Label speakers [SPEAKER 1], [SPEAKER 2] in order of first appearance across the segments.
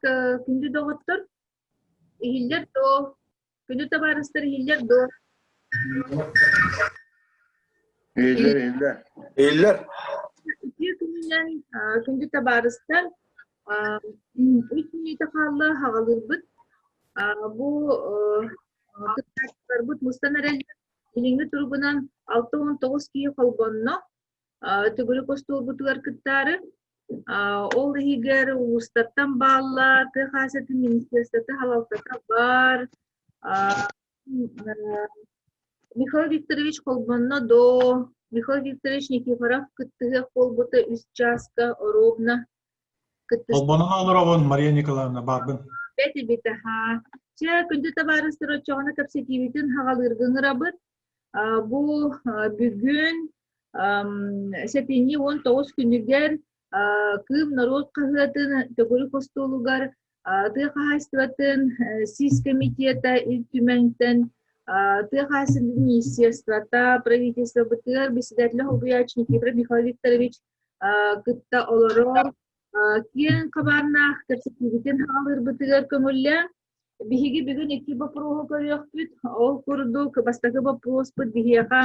[SPEAKER 1] Так, күндү доҕоттор, иһиллэр дуо? Күндү табаарыстар иһиллэр дуо?
[SPEAKER 2] Иһиллэр, иһиллэр.
[SPEAKER 3] Иһиллэр.
[SPEAKER 1] Үтүө күнүнэн, күндү табаарыстар, үс мүнүүтэ хаалла хаҕалыырбыт. Бу кыттааччыларбыт мустан эрэллэр. Билиҥҥи туругунан 69 киһи холбонно. Төгүрүк остуолбутугар кыттаары. Ол иһигэр улуустартан бааллар, тыа хаһаайыстыбатын министерствота салалтата баар. Михаил Викторович холбонно доо, Михаил Викторович Никифоров кыттыһыах буолбута үс чааска оруобуна кыттыс
[SPEAKER 4] Холбонон олоробун, Мария Николаевна, баарбын.
[SPEAKER 1] Бэт эбит аһаа. Чэ, күндү табаарыстар, оччоҕуна кэпсэтиибитин хаҕалыырга ыҥырабыт. Бу бүгүн сэтинньи 19 күнүгэр Кыым норуот хаһыатын төгүрүк остуолугар тыа хаһаайыстыбатын сис комитета Ил Түмэнтэн тыа хаһаайыстыбатын министерствота правительствобытыгар председателя солбуйааччы Никифоров Михаил Викторович кытта олорор киэҥ хабааннаах кэпсэтиибитин хаалыырбытыгар көҥүллээн Биһиги бүгүн икки боппуруоһу көрүөхпүт. Ол курдук, бастакы боппуруоспут биһиэхэ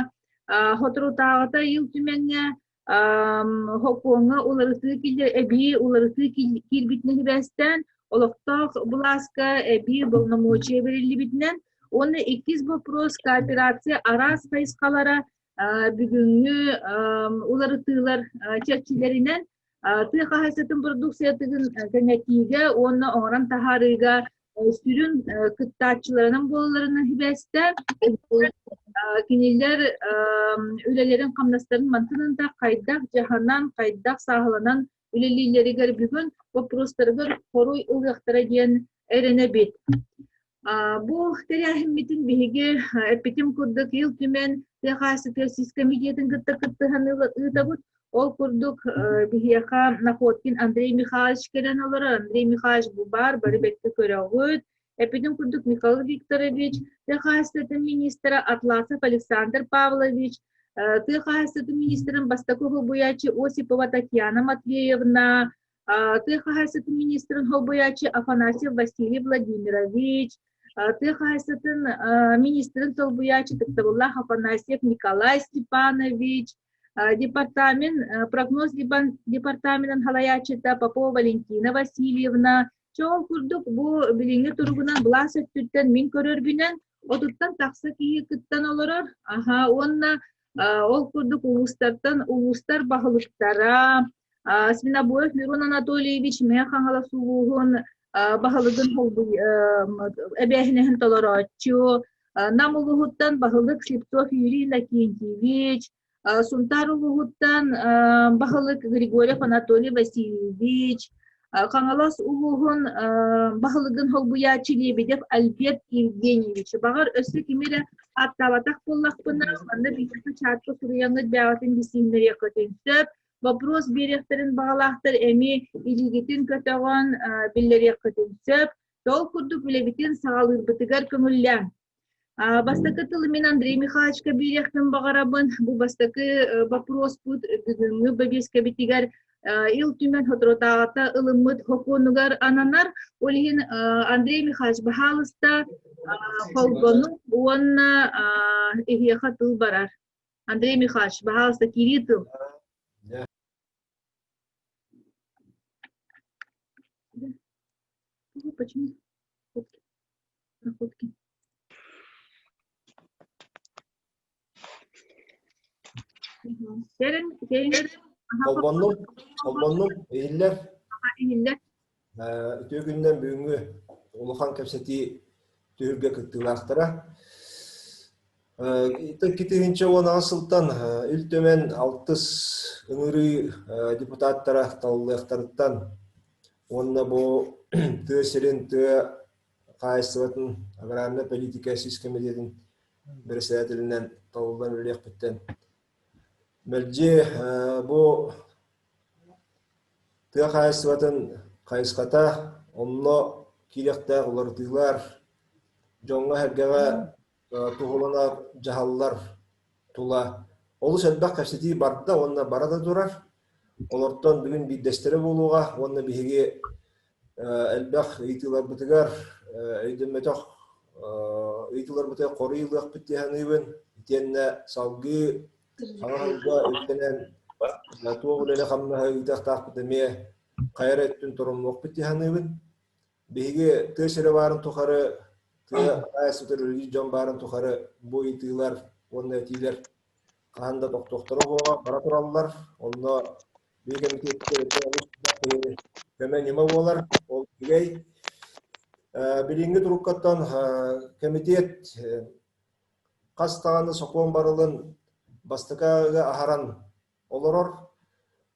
[SPEAKER 1] соторутааҕыта Ил Түмэҥҥэ сокуоҥҥа уларытыы эбии уларытыы киирбитинэн сибээстээн, олохтоох былааска эбии боломуочуйа бэриллибитинэн уонна иккис боппуруос кооперация араас хайысхалара бүгүҥҥү уларытыылар чэрчилэринэн тыа хаһаайыстыбатын продукциятын кэҥэтиигэ уонна оҥорон таһаарыыга сүрүн кыттааччыларынан буолалларынан сибээстээн кинилэр үлэлэрин-хамнастарын мантан ынта хайдах дьаһанан, хайдах сааһыланан үлэлииллэригэр бүгүн боппуруостарыгар хоруй ылыахтара диэн эрэнэбит. Бу тэрээһиммитин биһиги эппитим курдук Ил Түмэн тыа хаһаайыстыбатыгар сис комитетын кытта кыттыһан ыытабыт. Ол курдук биһиэхэ Находкин Андрей Михайлович кэлэн олорор. Андрей Михайлович бу баар, бары бэркэ көрөҕүт. Эппитим курдук Михаил Викторович, тыа хаһаайыстыбатын министрэ Атласов Александр Павлович, тыа хаһаайыстыбатын министрин бастакы солбуйааччы Осипова Татьяна Матвеевна, Тыа хаһаайыстыбатын министрин солбуйааччы Афанасьев Василий Владимирович, тыа хаһаайыстыбатын министрин солбуйааччы Тыктабыллаах Афанасьев Николай Степанович, департамент прогноз департаменын салайааччыта Попова Валентина Васильевна, Чоол курдук бу билиҥҥи туругунан былаас өттүттэн мин көрөрбүнэн отуттан тахса киһи кыттан олорор. Аха уонна ол курдук улуустартан улуустар баһылыктара Свинобоев Мирон Анатольевич Мэҥэ Хаҥалас улууһун баһылыгын эбээһинэһин толорооччу, Нам улууһуттан баһылык Слепцов Юрий Иннокентьевич, Сунтаар улууһуттан баһылык Григорьев Анатолий Васильевич, Хаҥалас улууһун баһылыгын солбуйааччы Лебедев Альберт Евгеньевич. Баҕар өссө кими эрэ ааттаабатах буоллахпына, манна биһиэхэ чатка суруйаҥҥыт бэйэҕитин билсиһиннэриэххитин сөп. Вопрос биэриэхтэрин баҕалаахтар эмиэ илиигитин көтөҕөн биллэриэххитин сөп. Ол курдук үлэбитин саҕалыырбытыгар көҥүллээҥ. Бастакы тылы мин Андрей Михайловичка биэриэхпин баҕарабын. Бу бастакы боппуруоспут бүгүҥҥү бэбиэскэбитигэр Ил Түмэн соторутааҕыта ылыммыт сокуонугар ананар. Ол иһин Андрей Михайлович, баһаалыста, холбону уонна эһиэхэ тыл барар. Андрей Михайлович, баһаалыста, киирии тыл. Почему? Находки.
[SPEAKER 3] Холбоннум, холбоннум, иһиллэр.
[SPEAKER 1] Иһиллэр.
[SPEAKER 3] Үтүө күнүнэн бүгүҥҥү улахан кэпсэтии түһүлгэ кыттыылаахтара. 2018 сылтан Ил Түмэн алтыс ыҥырыы депутаттара талыллыахтарыттан уонна бу тыа сирин тыа хаһаайыстыбатын аграрнай политика сис кэмитиэтин бэрэссэдээтэлинэн талыллан үлэлиэхпиттэн мэлдьи бу тыа хаһаайыстыбатын хайысхата онно киириэхтээх уларытыылар дьоҥҥо-сэргэҕэ туһуланар дьаһаллар тула олус элбэх кэпсэтии барда уонна бара да турар. Олортон бүгүн биирдэстэрэ буолуоҕа уонна биһиги. Элбэх ыйытыыларбытыгар өйдөммөтөх ыйытыыларбытыгар хоруй ылыахпыт дии саныыбын. Итиэннэ салгыы саҥа сылга үктэнэн туох үлэни-хамнаһы ыытыахтаахпыт эмиэ хайа эрэ өттүн торумнуохпут дии саныыбын. Биһиги тыа сирэ баарын тухары, тыа хаһаайыстыбатыгар үлэлиир дьон баарын тухары бу ыйытыылар уонна этиилэр хаһан да тохтуохтара суоҕа, бара тураллар. Онно биһиги кэмитиэппитигэр олус элбэх көмө-ньыма буолар. Ол үчүгэй. Билиҥҥи туруккаттан кэмитиэт хас даҕаны сокуон барылын бастакы аһаран олорор.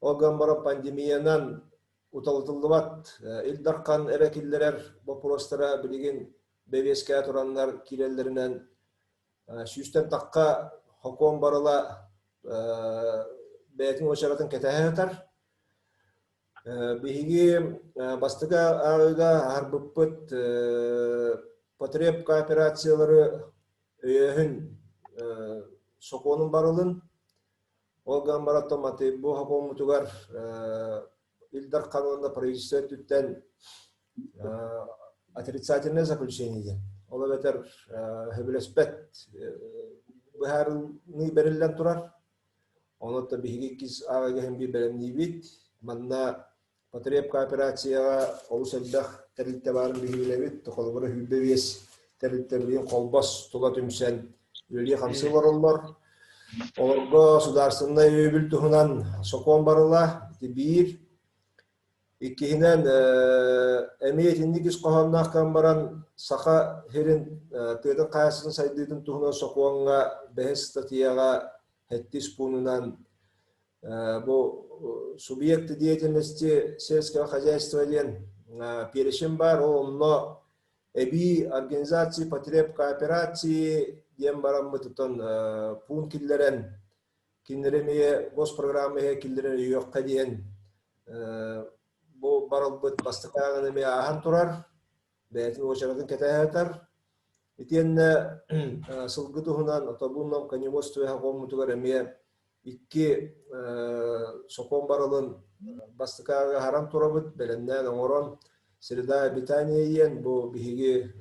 [SPEAKER 3] Ол гынан баран пандемиянан уталытыллыбат Ил Дархан эрэ киллэрэр боппуруостара билигин бэбиэскэ тураннар киирэллэринэн сүүстэн тахха сокуон барыла бэйэтин уочаратын кэтэһэ сытар. Биһиги бастакы ааҕыыга аһарбыппыт потреб кооперациялары өйөөһүн сокуонун барылын Ол гынан баран бу сокуоммутугар Ил Дархан уонна правительство өттүттэн отрицательное заключение диэн. Ол эбэтэр сөбүлэспэт быһаарыныы бэриллэн турар. Онон биһиги иккис ааҕыыга иһин биир бэлэмниибит. Манна Потреб кооперацияҕа олус элбэх тэрилтэ баарын биһиги билэбит. Холобура, 25 тэрилтэ билигин Холбос тула түмсэн үлэлии-хамсыы олороллор. Олорго судаарыстыбаннай өйөбүл туһунан сокуон барыла. Ити биир. Иккиһинэн, эмиэ итинник ис хоһоонноох кэм баран Саха сирин тыатын хаһаайыстыбатын сайдыытын туһунан сокуоҥҥа бэһис ыстатыйаҕа сэттис пуунунан Бу субъекты деятельности сельского хозяйства диэн перечень баар, ол онно эбии организации потреб кооперации диэн бараммыт оттон пуун киллэрэн кинилэри эмиэ госпрограмма иһэ киллэрэн өйүөххэ диэн бу барылбыт бастакы ааҕын эмиэ ааһан турар бэйэтин уочаратын кэтэһэ Итиэннэ сылгы туһунан отобууннам коневодство сокуоммутугар эмиэ икки сокуон барылын бастакы аһаран турабыт, бэлэмнээн оҥорон среда обитания диэн бу биһиги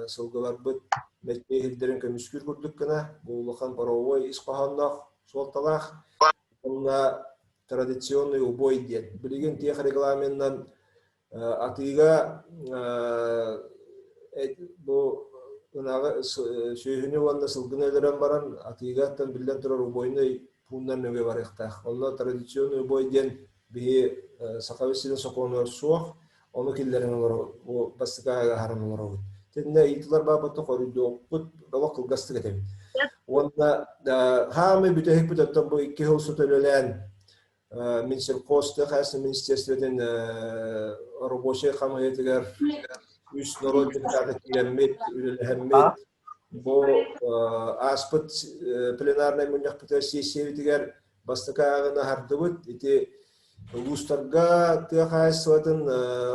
[SPEAKER 3] сылгыларбыт мэччиэ иһирдэрин көмүскүүр курдук гына бу улахан правовой ис хоһоонноох суолталаах уонна традиционный убой диэн. Билигин тех регламенынан Атыыга бу ынаҕы сүөһүнү уонна сылгыны өлөрөн баран атыыгаттан биллэн турар убойнай пууннар нөҥүө барыахтаах. Онно традиционный убой диэн биһи Сахабыт сирин сокуонугар суох, ону киллэрэн олоробут, бу бастакы аһаран олоробут. Итиннэ ыйытыылар баабыта хоруйдуохпут, олох кылгастык этэбит. Уонна хаамай бүтэһикпит оттон бу икки сыл устата үлэлээн Минсельхоз тыа хаһаайыстыбатын министерствотын рабочай хамыыһыйатыгар үс норуот депутата киирэммит, үлэлэһэммит, бу ааспыт пленарнай мунньахпытыгар сессиябытыгар бастакы ааҕыны аһардыбыт. Ити улуустарга тыа хаһаайыстыбатын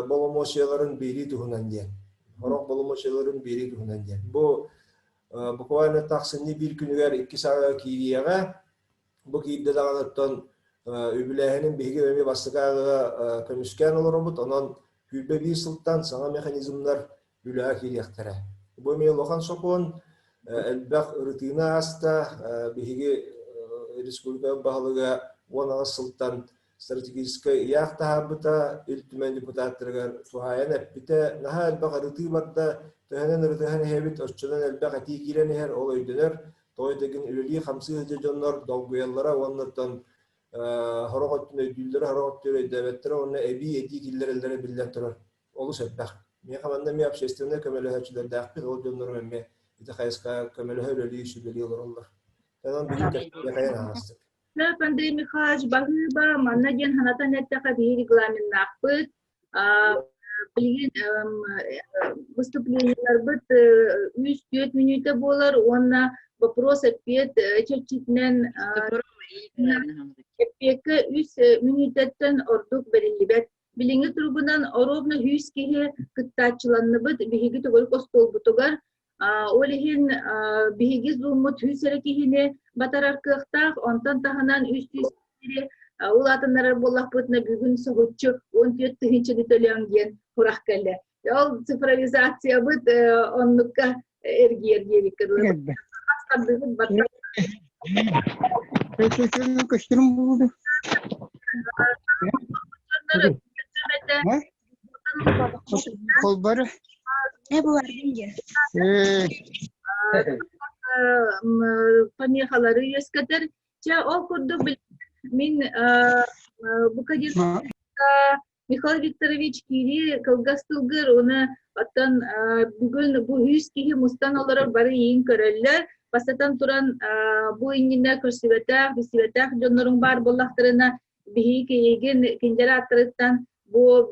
[SPEAKER 3] боломуочуйаларын биэрии туһунан диэн. Сорох боломуочуйаларын биэрии туһунан диэн. Бу буквально тахсынньы биир күнүгэр икки саҕа киириэҕэ. Бу киирдэ даҕаны оттон үбүлээһинин биһиги эмиэ бастакы ааҕыыга көмүскээн олоробут. Онон 21 сылтан саҥа механизмнар үлэҕэ киириэхтэрэ. Бу эмиэ улахан сокуон, элбэх ырытыыны ааста. Биһиги республика баһылыга 18 сылтан стратегическай ыйаах таһаарбыта, Ил Түмэн депутаттарыгар туһаайан эппитэ. Наһаа элбэх ырытыы барда, төһөнөн ырытыһан иһэбит, оччонон элбэх этии киирэн иһэр, ол өйдөнөр. Тоҕо диэтэгин үлэлии-хамсыы сылдьар дьоннор долгуйаллара уонна оттон сорох өттүн өйдүүллэрэ, сорох өттүн өйдөөбөттөрө уонна эбии этии киллэрэллэрэ биллэн турар олус элбэх. Миэхэ манна эмиэ общественнай көмөлөһөөччүлэрдээхпит, ол дьоннорум эмиэ ити хайысхаҕа көмөлөһө үлэлии, сүбэлии олороллор. Онон бүгүн кэпсэтиэхэйэн аһаҕастык.
[SPEAKER 1] Андрей Михайлович баһыыба, манна диэн санатан эттэххэ биһиги регламеннаахпыт. Билигин выступлениеларбыт үс-түөрт мүнүүтэ буолар уонна вопрос-ответ чэрчитинэн эппиэккэ үс мүнүүтэттэн ордук бэриллибэт. Билиҥҥи туругунан оруобуна 100 киһи кыттааччыланныбыт биһиги төгүрүк остуолбутугар. Ол иһин биһиги Zoom-мут 100 эрэ киһини батарар кыахтаах, онтон таһынан 300 киһи Улаатыннарар буоллахпытына бүгүн соһуччу 14 тыһыынчаны төлөөҥ диэн сурах кэллэ. Ол цифровизациябыт оннукка эргийэр диэбиккэ дылы. Хардыыбыт барда.
[SPEAKER 5] Көстөрүм буолду. Холбары.
[SPEAKER 6] Э булардым диye.
[SPEAKER 1] Помехалары үөскэтэр. Чэ, ол курдук мин букадир Михаил Викторович киирии кылгас тылгыр уонна оттон бүгүн бу үс киһи мустан олорор бары иин көрөллөр. Бастатан туран бу иннинэ көрсүбэтэх, билсибэтэх дьонноруҥ баар буоллахтарына биһиги киһигин кинилэр ааттарыттан бу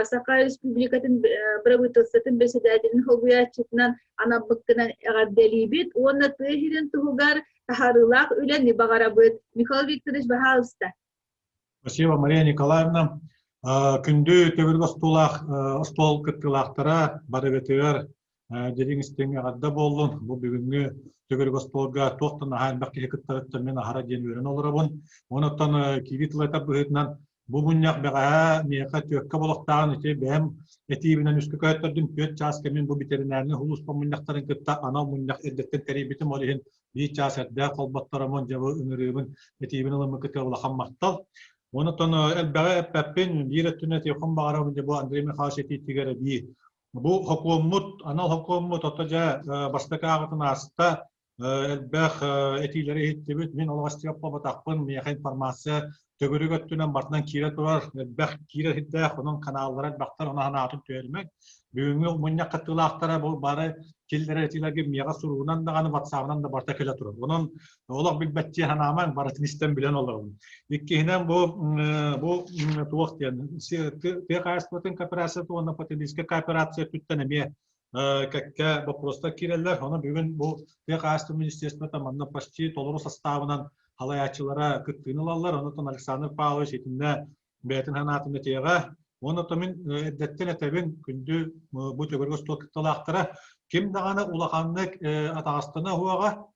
[SPEAKER 1] Саха Республикатын бырабыыталыстыбатын бэрэссэдээтэлин солбуйааччытынан анаммыккынан эҕэрдэлиибит уонна тыа сирин туһугар таһаарыылаах үлэни баҕарабыт. Михаил Викторович, баһаалыста.
[SPEAKER 4] Спасибо, Мария Николаевна. Күндү төгүрүк остуолаах остуол кыттыылаахтара барыгытыгар дириҥ истиҥ эҕэрдэ буоллун. Бу бүгүҥҥү төгүрүк остуолга туох да наһаа элбэх киһи кыттарыттан мин аһара диэн үөрэн олоробун. Онон киирии тыл этэр быһыытынан бу мунньах бэҕэһээ миэхэ түөккэ болохтааҕын ити бэйэм этиибинэн үскэ көһөттөрдүм. Түөрт чаас кэмин бу ветеринарнай сулууспа мунньахтарын кытта анал мунньах эрдэттэн тэрийбитим. Ол иһин биир чаас эрдэ холботтороммун дьэ бу ыҥырыыбын этиибин ылыммыккытыгар улахан махтал. Онон элбэҕи эппэппин, биир өттүнэн этиэххин баҕарабын дьэ бу Андрей Михайлович этиитигэр эбии Бу хокуоммут, анал хокуоммут ото дьэ бастакы ааҕытын ааста, элбэх этиилэри иһиттибит. Мин олох истибэт миэхэ информация төгүрүк өттүнэн барытынан киирэ турар, элбэх киирэр сирдээх, онон каналлара элбэхтэр, онон санаатын түһэримэҥ. Бүгүҥҥү мунньах кыттыылаахтара бу бары киллэрэр этиилэргэ миэхэ суругунан даҕаны, ватсабынан да барыта кэлэ турар. Онон олох билбэттии санаамаҥ, барытын истэн билэн олоробун. Иккиһинэн бу бу туох диэн тыа хаһаайыстыбатын кооперацията уонна потребительскай кооперация өттүттэн эмиэ кэккэ боппуруостар киирэллэр. Онон бүгүн бу тыа хаһаайыстыбатын министерствота манна почти толору састаабынан халайааччылара кыттыыны ылаллар. Онон Александр Павлович итиннэ бэйэтин санаатын этиэҕэ. Уонна то мин эрдэттэн этэбин, күндү бу төгүрүк остуол кытталаахтара, ким даҕаны улаханнык атаҕастана уһуоҕа,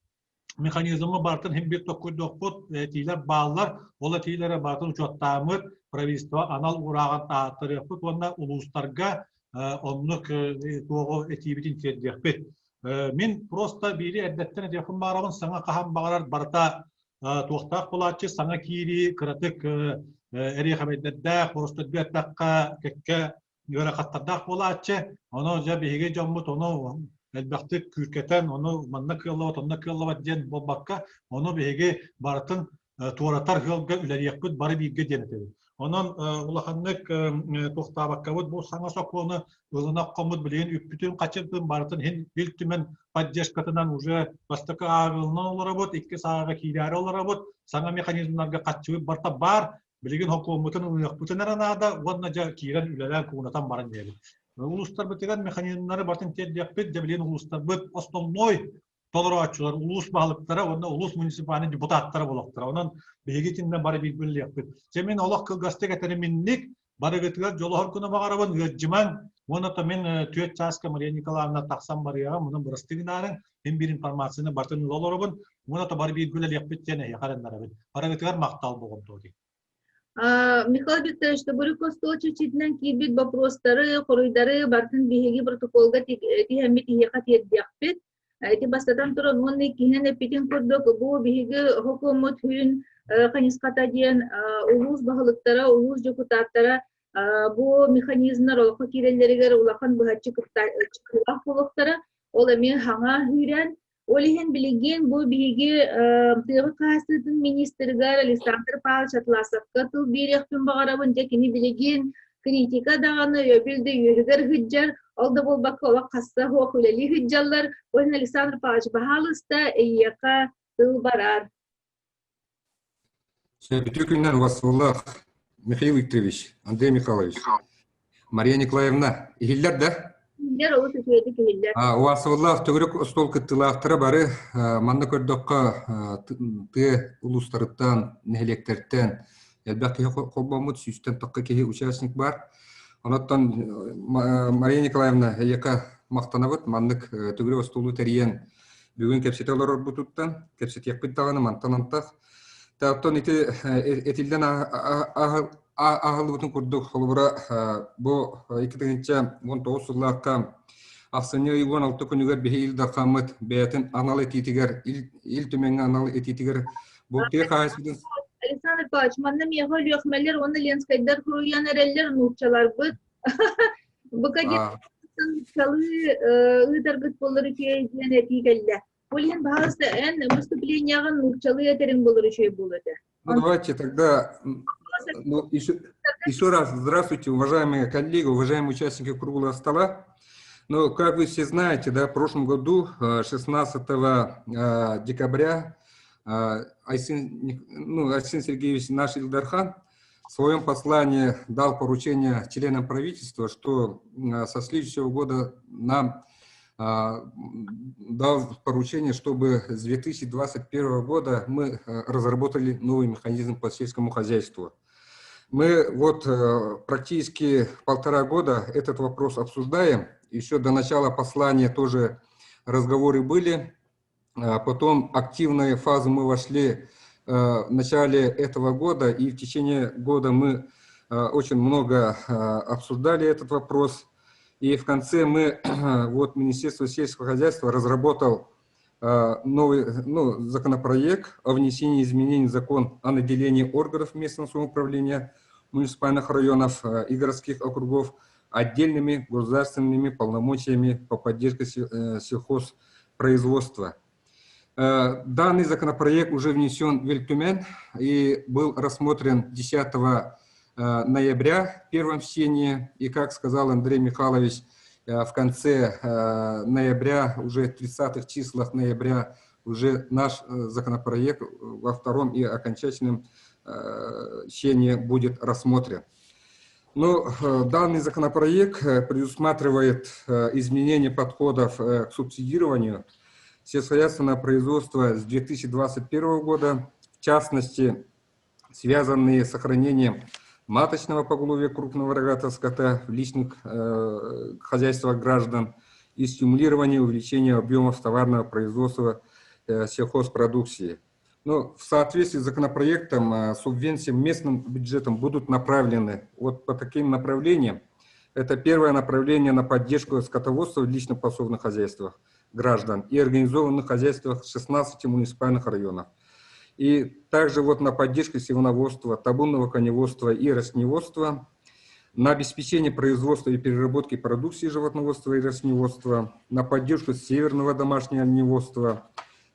[SPEAKER 4] механизмы барытын иһин биир токкуйдуохпут, этиилэр бааллар, ол этиилэри барытын учуоттааммыт, правительство анал уурааҕын таһааттарыахпыт уонна улуустарга оннук туоҕу этиибитин тиэрдиэхпит. Мин просто биири эрдэттэн этиэхпин баҕарабын, саҥа хаһан баҕарар барыта туохтаах буолааччы, саҥа киирии кыратык эриэхэбэйдэрдээх, просто эттэххэ кэккэ ыарахаттардаах буолааччы. Ону дьэ биһиги дьоммут ону элбэхтик күүркэтэн, ону манна кыаллыбат, онно кыаллыбат диэн буолбакка, ону биһиги барытын туоратар ыалга үлэлиэхпит бары бииргэ диэн этэбит. Онон улаханнык туохтаабаккабыт бу саҥа сокуону ылына хоммут билигин үппүтүн хачырдын барытын иһин Ил Түмэн поддержкатынан уже бастакы ааҕылынан олоробут, иккис ааҕа киирээри олоробут, саҥа механизмнарга хаччыбыт барыта баар, Билигин хокуоммутун ылыныахпытын эрэ наада уонна дьэ киирэн үлэлээн кууната баран иһэбит. Улуустарбытыгар механизмнары барытын тиэрдиэхпит, дьэ билигин улуустарбыт основной толорооччулар, улуус баһылыктара уонна улуус муниципальнай депутаттара буолуохтара. Онон биһиги итиннэ бары биирбиллиэхпит. Дьэ мин олох кылгастык этэрим инник, барыгытыгар дьолоһор гына баҕарабын, ыалдьымаҥ. Уонна то мин түөрт чааска Мария Николаевна тахсан барыаҕым, онон бырастыы гынаарыҥ. Мин биир информацияны барытын ыла олоробун. Уонна то бары бииргэ үлэлиэхпит диэн эһиэхэ эрэннэрэбин. Барыгытыгар махтал буолуо дии.
[SPEAKER 1] Михаил Викторович, төгүрүк остуол чэрчитинэн киирбит боппуруостары, хоруйдары барытын биһиги протоколга тиһэммит иһиэхэ тиэрдиэхпит. Ити бастатан туран уонна иккиһинэн эппитин курдук, бу биһиги хокуоммут сүрүн хайысхата диэн улуус баһылыктара, улуус дьокутааттара бу механизмнар олоххо киирэллэригэр улахан быһаччы кыттыылаах буолуохтара. Ол эмиэ хаҥа сүүрэн Ол иһин билигин бу биһиги тыа хаһаайыстыбатын министригэр Александр Павлович Атласовка тыл биэриэхпин баҕарабын. Дьэ кини билигин критика даҕаны, өйөбүл да үөһүгэр сылдьар, ол да буолбакка олох хасса суох үлэлии сылдьаллар. Ол иһин Александр Павлович, баһаалыста, эйиэхэ тыл барар.
[SPEAKER 7] Үтүө күннэр Василах Михаил Викторович, Андрей Михайлович, Мария Николаевна, иһиллэр да?
[SPEAKER 1] Иһиллэр, олус үчүгэйдик иһиллэр.
[SPEAKER 7] Уасыллаах төгүрүк остуол кыттыылаахтара бары манна көрдөххө тыа улуустарыттан, нэһилиэктэртэн элбэх киһи холбоммут, сүүстэн тахха киһи участник баар. Онон Мария Николаевна, эйиэхэ махтанабыт, маннык төгүрүк остуолу тэрийэн бүгүн кэпсэтэ олорорбутуттан, кэпсэтиэхпит даҕаны мантан антах. Оттон ити этиллэн аһыллыбытын курдук, холобура, бу 2019 сыллаахха ахсынньы ый 16 күнүгэр биһи Ил Дархаммыт бэйэтин анал этиитигэр, Ил Түмэҥҥэ анал этиитигэр бу тыа хаһаайыстыбатын
[SPEAKER 1] Александр Павлович, манна миэхэ Өлүөхүмэлэр уонна Ленскайдар суруйан эрэллэр нууччаларбыт. Быка диэн нууччалыы ыытаргыт буоллар үчүгэй диэн этии кэллэ. Ол иһин, пожалуйста, эн выступлениеҕын нууччалыы этэриҥ буолар үчүгэй буолуо этэ.
[SPEAKER 7] Ну, давайте тогда ну, еще, еще раз здравствуйте, уважаемые коллеги, уважаемые участники круглого стола. Ну, как вы все знаете, да, в прошлом году, 16 декабря, Айсен, ну, Айсен Сергеевич, наш Ил Дархан, в своем послании дал поручение членам правительства, что со следующего года нам дал поручение, чтобы с 2021 года мы разработали новый механизм по сельскому хозяйству. Мы вот практически полтора года этот вопрос обсуждаем. Еще до начала послания тоже разговоры были. Потом активную фазу мы вошли в начале этого года, и в течение года мы очень много обсуждали этот вопрос. И в конце мы, вот Министерство сельского хозяйства разработал новый, ну, законопроект о внесении изменений в закон о наделении органов местного самоуправления муниципальных районов и городских округов отдельными государственными полномочиями по поддержке сельхозпроизводства. Данный законопроект уже внесен в Ил Түмэн и был рассмотрен 10 ноября в первом чтении. И, как сказал Андрей Михайлович, в конце ноября, уже в 30-х числах ноября, уже наш законопроект во втором и окончательном чтении будет рассмотрен. Но данный законопроект предусматривает изменение подходов к субсидированию сельскохозяйственного производства с 2021 года, в частности, связанные с сохранением маточного поголовья крупного рогатого скота в личных хозяйствах граждан и стимулирование увеличения объемов товарного производства сельхозпродукции. Но в соответствии с законопроектом субвенции местным бюджетам будут направлены вот по таким направлениям. Это первое направление на поддержку скотоводства в личных подсобных хозяйствах граждан и организованных хозяйствах 16 муниципальных районов. И также вот на поддержку свиноводства, табунного коневодства и растениеводства, на обеспечение производства и переработки продукции животноводства и растениеводства, на поддержку северного домашнего оленеводства,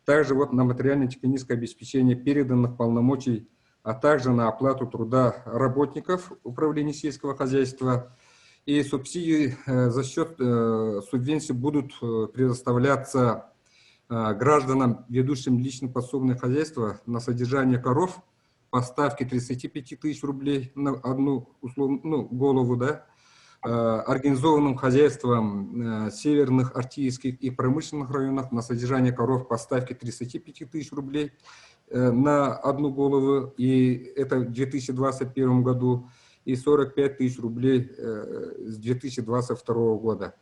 [SPEAKER 7] также вот на материально-техническое обеспечение переданных полномочий, а также на оплату труда работников управления сельского хозяйства. И субсидии за счет субвенций будут предоставляться гражданам, ведущим лично подсобное хозяйство, на содержание коров по ставке 35 тысяч рублей на одну условно, ну, голову, да, организованным хозяйствам северных, арктических и промышленных районах на содержание коров по ставке 35 тысяч рублей на одну голову, и это в 2021 году, и 45 тысяч рублей с 2022 года.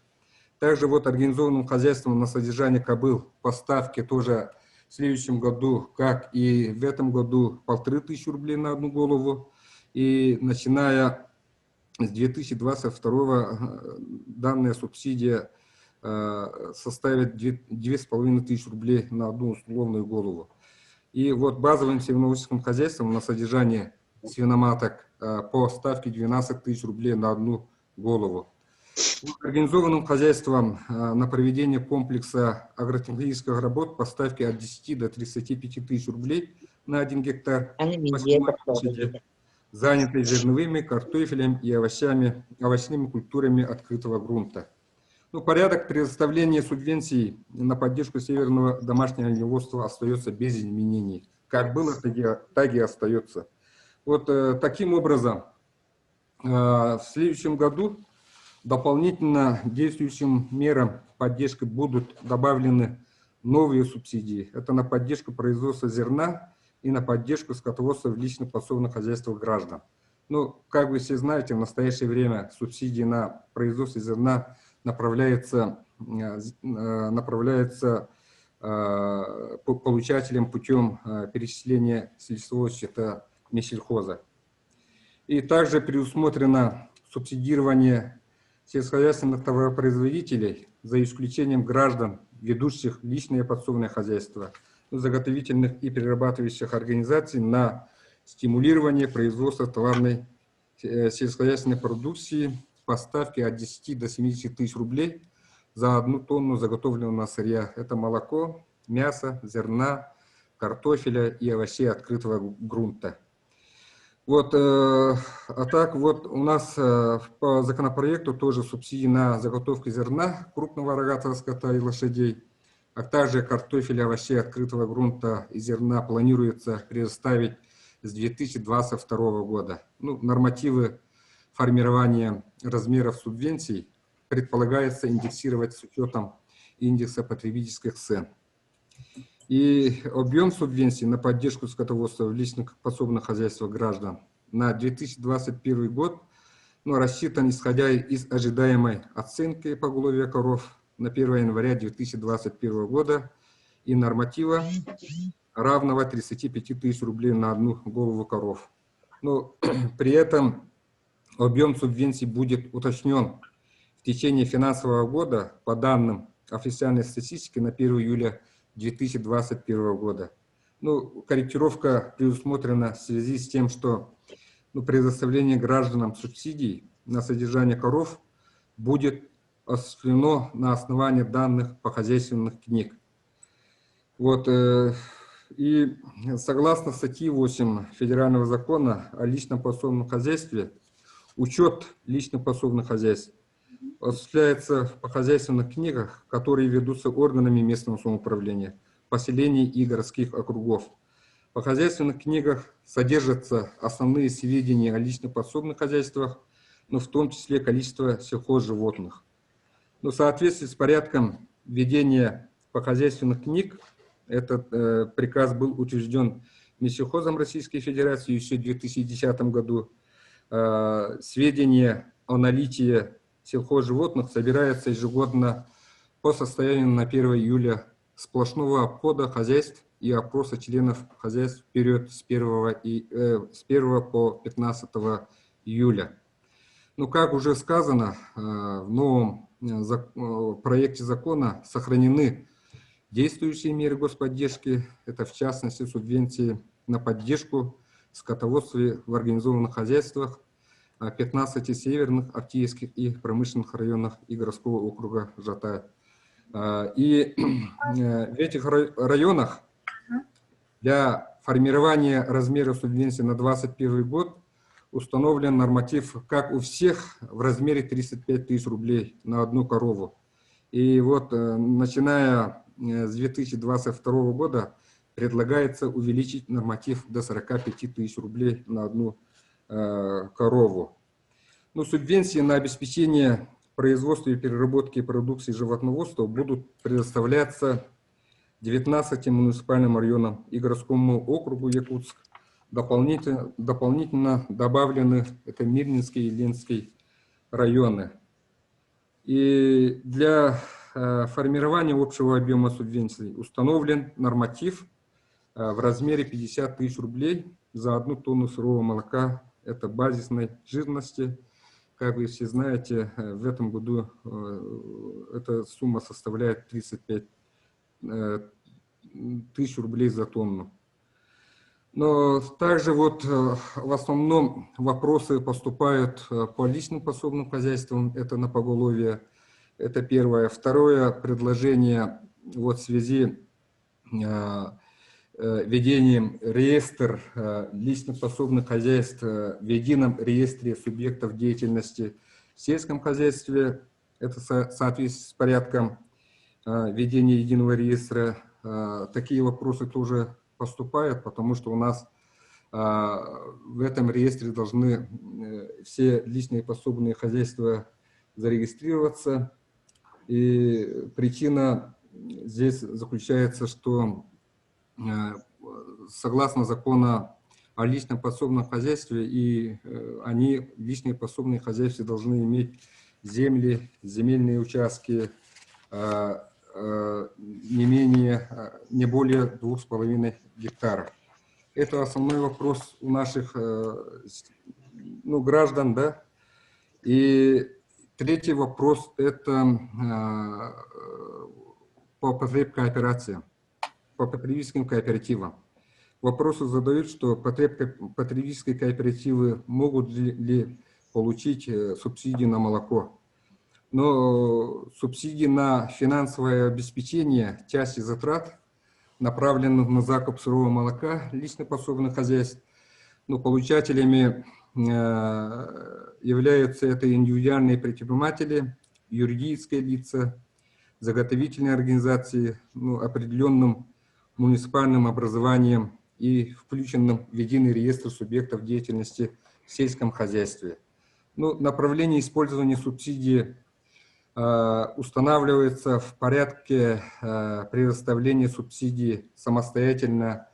[SPEAKER 7] Также вот организованным хозяйством на содержание кобыл по ставке тоже в следующем году, как и в этом году, 1500 рублей на одну голову. И начиная с 2022 данная субсидия составит 2500 рублей на одну условную голову. И вот базовым свиноводческим хозяйством на содержание свиноматок по ставке 12 тысяч рублей на одну голову. Организованным хозяйством на проведение комплекса агротехнических работ по ставке от 10 до 35 тысяч рублей на 1 гектар, занятые зерновыми, картофелем и овощами, овощными культурами открытого грунта. Ну, порядок предоставления субвенций на поддержку северного домашнего оленеводства остается без изменений. Как было, так и остается. Вот таким образом, в следующем году дополнительно действующим мерам поддержки будут добавлены новые субсидии. Это на поддержку производства зерна и на поддержку скотоводства в личных подсобных хозяйствах граждан. Ну, как вы все знаете, в настоящее время субсидии на производство зерна направляются получателям путем перечисления с лицевого счета Минсельхоза. И также предусмотрено субсидирование сельскохозяйственных товаропроизводителей за исключением граждан, ведущих личное подсобное хозяйство, заготовительных и перерабатывающих организаций на стимулирование производства товарной сельскохозяйственной продукции поставки от 10 до 70 тысяч рублей за одну тонну заготовленного сырья. Это молоко, мясо, зерна, картофеля и овощей открытого грунта. Вот, а так вот у нас по законопроекту тоже субсидии на заготовку зерна крупного рогатого скота и лошадей, а также картофеля, овощей открытого грунта и зерна планируется предоставить с 2022 года. Ну, нормативы формирования размеров субвенций предполагается индексировать с учетом индекса потребительских цен. И объем субвенций на поддержку скотоводства в личных подсобных хозяйствах граждан на 2021 год ну, рассчитан, исходя из ожидаемой оценки поголовья коров на 1 января 2021 года и норматива, равного 35 тысяч рублей на одну голову коров. Но при этом объем субвенций будет уточнен в течение финансового года по данным официальной статистики на 1 июля 2021 года. Ну, корректировка предусмотрена в связи с тем, что ну, предоставление гражданам субсидий на содержание коров будет осуществлено на основании данных по хозяйственных книг. Вот, и согласно статье 8 Федерального закона о личном подсобном хозяйстве, учет личных подсобных хозяйств осуществляется в хозяйственных книгах, которые ведутся органами местного самоуправления, поселений и городских округов. В хозяйственных книгах содержатся основные сведения о личных подсобных хозяйствах, но в том числе количество сельхозживотных. Но в соответствии с порядком ведения похозяйственных книг, этот приказ был утвержден Минсельхозом Российской Федерации еще в 2010 году. Сведения о наличии сельхозживотных собираются ежегодно по состоянию на 1 июля сплошного обхода хозяйств и опроса членов хозяйств в период с 1 по 15 июля. Ну, как уже сказано, в новом проекте закона сохранены действующие меры господдержки, это в частности субвенции на поддержку скотоводства в организованных хозяйствах 15 северных, Автеевских и промышленных районах и городского округа Жатай. И в этих районах для формирования размера субвенции на 2021 год установлен норматив, как у всех, в размере 35 тысяч рублей на одну корову. И вот, начиная с 2022 года, предлагается увеличить норматив до 45 тысяч рублей на одну корову. Но субвенции на обеспечение производства и переработки продукции животноводства будут предоставляться 19 муниципальным районам и городскому округу Якутск. Дополнительно добавлены это Мирнинский и Ленский районы. И для формирования общего объема субвенций установлен норматив в размере 50 тысяч рублей за одну тонну сырого молока. Это базисной жирности. Как вы все знаете, в этом году эта сумма составляет 35 тысяч рублей за тонну. Но также вот в основном вопросы поступают по личным подсобным хозяйствам, это на поголовье, это первое. Второе предложение вот в связи введением реестр личных подсобных хозяйств в едином реестре субъектов деятельности в сельском хозяйстве, это соответствует с порядком ведения единого реестра. Такие вопросы тоже поступают, потому что у нас в этом реестре должны все личные подсобные хозяйства зарегистрироваться. И причина здесь заключается, что согласно закону о личном подсобном хозяйстве, и они, личные подсобные хозяйства, должны иметь земли, земельные участки, не менее, не более 2,5 гектаров. Это основной вопрос у наших, ну, граждан, да. И третий вопрос – это по потребкооперациям, по потребительским кооперативам. Вопросы задают, что потребительские кооперативы могут ли получить субсидии на молоко. Но субсидии на финансовое обеспечение части затрат, направленных на закуп сырого молока лично подсобных хозяйств, но получателями являются это индивидуальные предприниматели, юридические лица, заготовительные организации, ну, определенным муниципальным образованием и включенным в единый реестр субъектов деятельности в сельском хозяйстве. Ну, направление использования субсидии устанавливается в порядке предоставления субсидий самостоятельно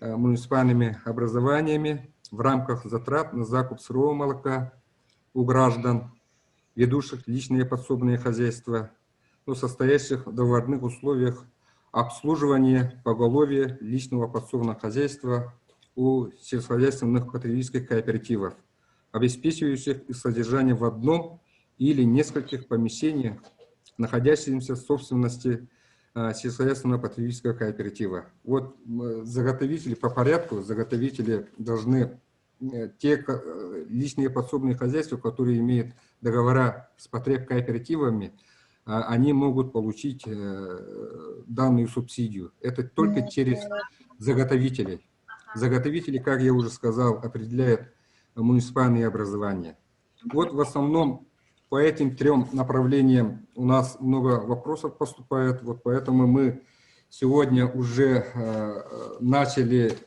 [SPEAKER 7] муниципальными образованиями в рамках затрат на закуп сырого молока у граждан, ведущих личные подсобные хозяйства, но состоящих в договорных условиях обслуживания поголовья личного подсобного хозяйства у сельскохозяйственных потребительских кооперативов, обеспечивающих их содержание в одном или нескольких помещениях, находящихся в собственности сельскохозяйственного потребительского кооператива. Вот заготовители по порядку, заготовители должны, те личные подсобные хозяйства, которые имеют договора с потребкооперативами, они могут получить данную субсидию. Это только через заготовителей. Заготовители, как я уже сказал, определяют муниципальные образования. Вот в основном по этим трем направлениям у нас много вопросов поступает, вот поэтому мы сегодня уже начали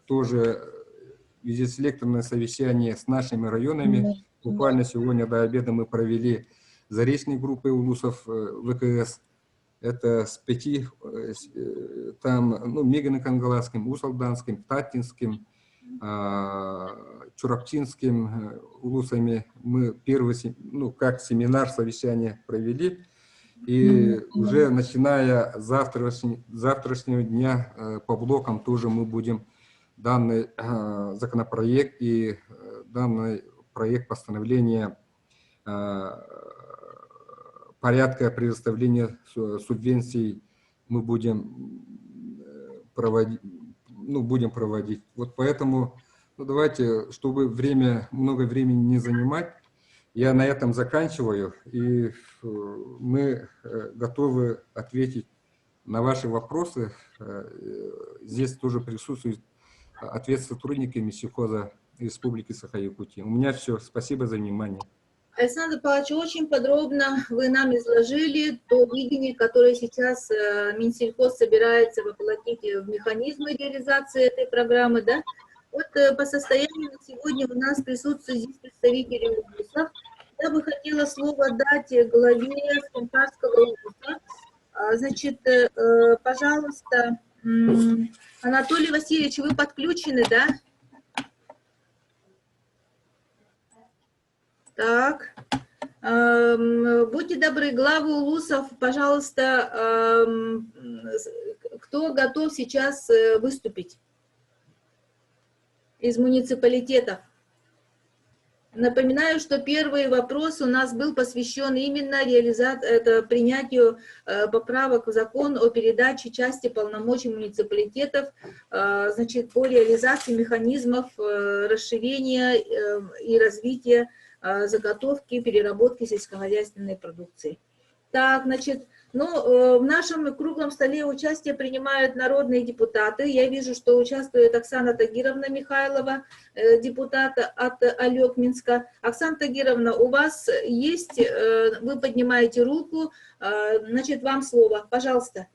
[SPEAKER 7] тоже визит-селекторное совещание с нашими районами. Буквально сегодня до обеда мы провели заречной группой улусов ВКС. Это с 5, там, ну, Мегино-Кангаласским, Усть-Алданским, Таттинским, Чурапчинским улусами мы первый, ну, как семинар, совещание провели. И уже начиная с завтрашнего дня по блокам тоже мы будем данный законопроект и данный проект постановления порядка предоставления субвенций мы будем проводить, ну, будем проводить. Вот поэтому, ну, давайте, чтобы много времени не занимать, я на этом заканчиваю, и мы готовы ответить на ваши вопросы. Здесь тоже присутствует ответ сотрудника Минсельхоза Республики Саха-Якутия. У меня все. Спасибо за внимание.
[SPEAKER 1] Александр Павлович, очень подробно вы нам изложили то видение, которое сейчас Минсельхоз собирается воплотить в механизмы реализации этой программы. Да? Вот по состоянию на сегодня у нас присутствуют здесь представители улусов. Я бы хотела слово дать главе Сунтарского улуса. Значит, пожалуйста, Анатолий Васильевич, вы подключены, да? Так, будьте добры, главы улусов, пожалуйста, кто готов сейчас выступить из муниципалитетов? Напоминаю, что первый вопрос у нас был посвящен именно принятию поправок в закон о передаче части полномочий муниципалитетов, значит, по реализации механизмов расширения и развития заготовки, переработки сельскохозяйственной продукции. Так, значит, ну, в нашем круглом столе участие принимают народные депутаты. Я вижу, что участвует Оксана Тагировна Михайлова, депутат от Олекминска. Оксана Тагировна, у вас есть, вы поднимаете руку, значит, вам слово. Пожалуйста.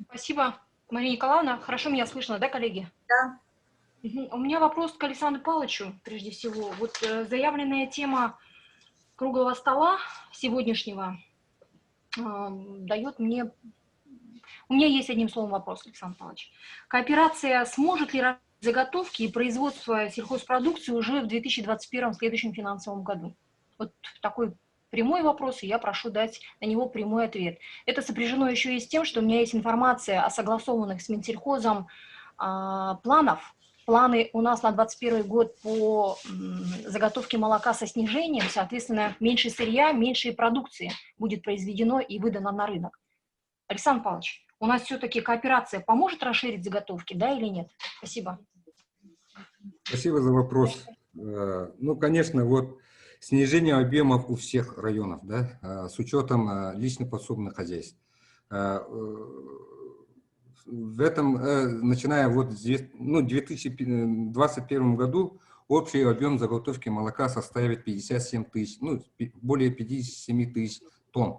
[SPEAKER 8] Спасибо, Мария Николаевна. Хорошо меня слышно, да, коллеги?
[SPEAKER 1] Да.
[SPEAKER 8] У меня вопрос к Александру Павловичу, прежде всего. Вот заявленная тема круглого стола сегодняшнего дает мне... У меня есть одним словом вопрос, Александр Павлович. Кооперация сможет ли заготовки и производство сельхозпродукции уже в 2021 следующем финансовом году? Вот такой Прямой вопрос, и я прошу дать на него прямой ответ. Это сопряжено еще и с тем, что у меня есть информация о согласованных с Минсельхозом планов. Планы у нас на 2021 год по заготовке молока со снижением, соответственно, меньше сырья, меньше продукции будет произведено и выдано на рынок. Александр Павлович, у нас все-таки кооперация поможет расширить заготовки, да или нет? Спасибо.
[SPEAKER 7] Спасибо за вопрос. Ну, конечно, вот снижение объемов у всех районов, да, с учетом лично подсобных хозяйств. В этом, начиная вот здесь, ну, в 2021 году общий объем заготовки молока составит 57 тысяч, ну, более 57 тысяч тонн.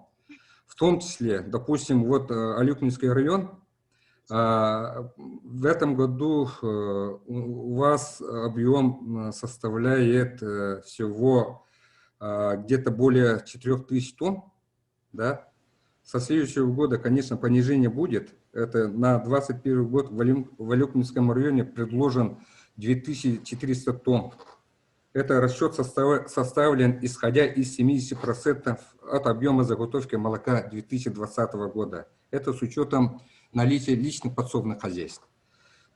[SPEAKER 7] В том числе, допустим, вот Олекминский район, в этом году у вас объем составляет всего где-то более 4000 тонн, да. Со следующего года, конечно, понижение будет. Это на 2021 год в Олекминском районе предложен 2400 тонн. Это расчет составлен исходя из 70% от объема заготовки молока 2020 года. Это с учетом наличия личных подсобных хозяйств.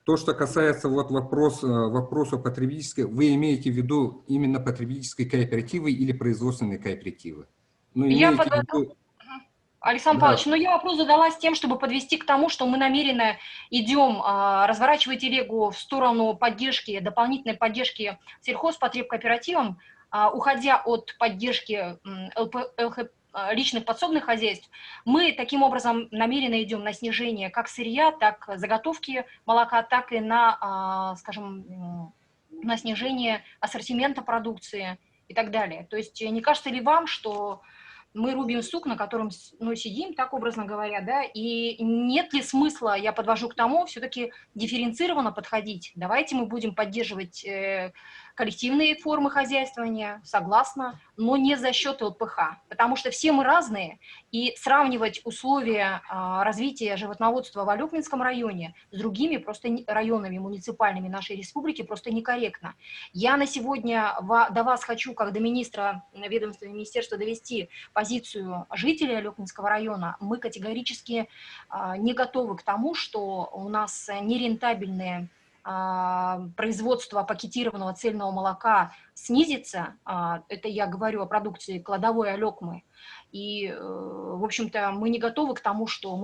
[SPEAKER 7] То, что касается вот вопроса потребительской, вы имеете в виду именно потребительские кооперативы или производственные кооперативы? Ну,
[SPEAKER 8] Я
[SPEAKER 7] имеете в виду.
[SPEAKER 8] Александр Павлович, ну я вопрос задала с тем, чтобы подвести к тому, что мы намеренно идем разворачивать телегу в сторону поддержки, дополнительной поддержки сельхозпотребкооперативам, уходя от поддержки ЛП, ЛХ, личных подсобных хозяйств, мы таким образом намеренно идем на снижение как сырья, так заготовки молока, так и на, скажем, на снижение ассортимента продукции и так далее. То есть не кажется ли вам, что мы рубим сук, на котором, ну, сидим, так образно говоря, да, и нет ли смысла, я подвожу к тому, все-таки дифференцированно подходить? Давайте мы будем поддерживать коллективные формы хозяйствования, согласна, но не за счет ЛПХ, потому что все мы разные, и сравнивать условия развития животноводства в Олекминском районе с другими просто районами муниципальными нашей республики просто некорректно. Я на сегодня до вас хочу, как до министра ведомства министерства, довести позицию жителей Олекминского района. Мы категорически не готовы к тому, что у нас нерентабельные производство пакетированного цельного молока снизится, это я говорю о продукции кладовой Олекмы, и, в общем-то, мы не готовы к тому, что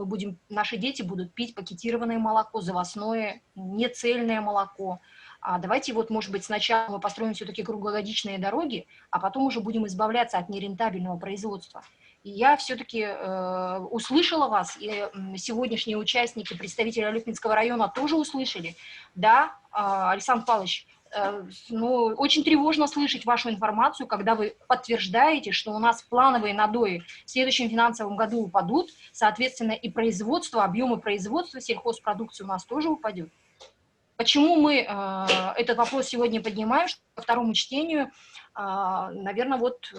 [SPEAKER 8] наши дети будут пить пакетированное молоко, завозное, нецельное молоко. А давайте вот, может быть, сначала мы построим все-таки круглогодичные дороги, а потом уже будем избавляться от нерентабельного производства. И я все-таки услышала вас, и сегодняшние участники, представители Олекминского района тоже услышали. Да, Александр Павлович, ну, очень тревожно слышать вашу информацию, когда вы подтверждаете, что у нас плановые надои в следующем финансовом году упадут, соответственно, и производство, объемы производства сельхозпродукции у нас тоже упадет. Почему мы этот вопрос сегодня поднимаем, что ко второму чтению, наверное, вот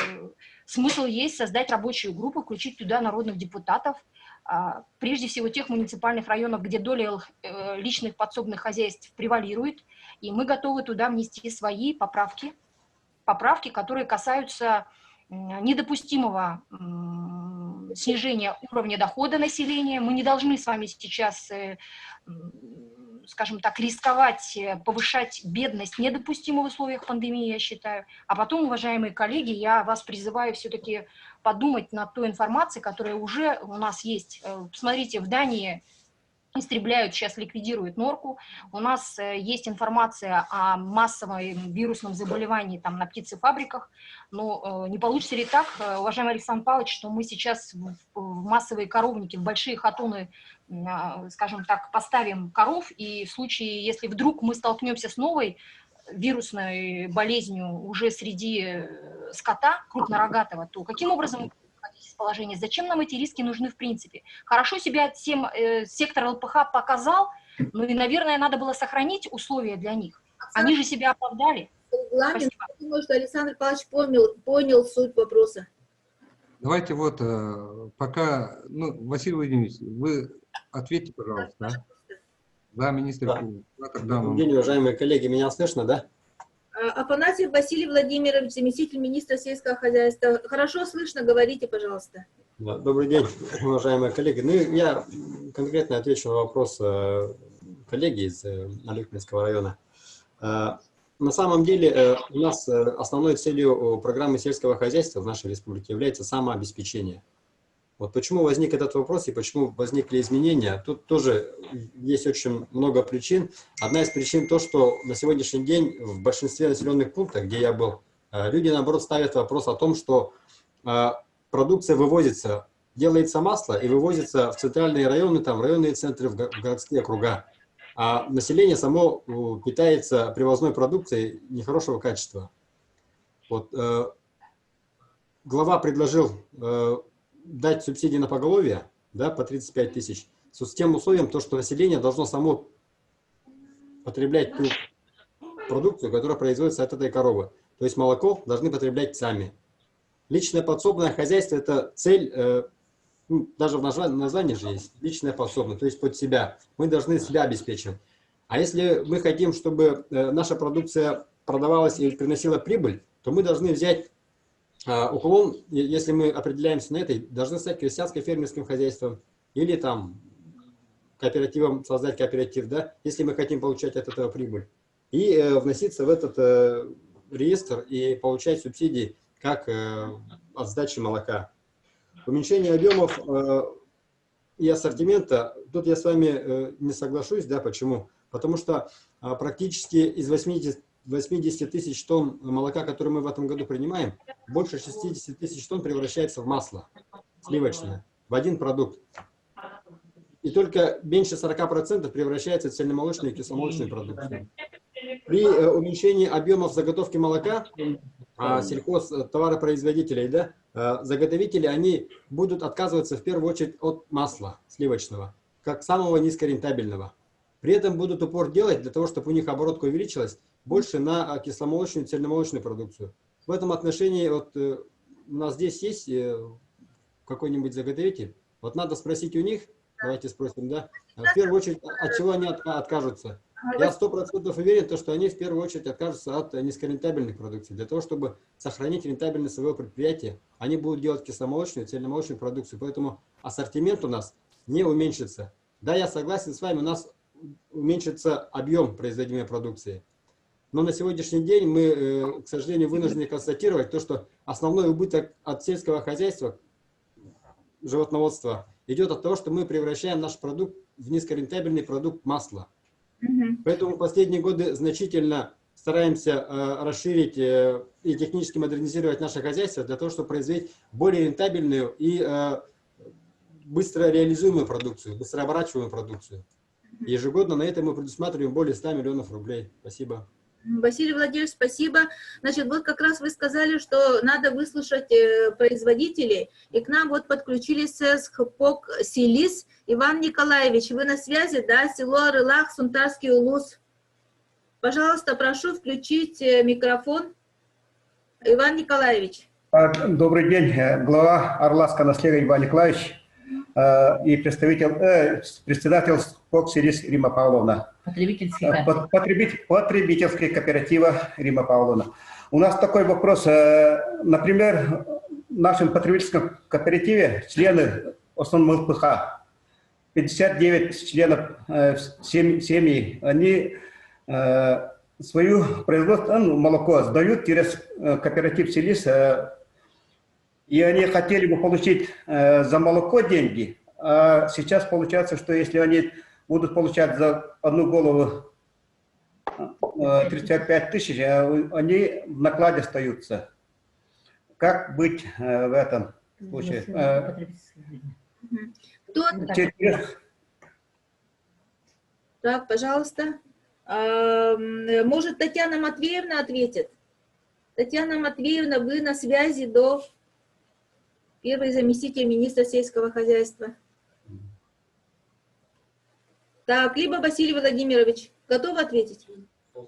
[SPEAKER 8] смысл есть создать рабочую группу, включить туда народных депутатов, прежде всего тех муниципальных районов, где доля личных подсобных хозяйств превалирует, и мы готовы туда внести свои поправки, поправки, которые касаются недопустимого снижения уровня дохода населения. Мы не должны с вами сейчас, скажем так, рисковать, повышать бедность недопустимо в условиях пандемии, я считаю. А потом, уважаемые коллеги, я вас призываю все-таки подумать над той информацией, которая уже у нас есть. Посмотрите, в Дании истребляют, сейчас ликвидируют норку. У нас есть информация о массовом вирусном заболевании там, на птицефабриках. Но не получится ли так, уважаемый Александр Павлович, что мы сейчас в массовые коровники, в большие хатоны, скажем так, поставим коров, и в случае, если вдруг мы столкнемся с новой вирусной болезнью уже среди скота крупнорогатого, то каким образом положение? Зачем нам эти риски нужны в принципе? Хорошо себя всем сектор ЛПХ показал, но и, наверное, надо было сохранить условия для них. Они же себя оправдали.
[SPEAKER 1] Регламент,
[SPEAKER 8] Спасибо.
[SPEAKER 1] я думаю, что Александр Павлович понял суть вопроса.
[SPEAKER 7] Давайте вот пока, ну, Василий Владимирович, вы ответьте, пожалуйста. Да, да, министр.
[SPEAKER 9] Да.
[SPEAKER 7] Да,
[SPEAKER 9] Добрый день, уважаемые коллеги, меня слышно, да?
[SPEAKER 1] Афанасьев Василий Владимирович, заместитель министра сельского хозяйства. Хорошо слышно, говорите, пожалуйста.
[SPEAKER 9] Да, добрый день, уважаемые коллеги. Ну, я конкретно отвечу на вопрос коллеги из Олекминского района. На самом деле у нас основной целью программы сельского хозяйства в нашей республике является самообеспечение. Вот почему возник этот вопрос и почему возникли изменения, тут тоже есть очень много причин. Одна из причин то, что на сегодняшний день в большинстве населенных пунктов, где я был, люди, наоборот, ставят вопрос о том, что продукция вывозится, делается масло и вывозится в центральные районы, там, районные центры, в городские округа. А население само питается привозной продукцией нехорошего качества. Вот, глава предложил дать субсидии на поголовье, да, по 35 тысяч, с тем условием, то, что население должно само потреблять ту продукцию, которая производится от этой коровы. То есть молоко должны потреблять сами. Личное подсобное хозяйство – это цель, ну, даже в названии же есть, личное подсобное, то есть под себя. Мы должны себя обеспечивать. А если мы хотим, чтобы наша продукция продавалась и приносила прибыль, то мы должны взять уклон, если мы определяемся на этой, должны стать крестьянско-фермерским хозяйством или там кооперативом, создать кооператив, да, если мы хотим получать от этого прибыль. И вноситься в этот реестр и получать субсидии как от сдачи молока. Уменьшение объемов и ассортимента, тут я с вами не соглашусь, да, почему? Потому что практически из 80 тысяч тонн молока, которые мы в этом году принимаем, больше 60 тысяч тонн превращается в масло сливочное, в один продукт. И только меньше 40% превращается в цельномолочную и кисломолочную продукцию. При уменьшении объемов заготовки молока, сельхозтоваропроизводителей, да, заготовители, они будут отказываться в первую очередь от масла сливочного, как самого низкорентабельного. При этом будут упор делать для того, чтобы у них оборотка увеличилась, больше на кисломолочную и цельномолочную продукцию. В этом отношении вот, у нас здесь есть какой-нибудь заготовитель. Вот надо спросить у них, давайте спросим, да, в первую очередь, от чего они откажутся. Я 100% уверен, то, что они в первую очередь откажутся от низкорентабельных продукций. Для того, чтобы сохранить рентабельность своего предприятия, они будут делать кисломолочную и цельномолочную продукцию. Поэтому ассортимент у нас не уменьшится. Да, я согласен с вами, у нас уменьшится объем производимой продукции. Но на сегодняшний день мы, к сожалению, вынуждены констатировать то, что основной убыток от сельского хозяйства, животноводства, идет от того, что мы превращаем наш продукт в низкорентабельный продукт масла. Поэтому в последние годы значительно стараемся расширить и технически модернизировать наше хозяйство для того, чтобы производить более рентабельную и быстро реализуемую продукцию, быстро оборачиваемую продукцию. Ежегодно на это мы предусматриваем более 100 миллионов рублей. Спасибо.
[SPEAKER 1] Василий Владимирович, спасибо. Значит, вот как раз вы сказали, что надо выслушать производителей, и к нам вот подключились с ХПОК «Селис». Иван Николаевич, вы на связи, да? Село Арылах, Сунтарский улус. Пожалуйста, прошу включить микрофон. Иван Николаевич.
[SPEAKER 10] Добрый день. Глава Арласка наследия Иван Николаевич и представитель, председатель ХПОК «Селис» Римма Павловна. Потребительский кооператива Римма Павловна. У нас такой вопрос. Например, в нашем потребительском кооперативе члены в основном ЛПХ, 59 членов семьи, они свою производство, ну, молоко сдают через кооператив «Селис», и они хотели бы получить за молоко деньги. А сейчас получается, что если они будут получать за одну голову 35 тысяч, они в накладе остаются. Как быть в этом случае?
[SPEAKER 1] Кто? Так, пожалуйста. Может, Татьяна Матвеевна ответит? Татьяна Матвеевна, вы на связи до первый заместитель министра сельского хозяйства. Так, либо Василий Владимирович, готов ответить?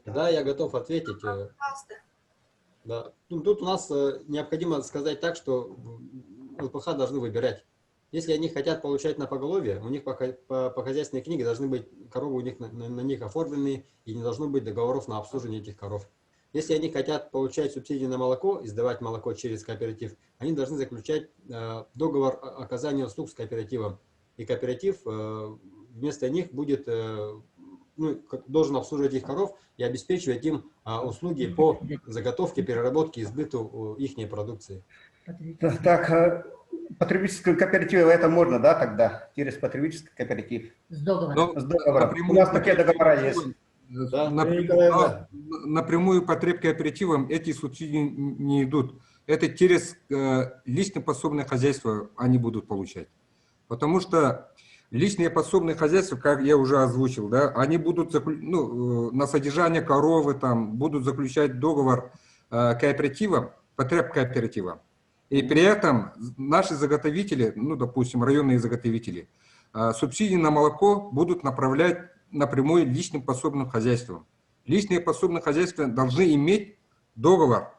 [SPEAKER 9] Да, я готов ответить.
[SPEAKER 1] Пожалуйста.
[SPEAKER 9] Да. Ну, тут у нас необходимо сказать так, что ЛПХ должны выбирать. Если они хотят получать на поголовье, у них по хозяйственной книге должны быть коровы у них на них оформлены, и не должно быть договоров на обслуживание этих коров. Если они хотят получать субсидии на молоко и сдавать молоко через кооператив, они должны заключать э, договор оказания услуг с кооперативом. И кооператив э, вместо них будет, э, ну, должен обслуживать их коров и обеспечивать им услуги по заготовке, переработке и сбыту их продукции.
[SPEAKER 10] Так, потребительском кооперативе это можно, да, тогда? Через потребительский кооператив?
[SPEAKER 11] С договором.
[SPEAKER 10] С договором. У нас такие договора есть.
[SPEAKER 7] Да. Напрямую, напрямую потребкооперативам эти субсидии не идут. Это через э, личное подсобное хозяйство они будут получать. Потому что личные подсобные хозяйства, как я уже озвучил, да, они будут ну, э, на содержание коровы там, будут заключать договор э, кооперативом, потребкооперативом. И при этом наши заготовители, ну, допустим, районные заготовители, э, субсидии на молоко будут направлять напрямую личным подсобным хозяйствам. Личные подсобные хозяйства должны иметь договор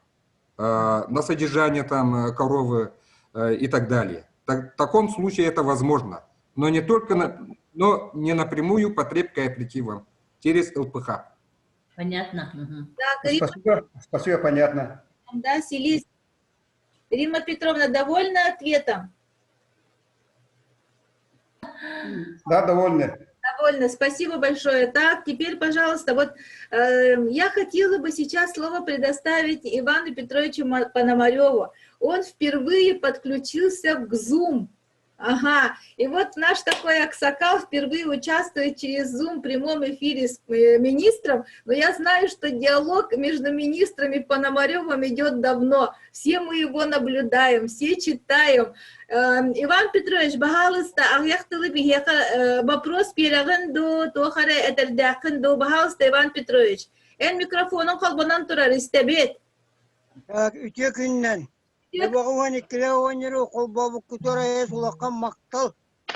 [SPEAKER 7] э, на содержание там э, коровы э, и так далее. Так, в таком случае это возможно, но не только на, но не напрямую потребкооперативам, через ЛПХ.
[SPEAKER 11] Понятно. Угу.
[SPEAKER 1] Так, Римма,
[SPEAKER 10] спасибо, спасибо, понятно.
[SPEAKER 1] Да, Селис. Римма Петровна, довольна ответом?
[SPEAKER 10] Да, довольна.
[SPEAKER 1] Довольна. Спасибо большое. Так, теперь, пожалуйста, вот э, я хотела бы сейчас слово предоставить Ивану Петровичу Пономареву. Он впервые подключился к Zoom. Ага, и вот наш такой Аксакал впервые участвует через Zoom в прямом эфире с э, министром, но я знаю, что диалог между министрами Пономаревым идет давно, все мы его наблюдаем, все читаем. Эм, Иван Петрович, баһаалыста, аҕыйах тылы биһиэхэ вопрос биэрэҕин дуу, туох эрэ этэрдээххин дуу, баһаалыста Иван Петрович. Эн микрофонуҥ холбонон турар, истэбит.
[SPEAKER 5] Так, үтүө күнүнэн. Убаҕа 12 оҕонньору холбообуккутугар айас улахан махтал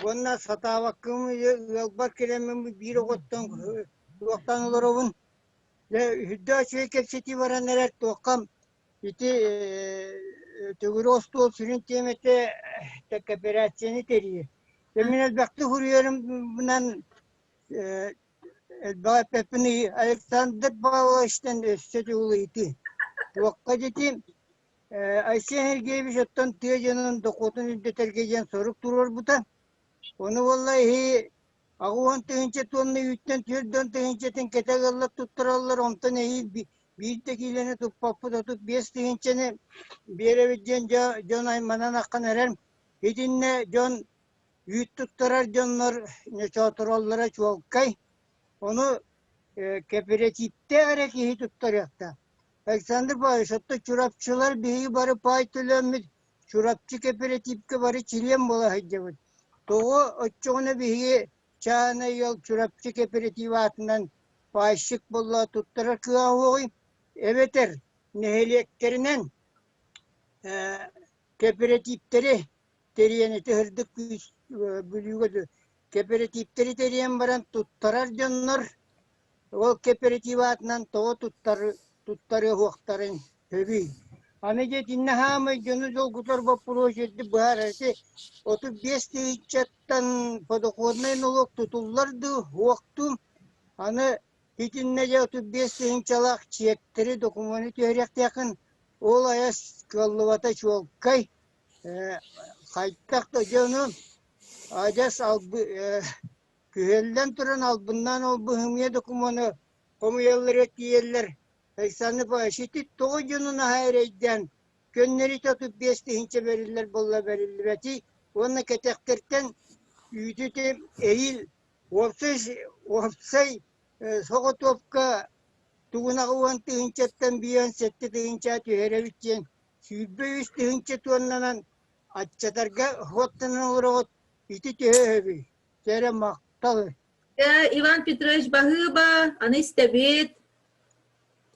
[SPEAKER 5] уонна сатаабаккым ыалбар кэлэммин биир оҕоттон туохтаан олоробун. Дьэ үрдээх үчүгэй кэпсэтии баран эрэр туоххам ити төгүрүк остуол сүрүн тиэмэтэ кооперацияны тэрийии. Дьэ мин элбэхтик суруйарымынан элбэҕи эппэппин Александр Павловичтан өссө тулуйдуу. Туохха дьити Айсен Сергеевич оттон тыа дьонун дохуотун үрдэтэргэ диэн сорук туруорбута. Ону буолла иһи 80 тыһыынча туонна үүттэн 40 тыһыынчатын кэтэ ыаллар туттараллар, онтон эһиил биир да киилэни туппаппыт 35 тыһыынчаны биэрэбит диэн дьон айманан аххан эрэр. Итиннэ дьон үүт туттарар дьоннор ньочоотороллоро чуолкай. Ону кэпэрэтииптээх эрэ киһи туттарыахтаах. Александр Павлович, оттон Чурапчылар биһиги бары паай төлөөммүт Чурапчы кэпэрэтиипкэ бары чилиэн буола сылдьабыт. Тоҕо оччоҕуна биһиги чааһынай ыал Чурапчы кэпэрэтиип аатынан пайщик буолла туттарар кыаҕа суоҕуй? Эбэтэр нэһилиэктэринэн кэпэрэтииптэри тэрийэн ити сырдык күүс Бүлүүгэ кэпэрэтииптэри тэрийэн баран туттарар дьоннор Ол кооператив аатынан тоҕо туттар туттарыаһуохтарын сөбүй? Аны дьэ итиннэ хаамай дьону долгутар боппуруос үрдүк быһаарар ити 35 тыһыынчаттан подоходнай нолуок тутуллар дуу, суох дуу? Аны итиннэ дьэ 35 тыһыынчалаах чиэктэри, докумуону түһэриэхтээххин, ол айас кыаллыбата чуолкай. Э, хайдах да дьону адьас албы э, Күһэллэн туран албыннаан ол быһымыйа докумуону хомуйалларыгар тиийэллэр. Александр Павлович, ити тоҕо дьону наһаа эрэйдээн, көннөрү 35 тыһыынча бэриллэр буолла бэриллибэтий уонна кэтэхтэртэн үүтү ити эһиил уопсай уопсай соҕотуопка тугунаҕы уон тыһыынчаттан биэн сэттэ тыһыынча түһэрэбит диэн 23 тыһыынча туоннанан аччатарга суоттанан олороҕут ити төһө өһөбүй Кэрэ махтал.
[SPEAKER 1] Иван Петрович баһыыба, аны истэбит.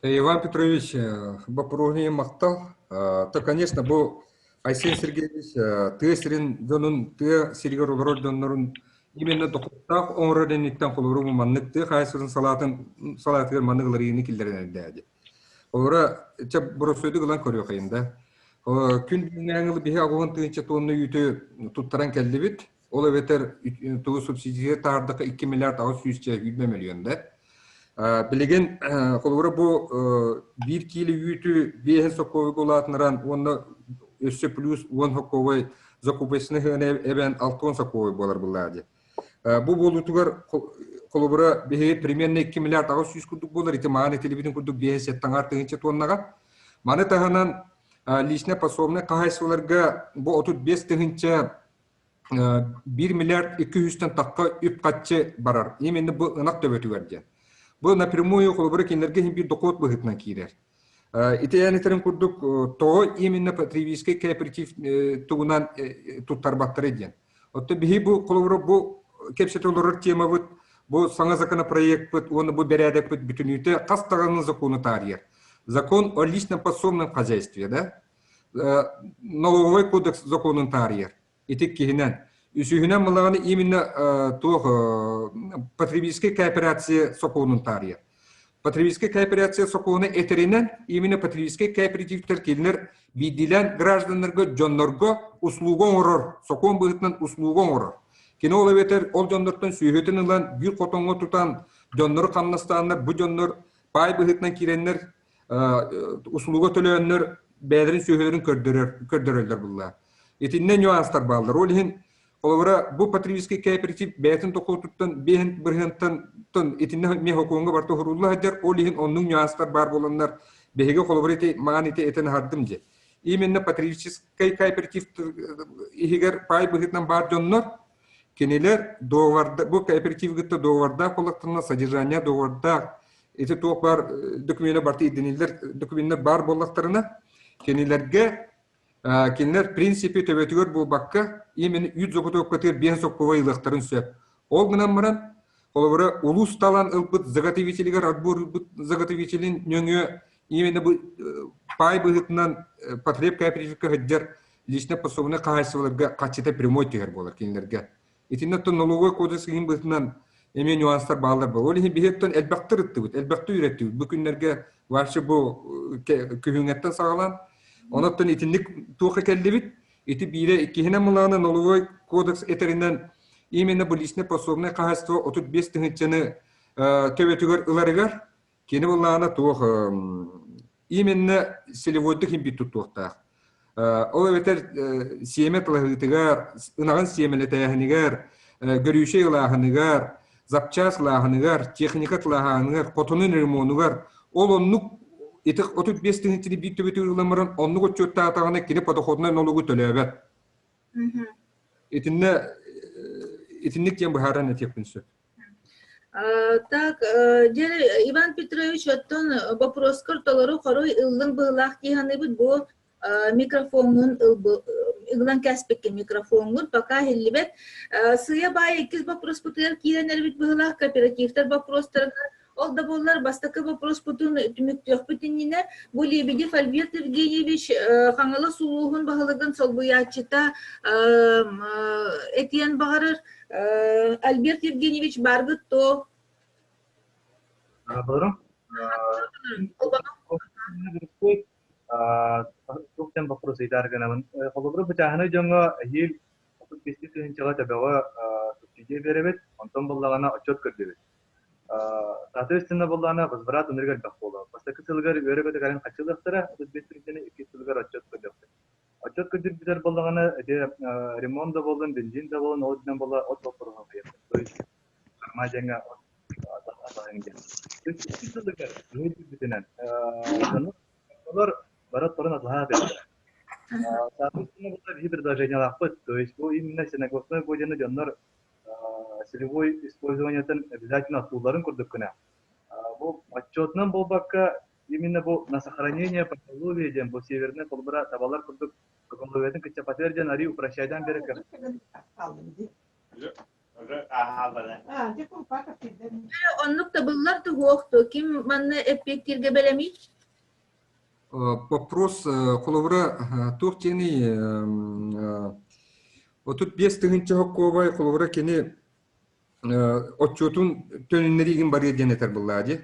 [SPEAKER 7] Иван Петрович, боппуруоһун махтал. То, конечно, бу Айсен Сергеевич тыа сирин дьонун, тыа сиригэр олорор дьоннорун именно дохуоттаах оҥорор инниттэн холобуру маннык тыа хаһаайыстыбатын салаатын салаатыгар маннык уларыйыыны киллэрэн эрдээди. Олора чэ боростуойдук ылан көрүөххэйин да. Күн бүгүҥҥэ биһи аҕыһын тыһыынча тонна үүтү туттаран кэллибит. Ол эбэтэр тугу субсидия таһаардаха 2 миллиард 800 миллион да. Билигин холобура бу биир киилэ үүтү биэһин сокуовайга улаатынаран уонна өссө плюс уон сокуовай закупочный сыана эбэн 60 сокуовай буолар буллаа дии. Бу буолуутугар холобура биһиги примерно 2 миллиард 800 курдук буолар ити маан этилибитин курдук 5 тыһыынча тоннаҕа. Маны таһынан личное пособное хаһаайыстыбаларга бу 35 тыһыынча 1 миллиард 200-тэн тахха үп-харчы барар. Именно бу ынах төбөтүгэр диэн. Бу напрямую холобура кинилэргэ иһин биир дохуот быһыытынан киирэр. Ити эн курдук тоҕо именно потребительский кооператив тугунан туттарбаттары диэн. Оттон биһи бу холобура бу кэпсэтэ олорор темабыт бу саҥа законопроектпыт уонна бу бэрээдэкпит бүтүнүүтэ хас даҕаны закону таарыйар. Закон о личном подсобном хозяйстве, да? Налоговый кодекс законун таарыйар. Ити киһинэн. Үсүһүнэн мылаҕаны именно туох потребительская кооперация сокуонун таарыйар. Потребительская кооперация сокуона этэринэн именно потребительскай кооперативтэр кинилэр биирдиилээн гражданнарга дьоннорго услуга оҥорор, сокуон быһыытынан услуга оҥорор. Кини ол эбэтэр ол дьоннортон сүөһүтүн ылан биир хотоҥҥо тутан дьоннору хамнастааннар бу дьоннор паай быһыытынан киирэннэр услуга төлөөннөр бэйэлэрин сүөһүлэрин көрдөрөр көрдөрөллөр булла. Итиннэ нюанстар бааллар. Ол иһин Холобура, бу потребительский кооператив бэйэтин дохуотуттан биэһин бырыһыантан итиннэ эмиэ хокуоҥҥа барыта уһурулла сылдьар, ол иһин оннук нюанстар баар буоланнар биһиги холобура ити маан ити этэн аһардым дьэ. Именно потребительскай кооператив иһигэр паай быһыытынан баар дьоннор кинилэр договорда бу кооператив кытта договордаах буоллахтарына содержание договордаах ити туох баар докумена барыта ирдэниллэр докуменнар баар буоллахтарына кинилэргэ Кинилэр принципи төбөтүгэр буолбакка, именно үүт заготовкатыгар биэс сокковай ылыахтарын сөп. Ол гынан баран, холобура, улуус талан ылбыт заготовителигэр отбор ылбыт заготовителин нөҥүө именно бу паай быһыытынан потреб кооперативка сылдьар лично подсобный хаһаайыстыбаларга хаччыта прямой түһэр буолар кинилэргэ. Итиннэ оттон налоговый кодекс иһин быһыытынан эмиэ нюанстар бааллар буолар. Ол иһин биһи оттон элбэхтэр ыттыбыт, элбэхтэ үөрэттибит. Бу күннэргэ вообще бу күһүҥҥэттэн саҕалаан онон итинник туохха кэллибит. Ити биирэ иккиһинэн мылааны налоговый кодекс этэринэн именно бу личное пособное хаһаайство 35 тыһыынчаны төбөтүгэр ыларыгар Кини былаана туох именно целевойдук импит туттуохтаах. Ол эбэтэр сиэмэ тылаһыытыгар, ынаҕын сиэмэлэтээһинигэр, көрүүшэй ылааһыныгар, запчас ылааһыныгар, техника тылааһыныгар, хотонун ремонугар ол оннук ити 35 тыһыынчаны биир төбөтүгэр ылан баран оннук отчуоттаатаҕына кини подоходнай налогу төлөөбөт. Итиннэ итинник диэн быһааран этиэхпин сөп.
[SPEAKER 1] Так, дьэ, Иван Петрович, оттон боппуруоскар толору хоруй ыллыҥ быһыылаах дии саныыбыт. Бу микрофоҥҥун ылан кээспиккин микрофоҥҥун пока иһиллибэт. Сыыйа-баайа иккис боппуруоспутугар киирэн эрбит быһыылаах кооперативтар боппуруостарыгар Ол да буоллар бастакы боппуруоспутун түмүктүөхпүт иннинэ бу Лебедев Альберт Евгеньевич Хаҥалас улууһун баһылыгын солбуйааччыта этиэн баҕарар. Альберт Евгеньевич бааргыт дуо?
[SPEAKER 12] Баарым. Туох диэн боппуруос ыйытаары гынабын. Холобура, бу чааһынай дьоҥҥо эһиил 35 тыһыынчаҕа төбөҕө субсидия биэрэбит, онтон буоллаҕына отчуот көрдүбүт. Соответственно, буоллаҕына возврат ынырык элбэх буолуо. Бастакы сылыгар үөрэ-көтө кэлэн хаччылыахтара, 35 тыһыынчаны иккис сылыгар отчуот көрдүөхтэрэ. Отчуот көрдүрбүтэр буоллаҕына, ити ремонт да буоллун, бензин да буоллун, ол дьон буолла от боппуруоһун хайыахтар. То есть карма диэҥҥэ от атаһын диэн. То есть иккис сылыгар үһү дьону олор бары отторун атылаһа сатыыллар. Соответственно, буолла биһи предложениелаахпыт. То есть бу именно сенокосной бодины дьоннор целевой использованиетын обязательно оттуулларын курдук гына. Бу отчетунан буолбакка, именно бу на сохранение поголовья диэн бу северный холбура табалар курдук поголовьетын кыччапатыар диэн арыы упрощайдан берекер.
[SPEAKER 1] Оннук табыллар туһуохту ким манна эппиэттииргэ бэлэмий?
[SPEAKER 7] Вопрос холобура туох диэний 35 тыһыынча хоккуобай холобура кини отчуотун төнүннэриигин барыа диэн этэр буоллаа дии.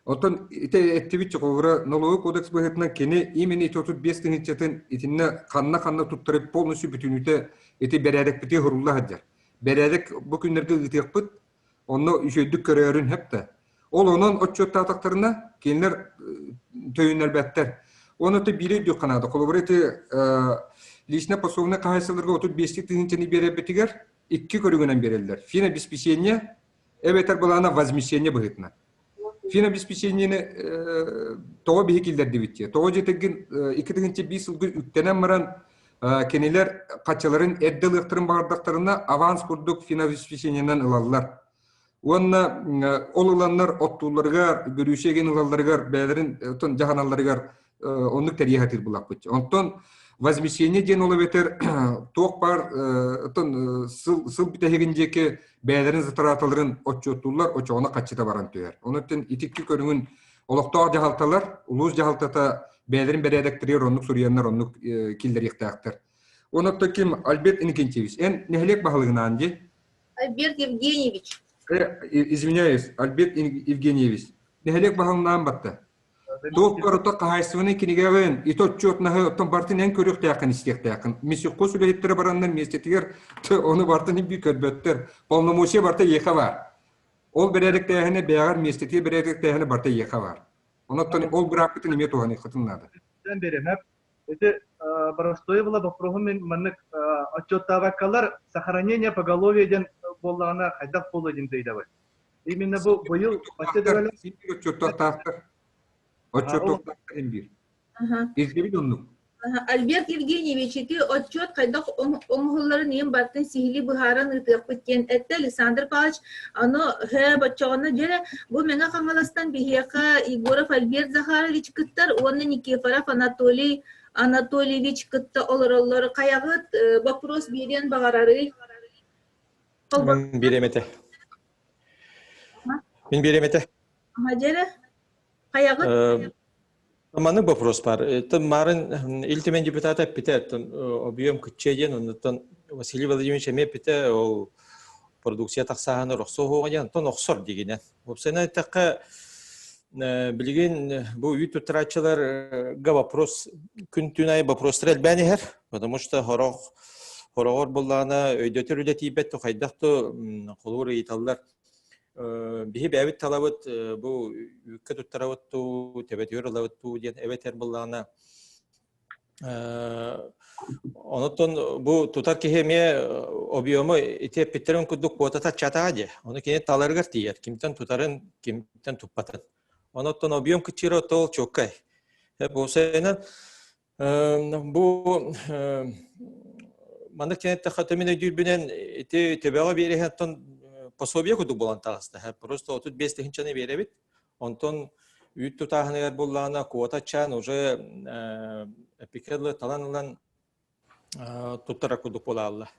[SPEAKER 7] Оттон ити эттибит холобура налоговый кодекс быһыытынан кини именно ити 35 тыһыынчатын итиннэ ханна-ханна туттарып полностью бүтүнүүтэ ити бэрээдэкпитигэр сурулла сылдьар. Бэрээдэк бу күннэргэ ыытыахпыт, онно үчүгэйдик көрөөрүн сөп да. Ол онон отчуоттаатахтарына кинилэр төйүннэрбэттэр. Оны то биири өйдүөххэ наада. Холобура ити личное пособное хаһайсыларга 35 тыһыынчаны биэрэрбитигэр икки көрүҥүнэн биэрэллэр. Финобеспечение эбэтэр былаана возмещение быһыытынан. Финобеспечениени тоҕо биһи киллэрдибит диye. Тоҕо дьэтигин 2005 сылга үктэнэн баран кинилэр хаччаларын эрдэ ылыахтарын баҕардахтарына аванс курдук финобеспечениенэн ылаллар. Уонна ол ыланнар оттуулларыгар, бүрүүсэ эгин ылалларыгар, бэйэлэрин дьаһаналларыгар оннук тэрийэ сатыыр булаппыт. Онтон возмещение диэн ол эбэтэр туох баар сыл, сыл бүтэһигин диэки бэйэлэрин затраталарын отчуоттууллар, очоҕуна хаччыта баран түһэр. Онон итикки көрүҥүн олохтоох дьаһалталар, улуус дьаһалтата бэйэлэрин бэрээдэктэригэр оннук суруйаннар оннук киллэриэхтээхтэр. Онон ким Альберт Иннокентьевич, эн нэһилиэк баһылыгынаан дии?
[SPEAKER 1] Альберт Евгеньевич.
[SPEAKER 7] Извиняюсь, Альберт Евгеньевич. Нэһилиэк баһылыгынаан батта. Туох барыта хаһаайыстыбанай кинигэҕин, ити отчуотнаһы оттон бартын эн көрүөхтээххин истиэхтээххин. Мисюккос үлэһиттэрэ бараннар миэстэтигэр ону бартын би көрбөттөр. Полномочия барта эйиэхэ баар. Ол бэрээдэктээһинэ бэйэҕэр миэстэтигэр бэрээдэктээһинэ барта эйиэхэ баар. Онон ол бырааппытын эмиэ туһаныаххытын наада.
[SPEAKER 12] Беремеп. Ити простой была вопроһум мин маннык отчуоттаабаккалар сохранение поголовья диэн буоллаҕына хайдах буолуо диэн ыйдабыт. Именно бу быйыл
[SPEAKER 7] Отчуоттаахтар. Отчуоттаахтар биир. Ирдэбил оннук.
[SPEAKER 1] Альберт Евгеньевич ити отчуот хайдах оҥоһулларын иһин бартын сиһилии быһааран ыытыахпыт диэн эттэ Александр Павлович. Аны һэ боччоҕуна дьэрэ бу Мэҥэ Хаҥаластан биһиэхэ Егоров Альберт Захарович кыттар уонна Никифоров Анатолий Анатольевич кытта олороллор. Хайаҕыт вопрос биэриэн баҕарарый?
[SPEAKER 13] Мин биэриэм этэ. Мин биэриэм этэ.
[SPEAKER 1] Дьэрэ, хайаҕыт?
[SPEAKER 13] Маннык вопрос бар. Марын Ил Түмэн депутата эппитэ, объем кычча диэн, оннуттан Василий Владимирович эмиэ эппитэ, ол продукция тахсааһыны охсуоҕа диэн, онтон охсор дигинэн. Уопсайынан эттэххэ, билигин бу үүт туттарааччыларга вопрос күн-түүн аайы вопростар элбээн иһэр, потому что хорох хороҕор буллаҕына өйдөтөр үлэ тиийбэт то хайдах то холуур ыйыталлар. Биһи бэйэбит талабыт бу үүккэ туттарабыт туу, төбөтүгэр ылабыт туу диэн эбэтэр буллаҕына Онотон бу тутар киһи эмиэ объему ити эппиттэрин курдук куотата чатаа дии. Ону кини таларыгар тиийэр. Кимтэн тутарын, кимтэн туппатын. Онотон объем кыччыыра ол чуоккай. Бу сайынан бу маннык диэн эттэххэ мин өйдүүрбүнэн ити төбөҕө биэриһэттэн пособие курдук буолан таҕыста. Просто 35 тыһыынчаны биэрэбит. Онтон үүт тутааһыныгар буллаҕына куота чаан уже эпикелы талан ылан туттарар курдук буолаалла.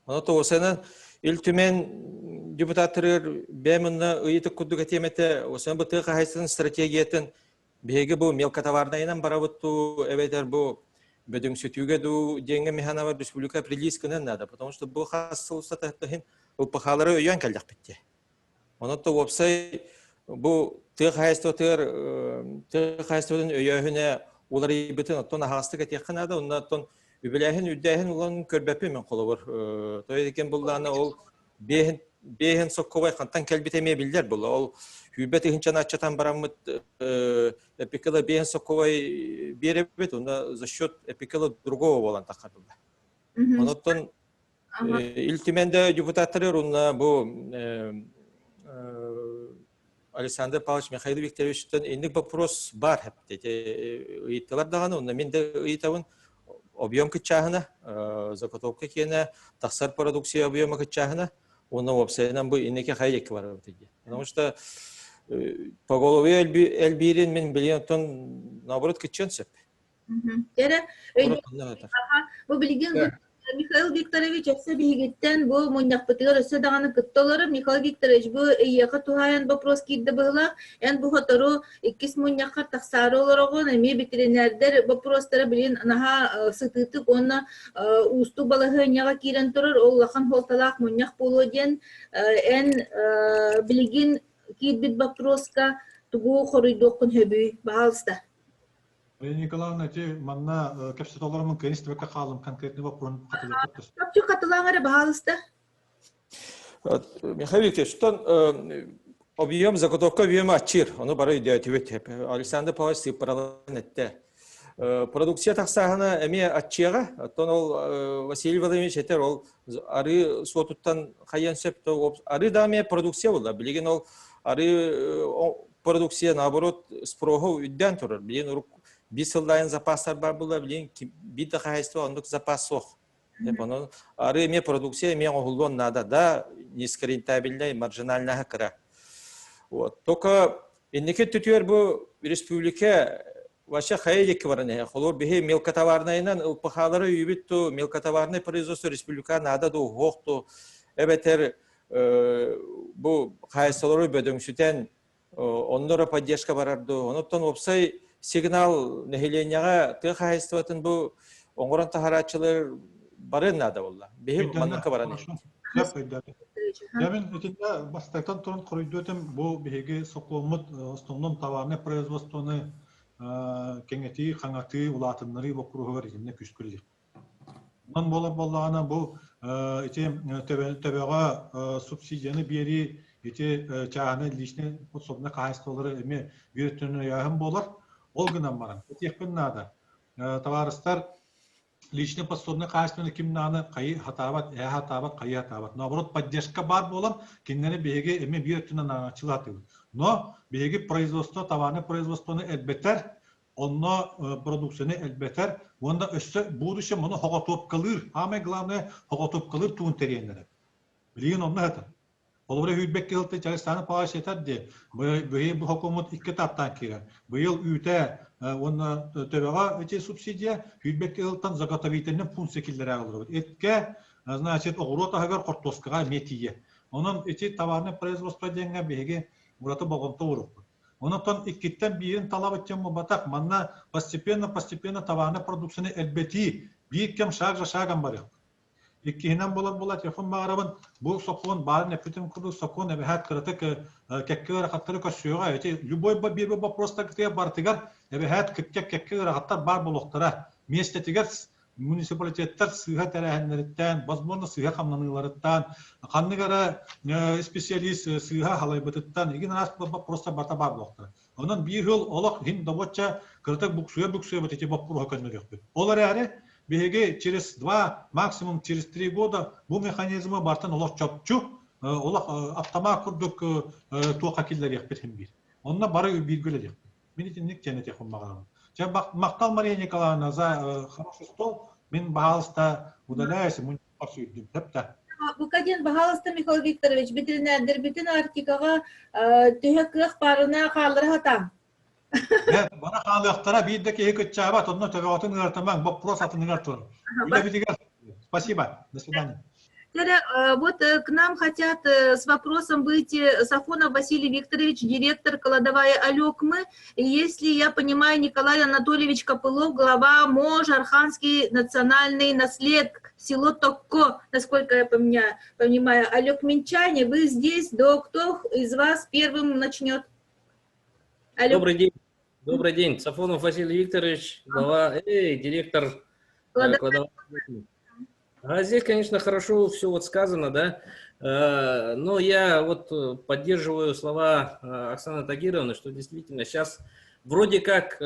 [SPEAKER 13] Ону тоҕусанан Ил Түмэн депутаттарыгар бэйэм онно ыйытык курдук этиэм этэ, осен бу тыа хаһаайыстыбатын стратегиятын биһиги бу мелкотоварнайынан барабыт дуу, эбэтэр бу бөдөҥсүтүүгэ дуу диэҥҥэ механабар республика прилиз гынан наада, потому что бу хас сыл устата ЛПХ-лары өйөөн кэллэхпит дии. Онон то уопсай бу тыа хаһаайыстыбатыгар тыа хаһаайыстыбатын өйөөһүнэ уларыйбытын оттон аһаҕастык этиэххэ наада. Онно оттон үбүлээһин үрдээһин улан көрбөппүн мен холобур. Той экен буллаана ол биэһин биэһин соккобай хантан кэлбит эмиэ биллэр була. Ол сүүрбэ тыһыынчаны аччатан бараммыт эпикела биэһин соккобай биэрэбит, онно за счет эпикела другого буолан таххар була. Онотон Ил Түмэн да депутаттары уонна бу Александр Павлович Михаил Викторовичтан инник вопрос бар ыйыттылар даҕаны онно мин да ыйытабын объем кыччааһына заготовка киэнэ тахсар продукция объема кыччааһына уонна уопсайынан бу инники хайа диэки барабыт дии потому что поголовье элбиирин мин билигин оттон наоборот кыччыан сөп
[SPEAKER 1] Эрэ бу билигин Михаил Викторович өссө биһигиттэн бу мунньахпытыгар өссө даҕаны кытта олорор. Михаил Викторович, бу эйиэхэ туһаайан вопрос киирдэ быһыылаах. Эн бу сотору иккис мунньаххар тахсаары олороҕун. Эмиэ ветеринэрдэр боппуруостара билигин наһаа сытыытык уонна уустук балаһыанньаҕа киирэн турар. Ол улахан суолталаах мунньах буолуо диэн эн билигин киирбит боппуруоска тугу хоруйдуоххун сөбүй? Баһаалыста.
[SPEAKER 4] Мария Николаевна, ити манна кэпсэтэ олороммун кыайан истибэккэ хааллым, конкретный вопроһун хатылыахпыт да.
[SPEAKER 1] Чопчу хатылаан эрэ, баһаалыста.
[SPEAKER 13] Михаил Викторович, оттон. Объем, заготовка объема аччыыр, ону бары өйдөөтүбүт. Александр Павлович сыыппараларын эттэ. Продукция тахсааһына эмиэ аччыаҕа. Оттон ол Василий Владимирович этэр, ол арыы суотуттан хайыан сөп, арыы да эмиэ продукция буолла. Билигин ол арыы продукция, наоборот, спроһу үрдээн турар. Билигин урук биир сыллайын запастар бар буолла, билигин биир да хаһайство оннук запас суох. Онон арыы эмиэ продукция эмиэ оҥоһуллуон наада да, низкорентабельнай, маржинальнаһа кыра. Вот. Только инники өттүтүгэр бу республика вообще хайа диэки баран иһэ. Холобур, биһи мелкотоварнайынан ЛПХ-лары үүйбүт ту, мелкотоварный производство республика наада ду, уһуох ту, эбэтэр бу хаайсалары бөдөҥсүтэн онно эрэ поддержка барар дуу. Онуттан уопсай сигнал нэһилиэнньэҕэ тыа хаһаайыстыбатын бу оҥорон таһарааччылар барыан наада буолла. Биһи манныкка баран
[SPEAKER 4] Дьэ мин итиннэ бастакытан туран хоруйдуо этим бу биһиги сокуоммут основном товарнай производствоны кэҥэтии, хаҥатыы, улаатыннарыы боппуруоһугар итиннэ күүскэ үлэлиэх. Онон буолар буоллаҕына бу ити төбөҕө субсидияны биэрии ити чааһынай личнэй подсобнай хаһаайыстыбалары эмиэ биир өттүнэн өйөөһүн буолар. Ол гынан баран этиэхпин наада. Табаарыстар личнэй подсобнай хаһаайыстыбаны ким даҕаны хайыы сатаабат, эһэ сатаабат, хайыы сатаабат. Наоборот, поддержка баар буолан, кинилэри биһиги эмиэ биир өттүнэн араҥаччылаатыбыт. Но биһиги производство, товарное производствоны элбэтэр онно продукцияны элбэтэр уонна өссө будущем ону хоҕотуопкалыыр, самое главное хоҕотуопкалыыр туун тэрийэннэрэ. Билигин онно сытар. Холобура үүрбэккэ сылтан Чарыстааны Павлович этэр дии, быйыл бу хокуоммут икки этаптаан киирэр. Быйыл үүтэ уонна төбөҕө ити субсидия, үүрбэккэ сылтан заготовительный функция киллэрэ олоробут. Эткэ, значит, оҕуруот аһыгар хортуоскаҕа эмиэ тиийэ. Онон ити товарное производство диэҥҥэ биһиги ураты болҕомто уурукпут. Онон иккиттэн биирин талабыт диэн буолбатах. Манна постепенно-постепенно товарнай продукцияны элбэтии биир кэм шаг за шагом барыахпыт. Иккиһинэн буолар буолла телефон баҕарабын бу сокуон баарын эппитим курдук сокуон эбэһээт кыратык кэккэ ыарахаттары көрсүөҕэ. Ити любой биир вопростаргытыгар барытыгар эбэһээт кэккэ кэккэ ыарахаттар баар буолуохтара. Миэстэтигэр муниципалитеттар сыыһа тэрээһиннэриттэн, возможно, сыыһа хамнаныыларыттан, ханнык эрэ специалист сыыһа халайбытыттан, игин араас просто барыта баар буолуохтара. Онон биир сыл олох иһин добуочча кыратык буксуйа-буксуйа ити боппуруоһу көннөрүөхпүт. Ол эрээри биһиги через два, максимум через три года бу механизмы бартан олох чопчу, олох автомат курдук туохха киллэриэхпит иһин биир. Онно бары бииргэ үлэлиэхпит. Мин итинник диэн этиэхпин баҕарабын. Чэ, махтал Мария Николаевна за хороший стол. Мин, баһаалыста, удаляюсь, сүүрдүм. Сөп
[SPEAKER 1] Бука диэн, баһаалыста, Михаил Викторович, ветеринэрдэрбитин Арктикаҕа төһө кыах баарына хааллара сатаан.
[SPEAKER 4] Бара хаалыахтара, биир да киһи кыччаабат, онно төбөҕүтүн ыаратымаҥ, боппуруос атыныгар турар. Үлэбитигэр спасибо, до свидания.
[SPEAKER 1] Вот к нам хотят с вопросом выйти Сафонов Василий Викторович, директор кладовая Алекмы. Если я понимаю, Николай Анатольевич Копылов, глава МОЖ, Арханский национальный наслед, село Токко, насколько я понимаю. понимаю. Алекминчане, вы здесь, да кто из вас первым начнет?
[SPEAKER 14] Алёк. Добрый день. Добрый день. Сафонов Василий Викторович, глава, эй, директор кладовой. А здесь, конечно, хорошо все вот сказано, да, но я вот поддерживаю слова Оксаны Тагировны, что действительно сейчас вроде как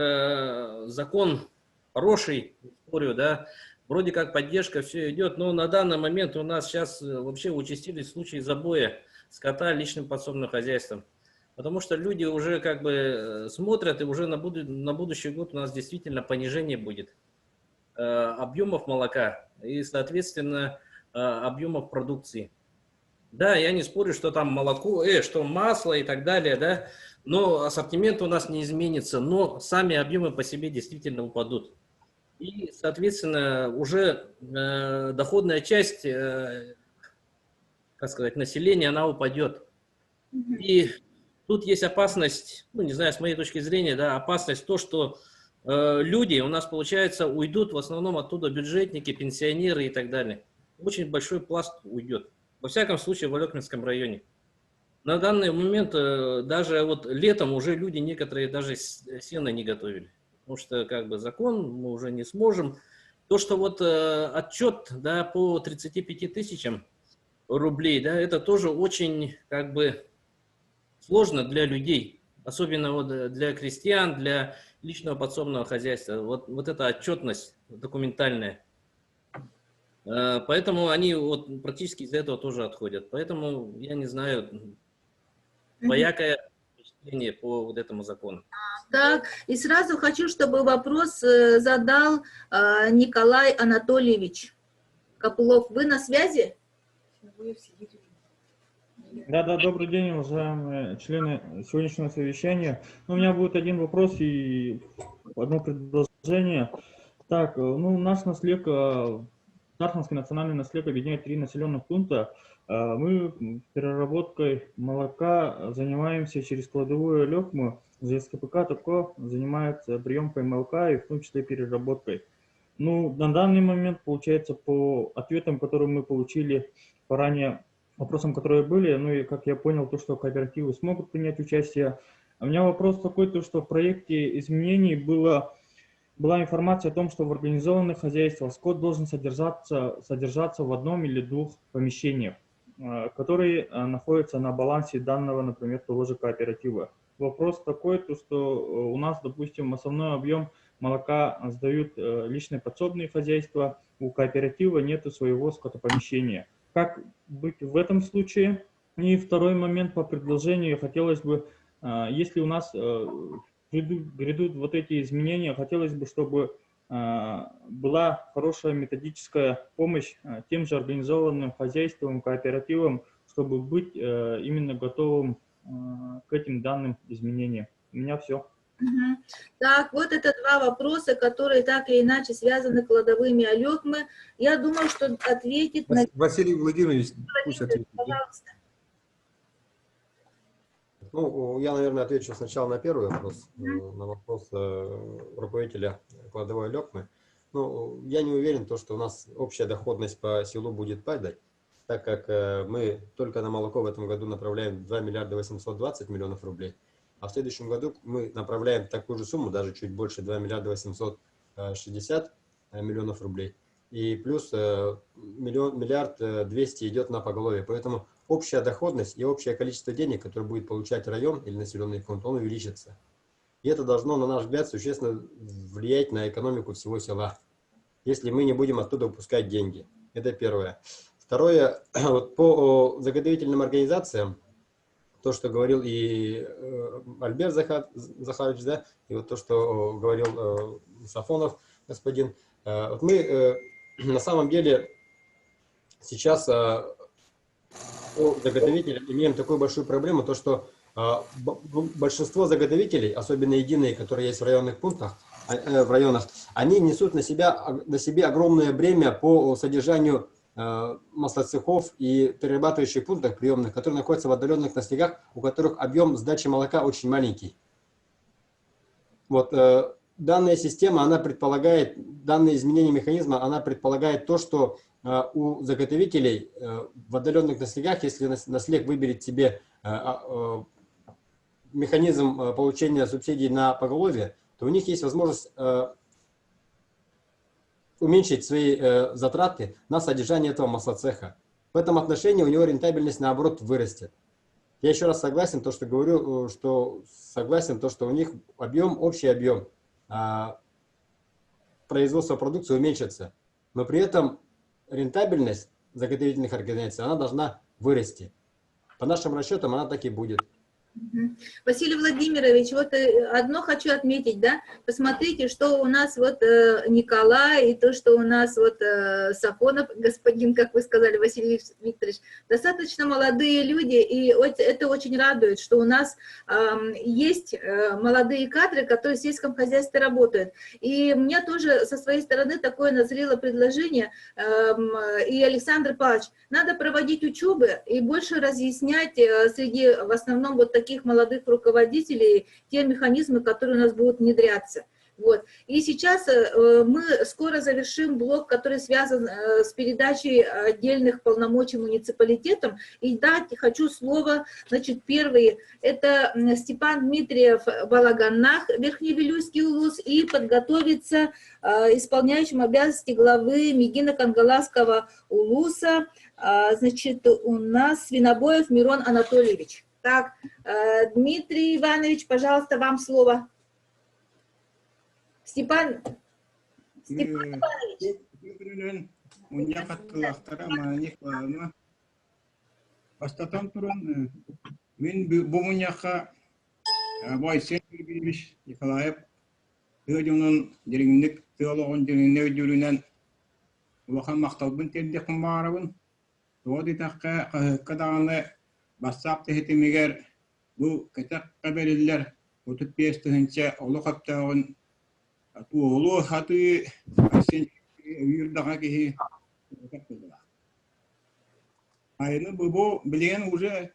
[SPEAKER 14] закон хороший, спорю, да, вроде как поддержка, все идет, но на данный момент у нас сейчас вообще участились случаи забоя скота личным подсобным хозяйством. Потому что люди уже как бы смотрят, и уже на, буду, на будущий год у нас действительно понижение будет объемов молока и, соответственно, объемов продукции. Да, я не спорю, что там молоко, что масло и так далее, да, но ассортимент у нас не изменится, но сами объемы по себе действительно упадут. И, соответственно, уже доходная часть, как сказать, населения, она упадет. И тут есть опасность, ну, не знаю, с моей точки зрения, да, опасность то, что люди у нас, получается, уйдут в основном оттуда бюджетники, пенсионеры и так далее. Очень большой пласт уйдет. Во всяком случае, в Олекминском районе. На данный момент даже вот летом уже люди некоторые даже сено не готовили. Потому что как бы закон мы уже не сможем. То, что вот отчет, да, по 35 тысячам рублей, да, это тоже очень как бы сложно для людей, особенно вот для крестьян, для личного подсобного хозяйства. Вот, вот эта отчетность документальная. Поэтому они вот практически из-за этого тоже отходят. Поэтому я не знаю, двоякое впечатление по вот этому закону.
[SPEAKER 1] Так, и сразу хочу, чтобы вопрос задал Николай Анатольевич Копылов. Вы на связи?
[SPEAKER 15] Да, да, добрый день, уважаемые члены сегодняшнего совещания. Ну, у меня будет один вопрос и одно предложение. Так, ну, наш наслег, Тарханский национальный наслег объединяет три населенных пункта. Мы переработкой молока занимаемся через кладовую Лекму. ЗСКПК Топко занимается приемкой молока и в том числе переработкой. Ну, на данный момент, получается, по ответам, которые мы получили по ранее вопросам, которые были, ну и как я понял, то, что кооперативы смогут принять участие. У меня вопрос такой, то, что в проекте изменений было, была информация о том, что в организованных хозяйствах скот должен содержаться, содержаться в одном или двух помещениях, которые находятся на балансе данного, например, того же кооператива. Вопрос такой, то, что у нас, допустим, основной объем молока сдают личные подсобные хозяйства, у кооператива нету своего скотопомещения. Как быть в этом случае? И второй момент по предложению. Хотелось бы, если у нас грядут вот эти изменения, хотелось бы, чтобы была хорошая методическая помощь тем же организованным хозяйствам, кооперативам, чтобы быть именно готовым к этим данным изменениям. У меня все.
[SPEAKER 1] Угу. Так, вот это два вопроса, которые так или иначе связаны с кладовыми Олекмы. Я думаю, что ответит...
[SPEAKER 7] на... Василий Владимирович, пусть ответит.
[SPEAKER 1] Пожалуйста.
[SPEAKER 9] Ну, я, наверное, отвечу сначала на первый вопрос, на вопрос руководителя кладовой Олекмы. Ну, я не уверен, то, что у нас общая доходность по селу будет падать, так как мы только на молоко в этом году направляем 2 миллиарда 820 миллионов рублей. А в следующем году мы направляем такую же сумму, даже чуть больше, 2 миллиарда 860 миллионов рублей. И плюс миллиард 200 идет на поголовье. Поэтому общая доходность и общее количество денег, которое будет получать район или населенный пункт, он увеличится. И это должно, на наш взгляд, существенно влиять на экономику всего села, если мы не будем оттуда упускать деньги. Это первое. Второе, вот по заготовительным организациям, то, что говорил и Альберт Захарович, да, и вот то, что говорил Сафонов господин. Вот мы на самом деле сейчас по заготовителям имеем такую большую проблему, то, что большинство заготовителей, особенно единые, которые есть в районных пунктах, в районах, они несут на себя, на себе огромное бремя по содержанию маслоцехов и перерабатывающих пунктах приемных, которые находятся в отдаленных наслегах, у которых объем сдачи молока очень маленький. Вот, данная система, она предполагает, данное изменение механизма, она предполагает то, что у заготовителей в отдаленных наслегах, если наслег выберет себе механизм получения субсидий на поголовье, то у них есть возможность уменьшить свои затраты на содержание этого маслоцеха. В этом отношении у него рентабельность, наоборот, вырастет. Я еще раз согласен, то, что говорю, что согласен, то, что у них объем, общий объем производства продукции уменьшится, но при этом рентабельность заготовительных организаций, она должна вырасти. По нашим расчетам она так и будет.
[SPEAKER 1] Василий Владимирович, вот одно хочу отметить, да, посмотрите, что у нас вот Николай и то, что у нас вот Сафонов, господин, как вы сказали, Василий Викторович, достаточно молодые люди, и это очень радует, что у нас есть молодые кадры, которые в сельском хозяйстве работают. И у меня тоже со своей стороны такое назрело предложение, и Александр Павлович, надо проводить учебы и больше разъяснять среди, в основном, вот таких молодых руководителей те механизмы, которые у нас будут внедряться. Вот. И сейчас мы скоро завершим блок, который связан с передачей отдельных полномочий муниципалитетам. И дать хочу слово, значит, первый, это Степан Дмитриев Балаганнах, Верхневилюйский улус, и подготовиться исполняющим обязанности главы Мегино-Кангаласского улуса, значит, у нас Свинобоев Мирон Анатольевич. Так, Дмитрий Иванович, пожалуйста, вам слово. Степан, Степан Иванович.
[SPEAKER 16] Мунньах аттылаахтара Майя Николаевна. Бастатан туран, мин бу мунньахха бу Айсен Сергеевич Николаев тыа дьонун дириҥник, тыа олоҕун дириҥник өйдүүрүнэн улахан махталбын тиэрдиэхпин баҕарабын. Тоҕо диэтэххэ, хаһыакка даҕаны бассаап тиһитимигэр бу кэтэххэ бэриллэр 35 тыһыынча олох өптөөҕүн туоһулуу сатыы Айсен өйүүр даҕа киһи быһыылаах. Айыны бу билигин уже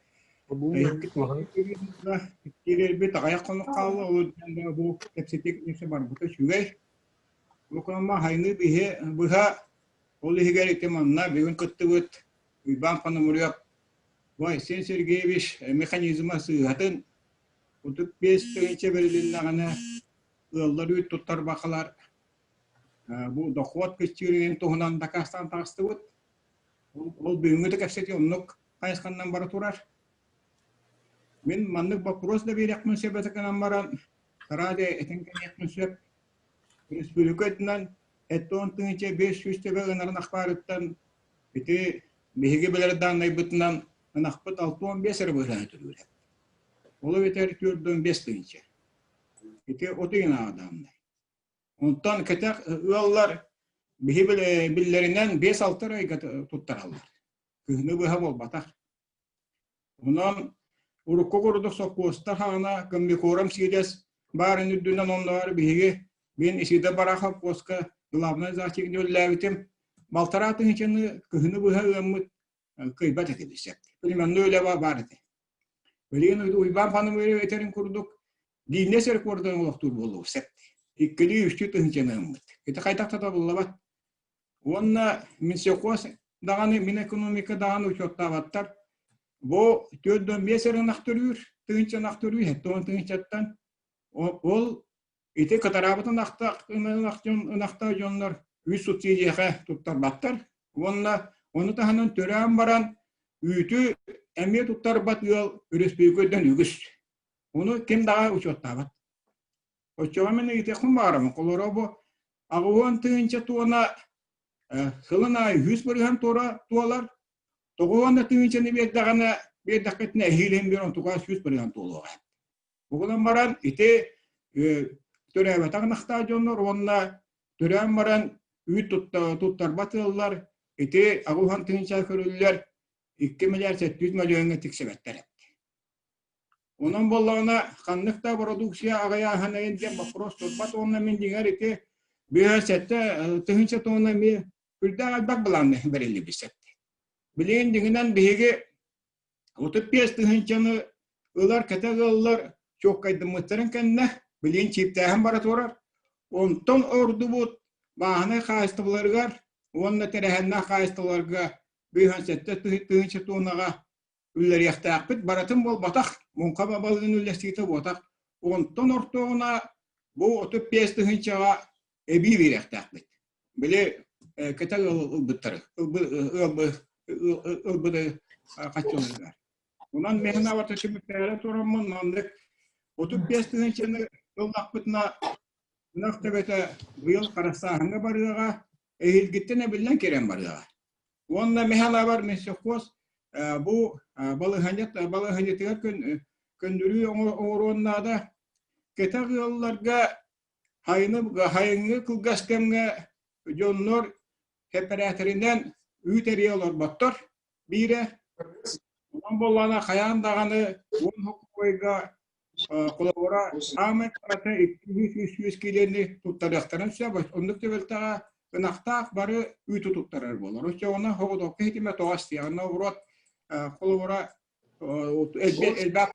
[SPEAKER 16] киирэрбит аҕыйах хонук хаалла, ол үрдүнэн бу кэпсэтии күнүсэ барбыта үчүгэй. Бу куһаҕан хайыныы биһи быһа Ол иһигэр ити манна бүгүн кыттыбыт Уйбаан Пономарев бу Айсен Сергеевич механизма сыыһатын 35 тыһыынча бэрилиннэҕинэ ыаллар үүт туттарбакалар бу дохуот кыччыырын туһунан дакаастаан таҕыстыбыт. Ол бүгүҥҥү да кэпсэтии оннук хайысханан бара турар. Мин маннык боппуруос да биэриэхпин сөп этэ гынан баран, ради этэн кэлиэхпин сөп. Республика өттүнэн 7 500 төбө ынарын ахпаарыттан ити биһиги билэр дааннайбытынан ынахпыт 65 эрэ быһыһа төрүүрэ. Ол эбэтэр 45 тыһыынча. Ити от ыйын дааннай. Онтон кэтэх ыаллар биһи биллэринэн 5-6 эрэ ыйга туттараллар. Кыһыны быһа буолбатах. Онон урукку курдук сопхуостар хаҕына комбикорм сиидэс баарын үрдүнэн оннооҕор биһиги мин Исидор Барахов сопхуоска главнай зоотехник үлэлээбитим. Балтараа тыһыынчаны кыһыны быһа ыаммыт кыайбат этибит сөп. Племенной үлэ баар этэ. Билигин Уйбаан Пономарев этэрин курдук Гиннес рекордун олохтуур буолуо сөп. Иккилии үстүү тыһыынчаны ыаммыт. Ити хайдах да табыллыбат. Уонна Минсельхоз даҕаны, Минэкономика даҕаны учуоттаабаттар. Бу 405 эрэ ынах төрүүр, тыһыынча ынах төрүүр, 70 тыһыынчаттан. Ол ити кытараабыт ынахтаах ынахтаах дьоннор үс субсидияҕа туттарбаттар. Уонна ону таһынан төрөөн баран үүтү эмиэ туттарбат ыал өрөспүүбүлүкэттэн үгүс. Ону ким даҕаны учуоттаабат. Оччоҕо мин ыйытыахпын баҕарабын. Холоро бу 80 тыһыынча туона сылын аайы 100% туора туолар. 90 тыһыынчаны биэрдэҕинэ биэрдэххитинэ эһиилин биэр онтука 100% туолуоҕа. Бу гынан баран ити төрөөбөтөх ынахтаах дьоннор уонна төрөөн баран үүт туттарбат ыаллар ити 80 тыһыынча көрүллэр 2 миллиард 700 мөлүйүөҥҥэ тиксибэттэр эбит. Онон буоллаҕына ханнык да бородууксуйа аҕыйааһынайын диэн боппуруос турбат уонна мин дьиҥэр ити бүһэ сэттэ тыһыынча туонна эмиэ үрдээх элбэх былаанна бэриллибит сэттэ. Билигин дьиҥинэн биһиги 35 тыһыынчаны ылар кэтэх ыаллар чуоккайдаммыттарын кэннэ билигин чииптээһин бара турар. Онтон ордубут бааһынай хаһаайыстыбаларыгар уонна тэрээһиннээх хаһаайыстыбаларга быыһан сэттэ тыһыынча туоннаҕа үллэриэхтээхпит барытын буолбатах, муҥха балыгын үллэстиитэ буотах. Онтон ортоҕуна бу 35 тыһыынчаҕа эбии биэриэхтээхпит. Били кэтэх ылбыттары, ылбыты хаччыларыгар. Онон мин абата түмүктээри тураммын маннык 35 тыһыынчаны ыллахпытына ынах төбөтө быйыл харастааһыҥҥа барыаҕа, эһиилгиттэн эбиллэн киирэн барыаҕа. Уонна Михалабар Минсельхоз бу балаһыанньатыгар көннөрүү оҥоруон наада. Кэтэх ыалларга хайыҥҥы кылгас кэмҥэ дьоннор кэпэрээтэринэн үүт эрийэ олорботтор биирэ. Онон буоллаҕына хайаан даҕаны уон хокуойга Холобура, саамай кырата 200-300 киилэни туттарыахтарын сөп. Оннук түбэлтэҕэ ынахтаах бары үүтү туттарар буолар. Оччоҕуна соҕотоххо иһитимэ тоҕо астыаҕа. Наоборот, холобура, элбэх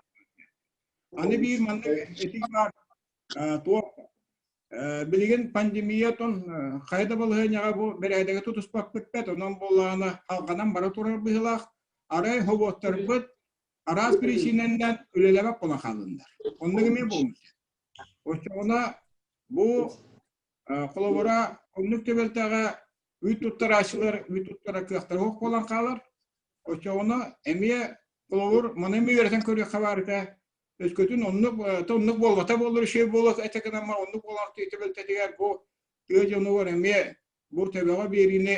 [SPEAKER 16] Аны биир маннык этии баар. Туох билигин пандемия тон хайа да балаһыанньаҕа бу бэрээдэги тутуспаппыт бэт, онон буоллаҕына халҕанан бара турар быһыылаах. Арай хобуоттарбыт араас биричиинэннэн үлэлээбэт буолан хааллыннар. Оннук эмиэ буолуон сөп. Оччоҕуна бу холобура оннук түбэлтэҕэ үүт туттарааччылар үүт туттара кыахтара суох буолан хаалар. Оччоҕуна эмиэ Холобур, маны эмиэ үөрэтэн көрүөххэ баар этэ. Өскөтүн оннук оннук буолбата буоллар үчүгэй буолуох этэ гынан оннук буолар түбэлтэтигэр бу тыа дьонугар эмиэ бу төбөҕө биэриини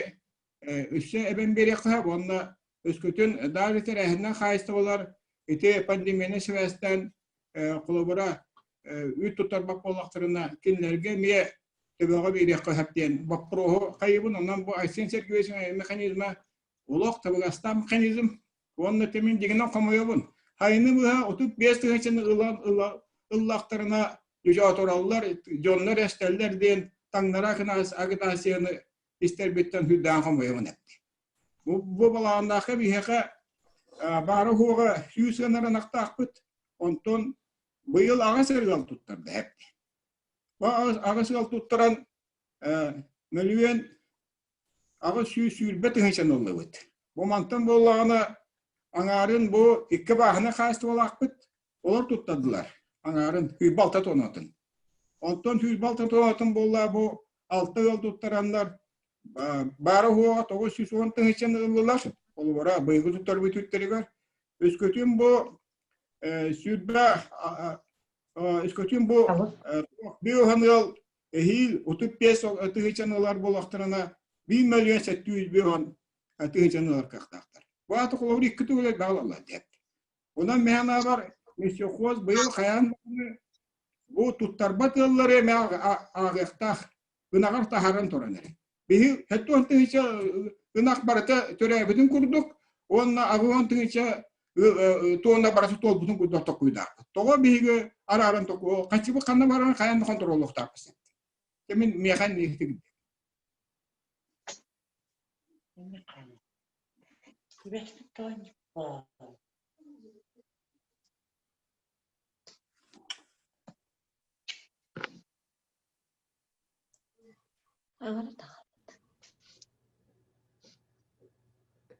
[SPEAKER 16] өссө эбэн биэриэххэ сөп уонна өскөтүн даже тэрээһиннээх хаһаайыстыбалар ити пандемияны сибээстээн холобура үүт туттарбат буоллахтарына кинилэргэ эмиэ төбөҕө биэриэххэ сөп диэн боппуруоһу хайыбын онон бу Айсен Сергеевич механизма олох табыгастаах механизм уонна тимин дьиҥинэн хомойобун хайыны быһа 35 тыһыынчаны ылан ыллахтарына дьоотураллар дьоннор эстэллэр диэн таҥнара агитацияны истэрбиттэн сүрдээх хомойобун эпти. Бу, бу балаҕаннаахха биһиэхэ баара-суоҕа сүүс гынар ынахтаахпыт, онтон быйыл аҕыс ыал туттарда эпти. Бу аҕыс ыал туттаран мөлүйүөн 820 тыһыынчаны ыллыбыт. Бу мантан буоллаҕына аҥаарын бу икки бааһына хаачыстыбалаахпыт, олор туттардылар аҥаарын 106 тоннатын. Онтон 106 тоннатын буолла бу алта ыал туттараннар баара уһуоҕа 910 тыһыынчаны ыллылар. Олубара быйылгы туттарбыт үттэригэр. Өскөтүн бу сүүрбэ өскөтүн бу биоһан ыал эһиил 35 тыһыынчаны ылар буоллахтарына 1 мөлүйүөн 750 тыһыынчаны ылар кыахтаахтар. Бу аата холобур икки төгүл элбэх ылаллар диэт. Онон мэһэн аабар лесхоз быйыл хайаан бу туттарбат ыаллары эмэ ааҕыахтаах ынаҕар таһааран туран эрэ. Биһи 70 тыһыынча ынах барыта төрөөбүтүн курдук уонна 80 тыһыынча туонна барыта туолбутун курдук токуйдаахпыт. Тоҕо биһиги арааран току хаччыбыт ханна барарын хайаан да хонтуруоллуохтаахпыт. Мин миэхэ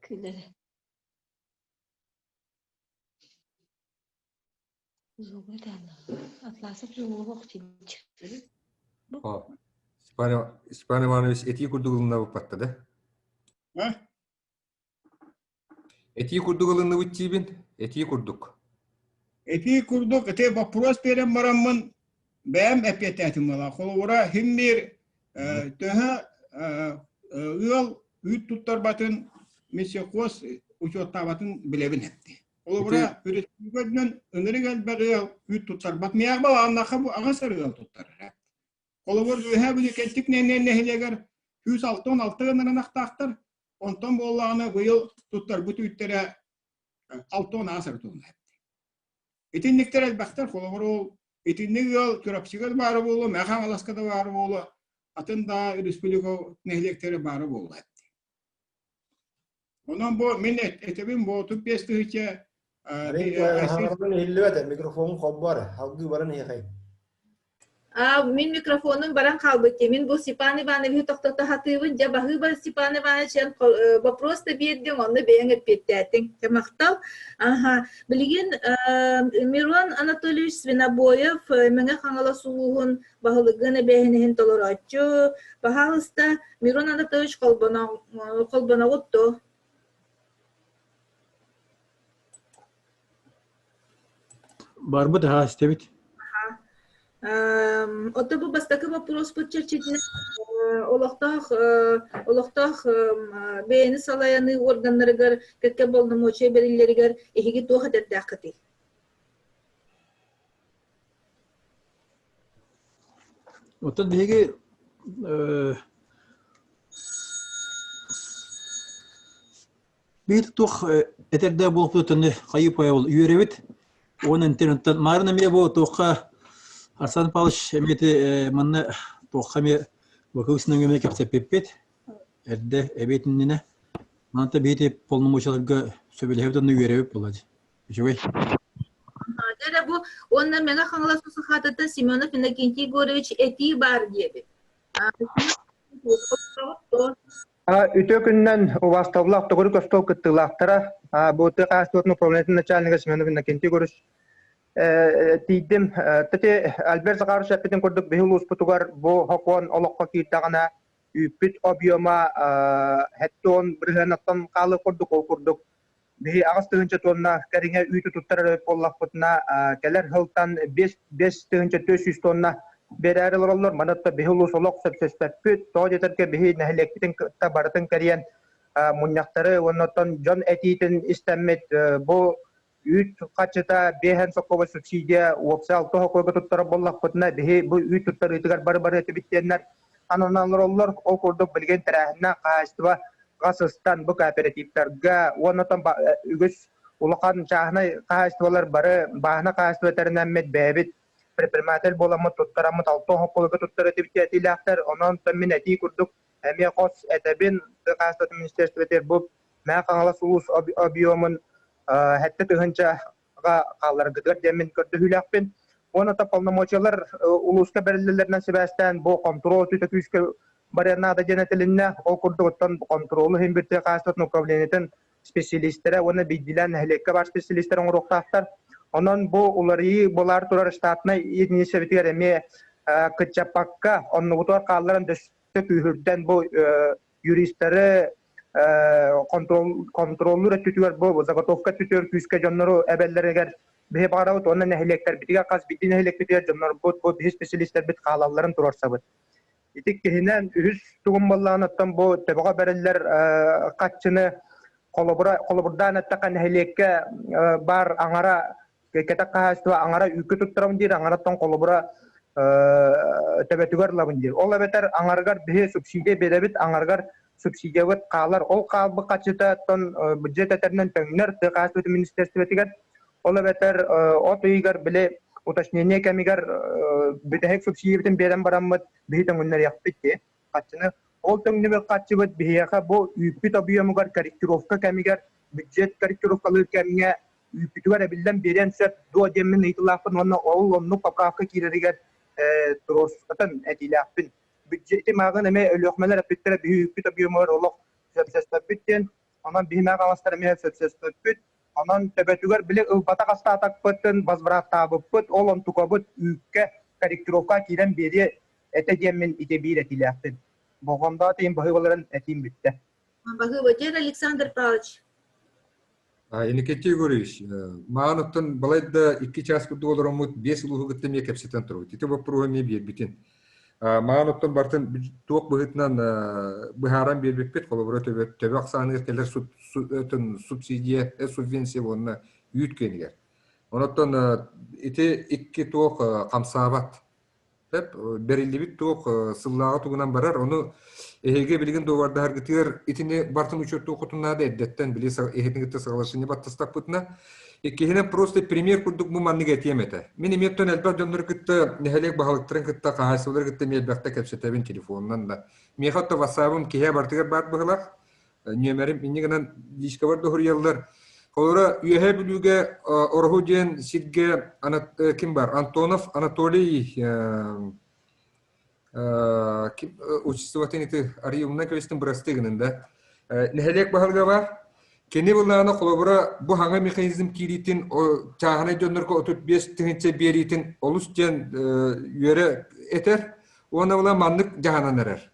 [SPEAKER 11] Күлэрэ. Атласов
[SPEAKER 7] Степан, Степан Иванович этии курдук ылыннабыппатта да? Этии курдук ылынныбыт диибин, этии курдук.
[SPEAKER 16] Этии курдук ити боппуруос биэрэн бараммын бэйэм эппиэттээтим буолаа. Холобура, химмир төһө ыал үүт туттарбатын мессехоз учуоттаабатын билэбин этти. Холобура, өрөспүүбүлүкэнэн ынырык элбэх ыал үүт туттарбат. Миэхэ балааннаха бу аҕыс ыал туттарар. Холобур, Үөһээ Бүлүү Кэнтик нэһилиэгэр 166 гыннаран ахтаахтар. Онтон буоллаҕына быйыл туттарбыт үүттэрэ 60 аас туһунан. Итинниктэр элбэхтэр. Холобур, ол итинник ыал Чурапчыга да баара буолуо, Мэхэ Хаҥаласка да баара буолуо, атын да республика нэһилиэктэрэ баара буолуо. Онон бу мин этэбин бу 35 тыһыынча
[SPEAKER 3] Иһиллибэт, микрофонун холбоор, алгыы баран иһэхэй.
[SPEAKER 1] Мин микрофонум баран хаалбыт дии. Мин бу Степан Ивановиһы тохтото сатыыбын. Дьэ, баһыыба Степан Иванович, эн вопрос да биэрдиҥ, онно бэйэҥ эппиэттээтиҥ. Дьэ, махтал. Аха. Билигин Мирон Анатольевич Свинобоев Мэҥэ Хаҥалас улууһун баһылыгын эбээһинэһин толорооччу. Баһаалыста, Мирон Анатольевич холбоноҕут дуо?
[SPEAKER 17] Барбыт аһаа истэбит.
[SPEAKER 1] Оттон бу бастакы боппуруоспут чэрчитинэн олохтоох олохтоох бэйэни салайыныы органнарыгар кэккэ боломуочуйа бэриллэригэр эһиги туох этэрдээххитий?
[SPEAKER 17] Оттон биһиги биир туох этэрдээх буолбутун хайыы пойобул үөрэбит уонна интернеттэн маарын эмиэ бу туохха Арсан Павлович эмиэ манна туохха эмиэ Бакылысынан эмиэ кэпсэппиппит эрдэ эбиэт иннинэ манта биһиги полномочияларга сөбүлэһэбит уонна үөрэбит буолла Үчүгэй.
[SPEAKER 1] Дьэ бу уонна Мэҥэ Хаҥалас Сахатыттан Семенов Иннокентий Егорович этии баар диэбит.
[SPEAKER 18] Үтүө күнүнэн убаастабыллаах төгүрүк остуол кыттыылаахтара, бу тыа хаһаайыстыбатын управлениетын начальнига Семенов Иннокентий Егорович тиийдим. Тати Альберт Захарович эппитин курдук биһи улууспутугар бу сокуон олоххо киирдэҕинэ үүппүт объема 70 бырыһыанаттан хаалыы курдук ол курдук. Биһи 8 тыһыынча тонна кэриҥэ үүтү туттарар эбит буоллахпытына, кэлэр сылтан 5400 тонна биэрээри олороллор. Манна биһи улуус олох сөпсөспөппүт. Тоҕо диэтэргэ биһи нэһилиэкпитин кытта барытын кэрийэн мунньахтары уонна оттон дьон этиитин истэммит бу үүт хаччыта биэһэн сокуоба субсидия уопсай алта сокуога туттарар буоллахпытына биһи бу үүт туттарыытыгар бары-бары этибит диэннэр ананан олороллор. Ол курдук билигин тэрээһиннээх хаһаайыстыба сыстан бу кооперативтарга уонна оттон үгүс улахан чааһынай хаһаайыстыбалар бары бааһына хаһаайыстыба тэринэммит бэйэбит предприниматель буоламмыт туттараммыт алта оһоххолорго туттар этибит этиилээхтэр. Онон мин этии курдук эмиэ хос этэбин тыа хаһаайыстыбатын министерствотыгар бу Мэҥэ Хаҥалас улуус объемун 7 тыһыынчаҕа хаалларгытыгар диэммин көрдөһүүлээхпин. Уонна полномочиялар улууска бэриллэллэринэн сибээстээн бу хонтуруол өттүтэ күүскэ барыан наада диэн этилиннэ. Ол курдук оттон хонтуруолу иһин бир тыа хаһаайыстыбатын управлениетын специалистэрэ уонна биирдиилээн нэһилиэккэ баар специалистэр оҥоруохтаахтар. Онон бу уларыйыы буолаар турар штатнай единицэбитигэр эмиэ кыччаппакка оннубутугар хаалларан өссө күүһүрдэн бу юристары контроллуур өттүтүгэр бу заготовка өттүтүгэр күүскэ дьоннору эбэллэригэр биһи баҕарабыт уонна нэһилиэктэрбитигэр хас биирдии нэһилиэкпитигэр дьоннорбут бу биһи специалистэрбит хаалалларын туруорсабыт. Ити киһинэн үһүс тугум буоллаҕына бу төбөҕө бэриллэр хаччыны холобура холобурдаан эттэххэ нэһилиэккэ баар аҥара кэтэх хаһаайыстыба аҥара үүккэ туттарабын диир, аҥараттан холобура төбөтүгэр ылабын диир. Ол эбэтэр аҥарыгар биһи субсидия биэрэбит, аҥарыгар субсидиябыт хаалар. Ол хаалбыт хаччыта бюджет этэринэн төҥнөр тыа хаһаайыстыбатын министерствотыгар. Ол эбэтэр от ыйыгар били уточнение кэмигэр бүтэһик субсидиябытын биэрэн бараммыт биһи төҥүннэриэхпит дии хаччыны. Ол төҥнүбүт хаччыбыт биһиэхэ бу үүппүт объемугар корректировка кэмигэр бюджет корректировкалыыр кэмҥэ үүппүтүгэр эбиллэн биэриэн сөп дуо диэммин ыйытылаахпын уонна ол оннук поправка киирэригэр туруорсутан этиилээхпин. Бюджети мааҕын эмиэ Өлүөхүмэлэр эппиттэрэ биһи үүппүт объемугар олох сөпсөспөппүт диэн. Онон биһи мээх аҕастар эмиэ сөпсөспөппүт. Онон төбөтүгэр били ылбатах астаатакпытын возвраттаабыппыт, ол онтукабыт үүккэ корректировка киирэн биэриэ этэ диэммин ити биир этиилээхпин. Болҕомтоҕо тиийин баһыыбаларын этиим бүттэ.
[SPEAKER 1] Баһыыба, дьэр Александр Павлович.
[SPEAKER 7] Иннокентий Егорович, маҕан оттон балайда икки чаас курдук олороммут биэс улууһу кытта эмиэ кэпсэтэн турабыт. Ити боппуруоһу эмиэ биэрбитин. Маҕан оттон бартын туох быһыытынан быһааран биэрбиппит, холобура төбө, төбө ахсааныгар кэлэр субсидия, субвенция уонна үүт киэнигэр. Онон ити икки туох хамсаабат. Сөп, бэриллибит туох сыллааҕы тугунан барар, ону эһиги билигин дуобардаһаргытыгар итини бартын учуоттуоххутун наада эрдэттэн били эһитин кытта соглашение баттастахпытына. Иккиһинэн просто пример курдук бу маннык этиэм этэ. Мин эмиэттэн элбэх дьоннору кытта нэһилиэк баһылыктарын кытта хаһаайыстыбалары кытта эмиэ элбэхтэ кэпсэтэбин телефонунан да. Миэхэ отто ватсабым киһи барытыгар баар быһылаах. Нүөмэрим инньэ гынан личкабар да суруйаллар. Холобура, Үөһээ Бүлүүгэ Ороһу диэн сиргэ ким бар? Антонов Анатолий учествотын ити арыйымынан кэбистим бырастыы гынын да. Нэһилиэк баһылыга бар. Кини былаана холобура бу хаҥа механизм киириитин чааһынай дьоннорго 35 тыһыынча биэриитин олус диэн үөрэ этэр. Уонна була маннык дьаһанан эрэр.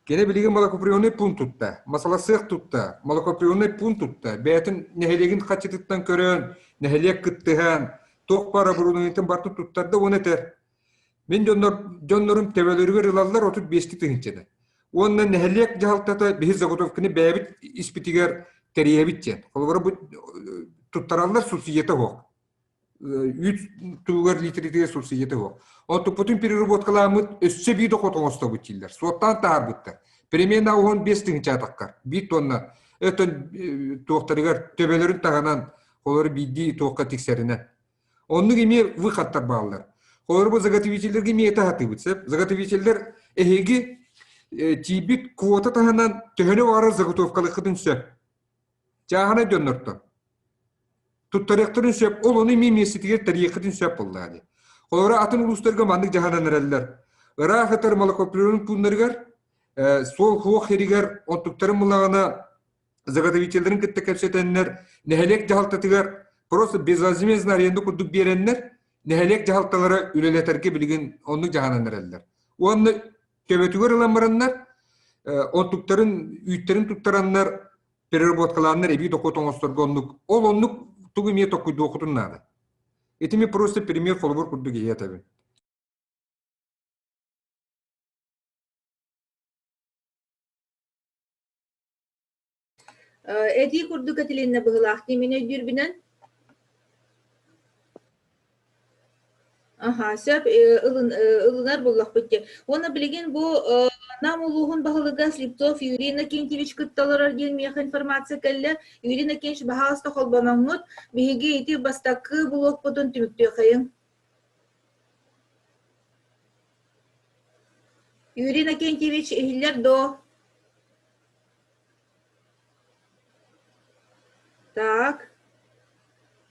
[SPEAKER 7] Кини билигин молокоприемный пункт тутта, масаласыах тутта, молокоприемный пункт тутта, бэйэтин нэһилиэгин хаччытыттан көрөн, нэһилиэк кыттыһан, туох баар оборудованиетын барытын туттарда уонна этэр. Мин дьоннор, дьоннорум төбөлөрүгэр ылаллар 35 тыһыынчаны. Уонна нэһилиэк дьаһалтата биһи заготовканы бэйэбит испитигэр тэрийэбит диэн. Холобура бу туттараллар субсидията суох. үүт туһугар литритигэр субсидията суох. Онтукпутун переработкалааммыт өссө биир дохуот оҥостобут дииллэр. Суоттаан таһаарбыттар. Примерно 15 тыһыынча биир тонна өтөн туохтарыгар төбөлөрүн таһынан холору биирдии туохха тиксэринэн. Оннук эмиэ выходтар бааллар. Холору бу заготовителлэргэ эмиэ таһатыыбыт сөп. Заготовителлэр эһиги тиийбит квота таһынан төһөнү баҕарар заготовкалыаххытын сөп. Чааһынай дьоннортон. Туттарыахтарын сөп, ол ону эмиэ миэстэтигэр тэрийиэххитин сөп буоллаҕа дии. Холобура, атын улуустарга маннык дьаһанан эрэллэр. Ыраах ытар молокоприемник пууннарыгар, суол хуох сиригэр онтуктарын буллаҕына заготовителлэрин кытта кэпсэтэннэр, нэһилиэк дьаһалтатыгар просто безвозмездно аренда курдук биэрэннэр, нэһилиэк дьаһалталара үлэлэтэргэ билигин оннук дьаһанан эрэллэр. Уонна төбөтүгэр ылан бараннар, онтуктарын, үүттэрин туттараннар. Переработкалааннар эбии дохуот оҥосторго оннук ол оннук тугу эмиэ токкуйдуоххутун наада. Итими просто пример холобур курдук иһи этэбин.
[SPEAKER 1] Этии курдук этилиннэ быһыылаах дии мин өйдүүрбүнэн. Аха, сөп ылын, ылынар буллахпыт дии. Уонна билигин бу Нам улууһун баһылыга Слепцов Юрий Иннокентьевич кытта олорор диэн миэхэ информация кэллэ. Юрий Иннокентьевич, баһаалыста холбоноҥҥут, биһиги ити бастакы булуохпутун түмүктүөххэйиҥ. Юрий Иннокентьевич, иһиллэр дуо? Так.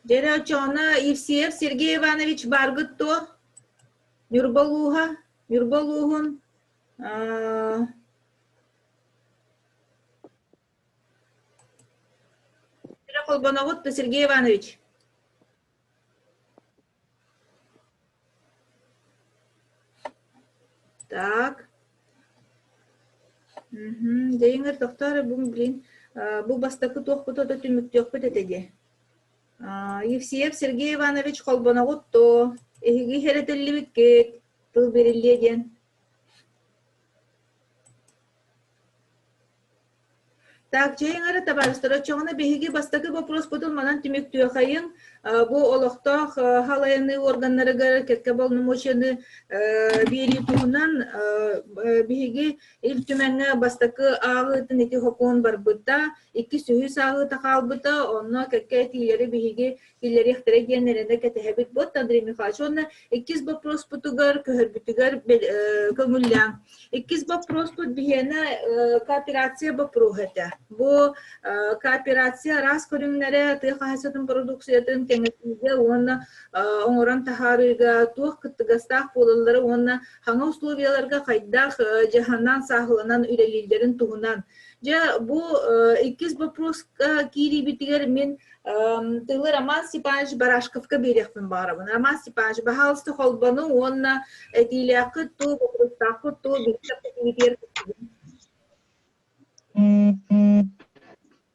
[SPEAKER 1] Дьэрэ оччоҕуна Евсеев Сергей Иванович бааргыт дуо? Ньурба улууһа, Ньурба улууһун Дьэрэ холбоноҕут да Сергей Иванович? Так. Мгм. Дьайыҥар тохтоо эрэ бу блин бу бастакы туохпут ото түмүктүөхпүт этэ дии. Евсеев Сергей Иванович холбоноҕут дуо? Эһиги хэрэтиллибиккит, тыл бэриллиэ диэн. Так, чэйиҥ эрэ, табаарыстар, оччоҕуна биһиги бастакы боппуруоспутун манан түмүктүөхэйиҥ. Бу олохтоох халайыныы органнарыгар кэккэ боломуочуйаны биэрии туһунан биһиги Ил Түмэҥҥэ бастакы ааҕыытын ити сокуон барбыта, иккис үһүс ааҕыыта хаалбыта, онно кэккэ этиилэри биһиги киллэриэхтэрэ диэн эрэнэ кэтэһэбит. Вот, Андрей Михайлович, уонна иккис боппуруоспутугар көһөрбүтүгэр көҥүллээҥ. Иккис боппуруоспут биһиэнэ кооперация боппуруоһа этэ. Бу кооперация араас көрүҥнэрэ тыа хаһаайыстыбатын продукциятын кэҥэтиигэ уонна оҥорон таһаарыыга туох кыттыгастаах буолаллара уонна хаҥа условияларга хайдах дьаһанан, сааһыланан үлэлииллэрин туһунан. Дьэ, бу иккис боппуруоска киириибитигэр мин Тылы Роман Степанович Барашковка биэриэхпин баҕарабын. Роман Степанович, баһаалыста холбону уонна этиилээххит туу, боппуруостааххыт туу, биһиги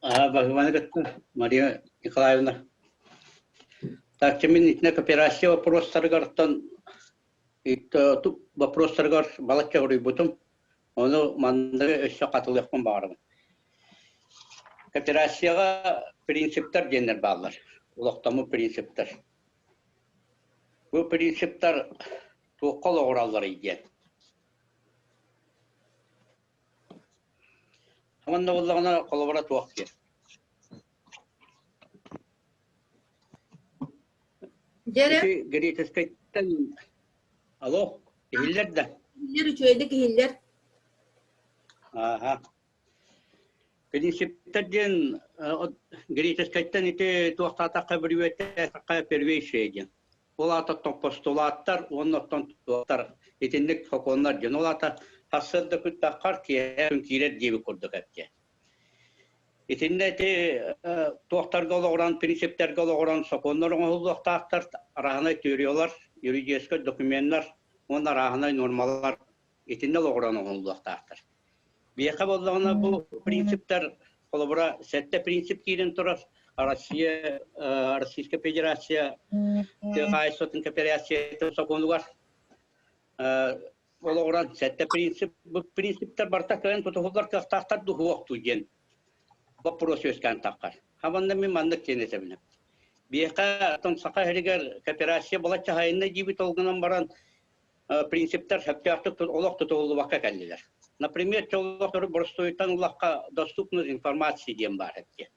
[SPEAKER 19] Баһыбаны кытта Мария Николаевна. Так, мин итинэ кооперация вопростарыгартан вопростарыгар балачча хоруйбутум. Ону манна өссө хатылыахпын баҕарабын. Кооперацияҕа принциптэр диэннэр бааллар, олохтоммут принциптэр. Бу принциптэр туохха олоҕуралларый диэн. Манна буоллаҕына холобура туох диэн.
[SPEAKER 1] Дьэрэ.
[SPEAKER 19] Ити греческайтан Алло, иһиллэр да?
[SPEAKER 1] Иһиллэр, үчүгэйдик иһиллэр.
[SPEAKER 19] Ааха. Принциптэр диэн греческайтан ити туохтаатахха бүрүөттэххэ первейшие диэн. Ол аата постулаттар уонна оттон туохтар итинник сокуоннар диэн. Ол аата сарсыарда күттаххар киэһэ күн киирэр диэбит курдук эптиэ. Итиннэ ити туохтарга олоҕуран, принциптэргэ олоҕуран сокуоннар оҥоһуллуохтаахтар, арааһынай теориялар, юридическай докуменнар уонна арааһынай нуормалар итиннэ олоҕуран оҥоһуллуохтаахтар. Биһиэхэ буоллаҕына бу принциптэр, холобура, сэттэ принцип киирэн турар Россия, Российская Федерация тыа хаһаайыстыбатын кооперациятын сокуонугар олоҕуран сэттэ принцип бу принциптэр барыта кыайан тутуһуллар кыахтаахтар дуһуохтуу диэн боппуруос үөскээн таххар. Хабанна мин маннык диэн этэбин. Биһиэхэ оттон Саха сиригэр кооперация балачча хайынна диибит ол гынан баран принциптэр сөптөөхтүк олох тутуһуллубакка кэллилэр. Например, олохтору боростуойтан ыллахха доступность информации диэн баар этэ.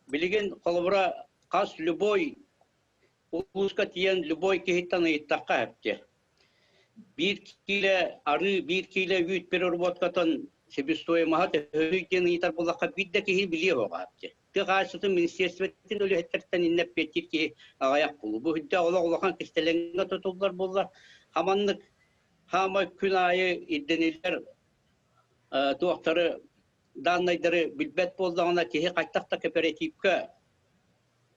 [SPEAKER 19] Билигин холобура хас любой улууска тиийэн любой киһиттэн ыйыттахха эптиэ. Биир киилэ арыы, биир киилэ үүт переработкатын себестоимоһа төһөнүй диэн ыйытар буоллахха биир да киһи билиэ суоҕа эптиэ. Тыа хаһаайыстыбатын министиэристибэтин үлэһиттэриттэн иннэ эппиэттиир киһи аҕыйах буолуо. Бу үрдэ олох улахан кистэлэҥҥэ тутуллар буоллар, хаманнык хаамай күн аайы ирдэниллэр туохтары даннайдары билбэт буоллаҕына киһи хайтах да кооперативка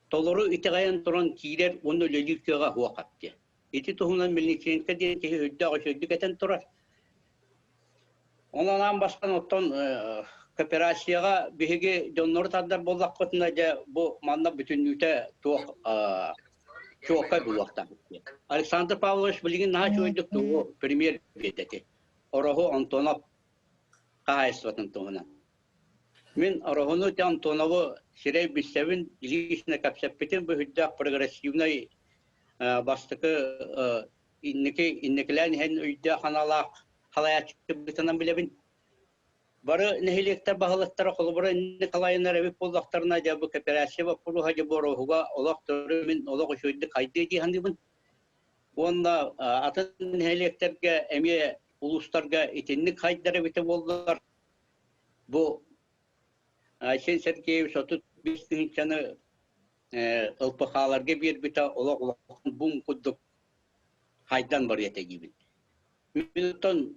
[SPEAKER 19] толору итэҕэйэн туран киирэр уонна үлэлиир кыаҕа суох диэн. Ити туһунан Мельниченко диэн киһи үрдээх үчүгэйдик этэн турар. Онон аан бастаан оттон. Кооперацияҕа биһиги дьоннору тардар буоллахпытына, дьэ, бу манна бүтүннүүтэ туох чуолкай булуохтаах. Александр Павлович билигин наһаа үчүгэйдик тугу премьер биэрдэ Ороһу Антонов хаһаайыстыбатын туһунан. Мин Ороһуну те Антонову сирэй билсэбин, лично кэпсэппитим бу үрдээх прогрессивнай бастакы инники инникилээн иһэн өйдөөх аналаах халайааччыбытынан билэбин. Бары нэһилиэктэр баһылыктара холобура Николаевна эбит буоллахтарына дьэ бу кооперация боппуруоһа дьэ боруоһуга олох мин олох үчүгэйдик хайдыа дии саныыбын. Уонна атын нэһилиэктэргэ эмиэ улуустарга итинник хайдар эбитэ буоллар бу Айсен Сергеевич 35 тыһыынчаны ЛПХ-ларга биэрбитэ олох улахан бум курдук хайдан барыа этэ диибин. Мин оттон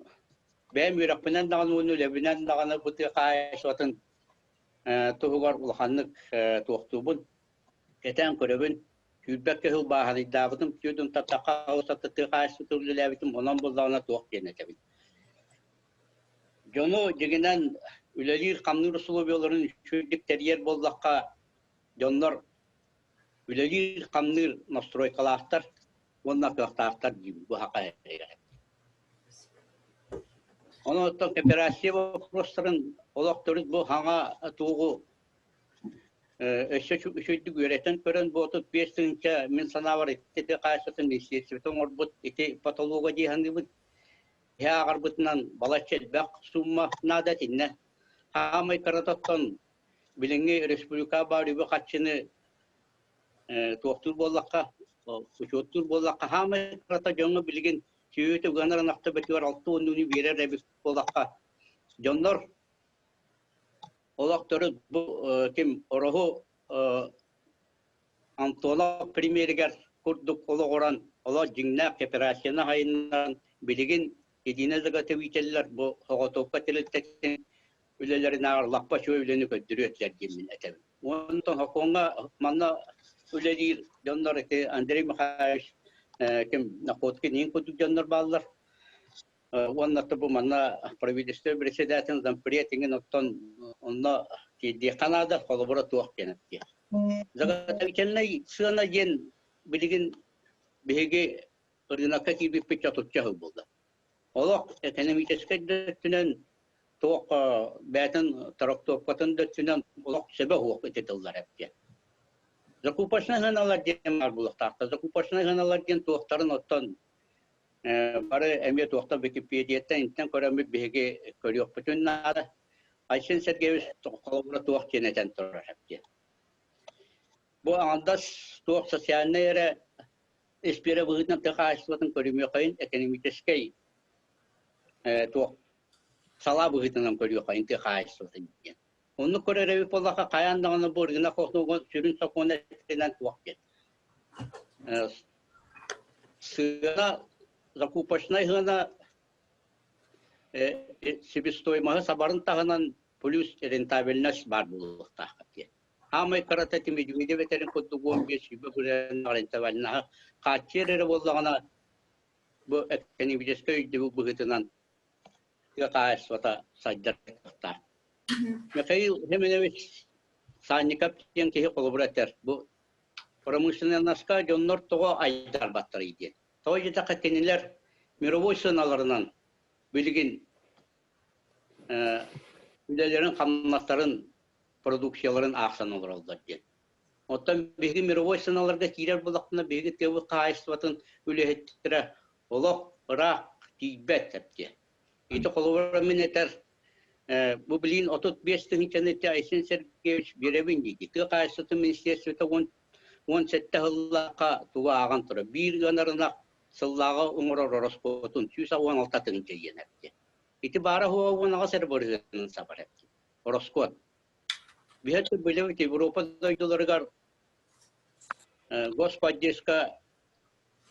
[SPEAKER 19] бэйэм үөрэхпинэн даҕаны уонна үлэбинэн даҕаны бу тыа хаһаайыстыбатын туһугар улаханнык туохтуубун, кэтээн көрөбүн. Сүүрбэккэ сыл бааһынайдаабытым, түөрт тахха тыа хаһаайыстыбатын үлэлээбитим, онон буоллаҕына туох диэн этэбин. Дьону дьиҥинэн үлэлиир-хамныыр усулуобуйаларын үчүгэйдик тэрийэр буоллахха, дьоннор үлэлиир-хамныыр настройкалаахтар уонна кыахтаахтар диибин бу саха эрэ. Онон оттон кооперация боппуруостарын олох төрүт бу хаҥа туоҕу өссө үчүгэйдик үөрэтэн көрөн бу 35 тыһыынча мин санаабар ити хаачыстыбатын министиэристибэтэ оҥорбут ити потолога дии саныыбын. Иһэ ааҕарбытынан балачча элбэх сумма наада итиннэ. Хаамай кырататтан билиҥҥи республика баар үбү-харчыны туохтуур буоллахха, учуоттуур буоллахха, хаамай кырата дьоҥҥо билигин сүөһү ыганар ынахта бөтүгэр 60 биэрэр эбит буоллахха, дьоннор олохтору бу ким Ороһу Антонов премьеригэр курдук олоҕуран, олох дьиҥнээх кооперацияны хайыннаран билигин единое заготовителлэр бу соҕотуопка тэрилтэтин үлэлэринээҕэр лаппа үчүгэй үлэни көрдөрүө этилэр диэммин этэбин. Онтон сокуоҥҥа манна үлэлиир дьоннор ити Андрей Михайлович ким Находкин иин курдук дьоннор бааллар. Уонна бу манна правительство председателин зампред иҥин оттон онно тиэрдиэххэ наада, холобура туох диэн эттиэ. Заготовительнай сыана диэн билигин биһиги ырыынакка киирбиппит чотучча сыл буолла. Олох экономическай да өттүнэн туох бэйэтин трактовкатын да өттүнэн олох сөбө суох ити тыллар эптиэ. Закупочнай сыаналар диэн баар буолуохтаахтар. Закупочнай сыаналар диэн туохтарын оттон бары эмиэ туохтан Википедияттан интэн көрөммүт биһиги көрүөхпүтүн наада. Айсен Сергеевич холобура туох диэн этэн турар эптиэ. Бу аҥардас туох социальнай эрэ испиэрэ быһыытынан тыа хаһаайыстыбатын көрүмүөхэйин экономическэй туох салаа быһыытынан көрүөххэйин тыа хаһаайыстыбатын диэн. Оннук көрөр эбит буоллахха хайаан даҕаны бу рынок сүрүн сокуона этинэн туох диэн. Сыана закупочнай сыана себестоимоһы сабарын таһынан плюс рентабельность баар буолуохтаах диэн. Хаамай кырата Медведев этэрин курдук 15 сүүрбэ бырыһыан рентабельноһы хааччыйар эрэ буоллаҕына бу экономическай өйдөбүл быһыытынан тыа хаһаайыстыбата сайдар кыахтаах. Михаил Семенович Санников диэн киһи холобура этэр. Бу промышленноска дьоннор тоҕо айдарбаттарый диэн. Тоҕо диэтэххэ кинилэр мировой сыаналарынан билигин үлэлэрин хамнастарын продукцияларын аахсан олороллор диэн. Оттон биһиги мировой сыаналарга киирэр буоллахпына, биһиги тыабыт хаһаайыстыбатын үлэһиттэрэ олох ыраах тиийбэт диэн. Ити холобура мин этэр бу билигин 35 тыһыынчаны ити Айсен Сергеевич биэрэбин дии. Тыа хаһаайыстыбатын министерствота 17 сыллаахха тугу ааҕан турар. Биир ыанар ынах сыллааҕы оҥорор ороскуотун 116 тыһыынча диэн эттэ. Ити баара суоҕа 18 эрэ бырыһыанын сабар эттэ. Ороскуот. Биһиэхэ билэбит Европа дойдуларыгар господдержка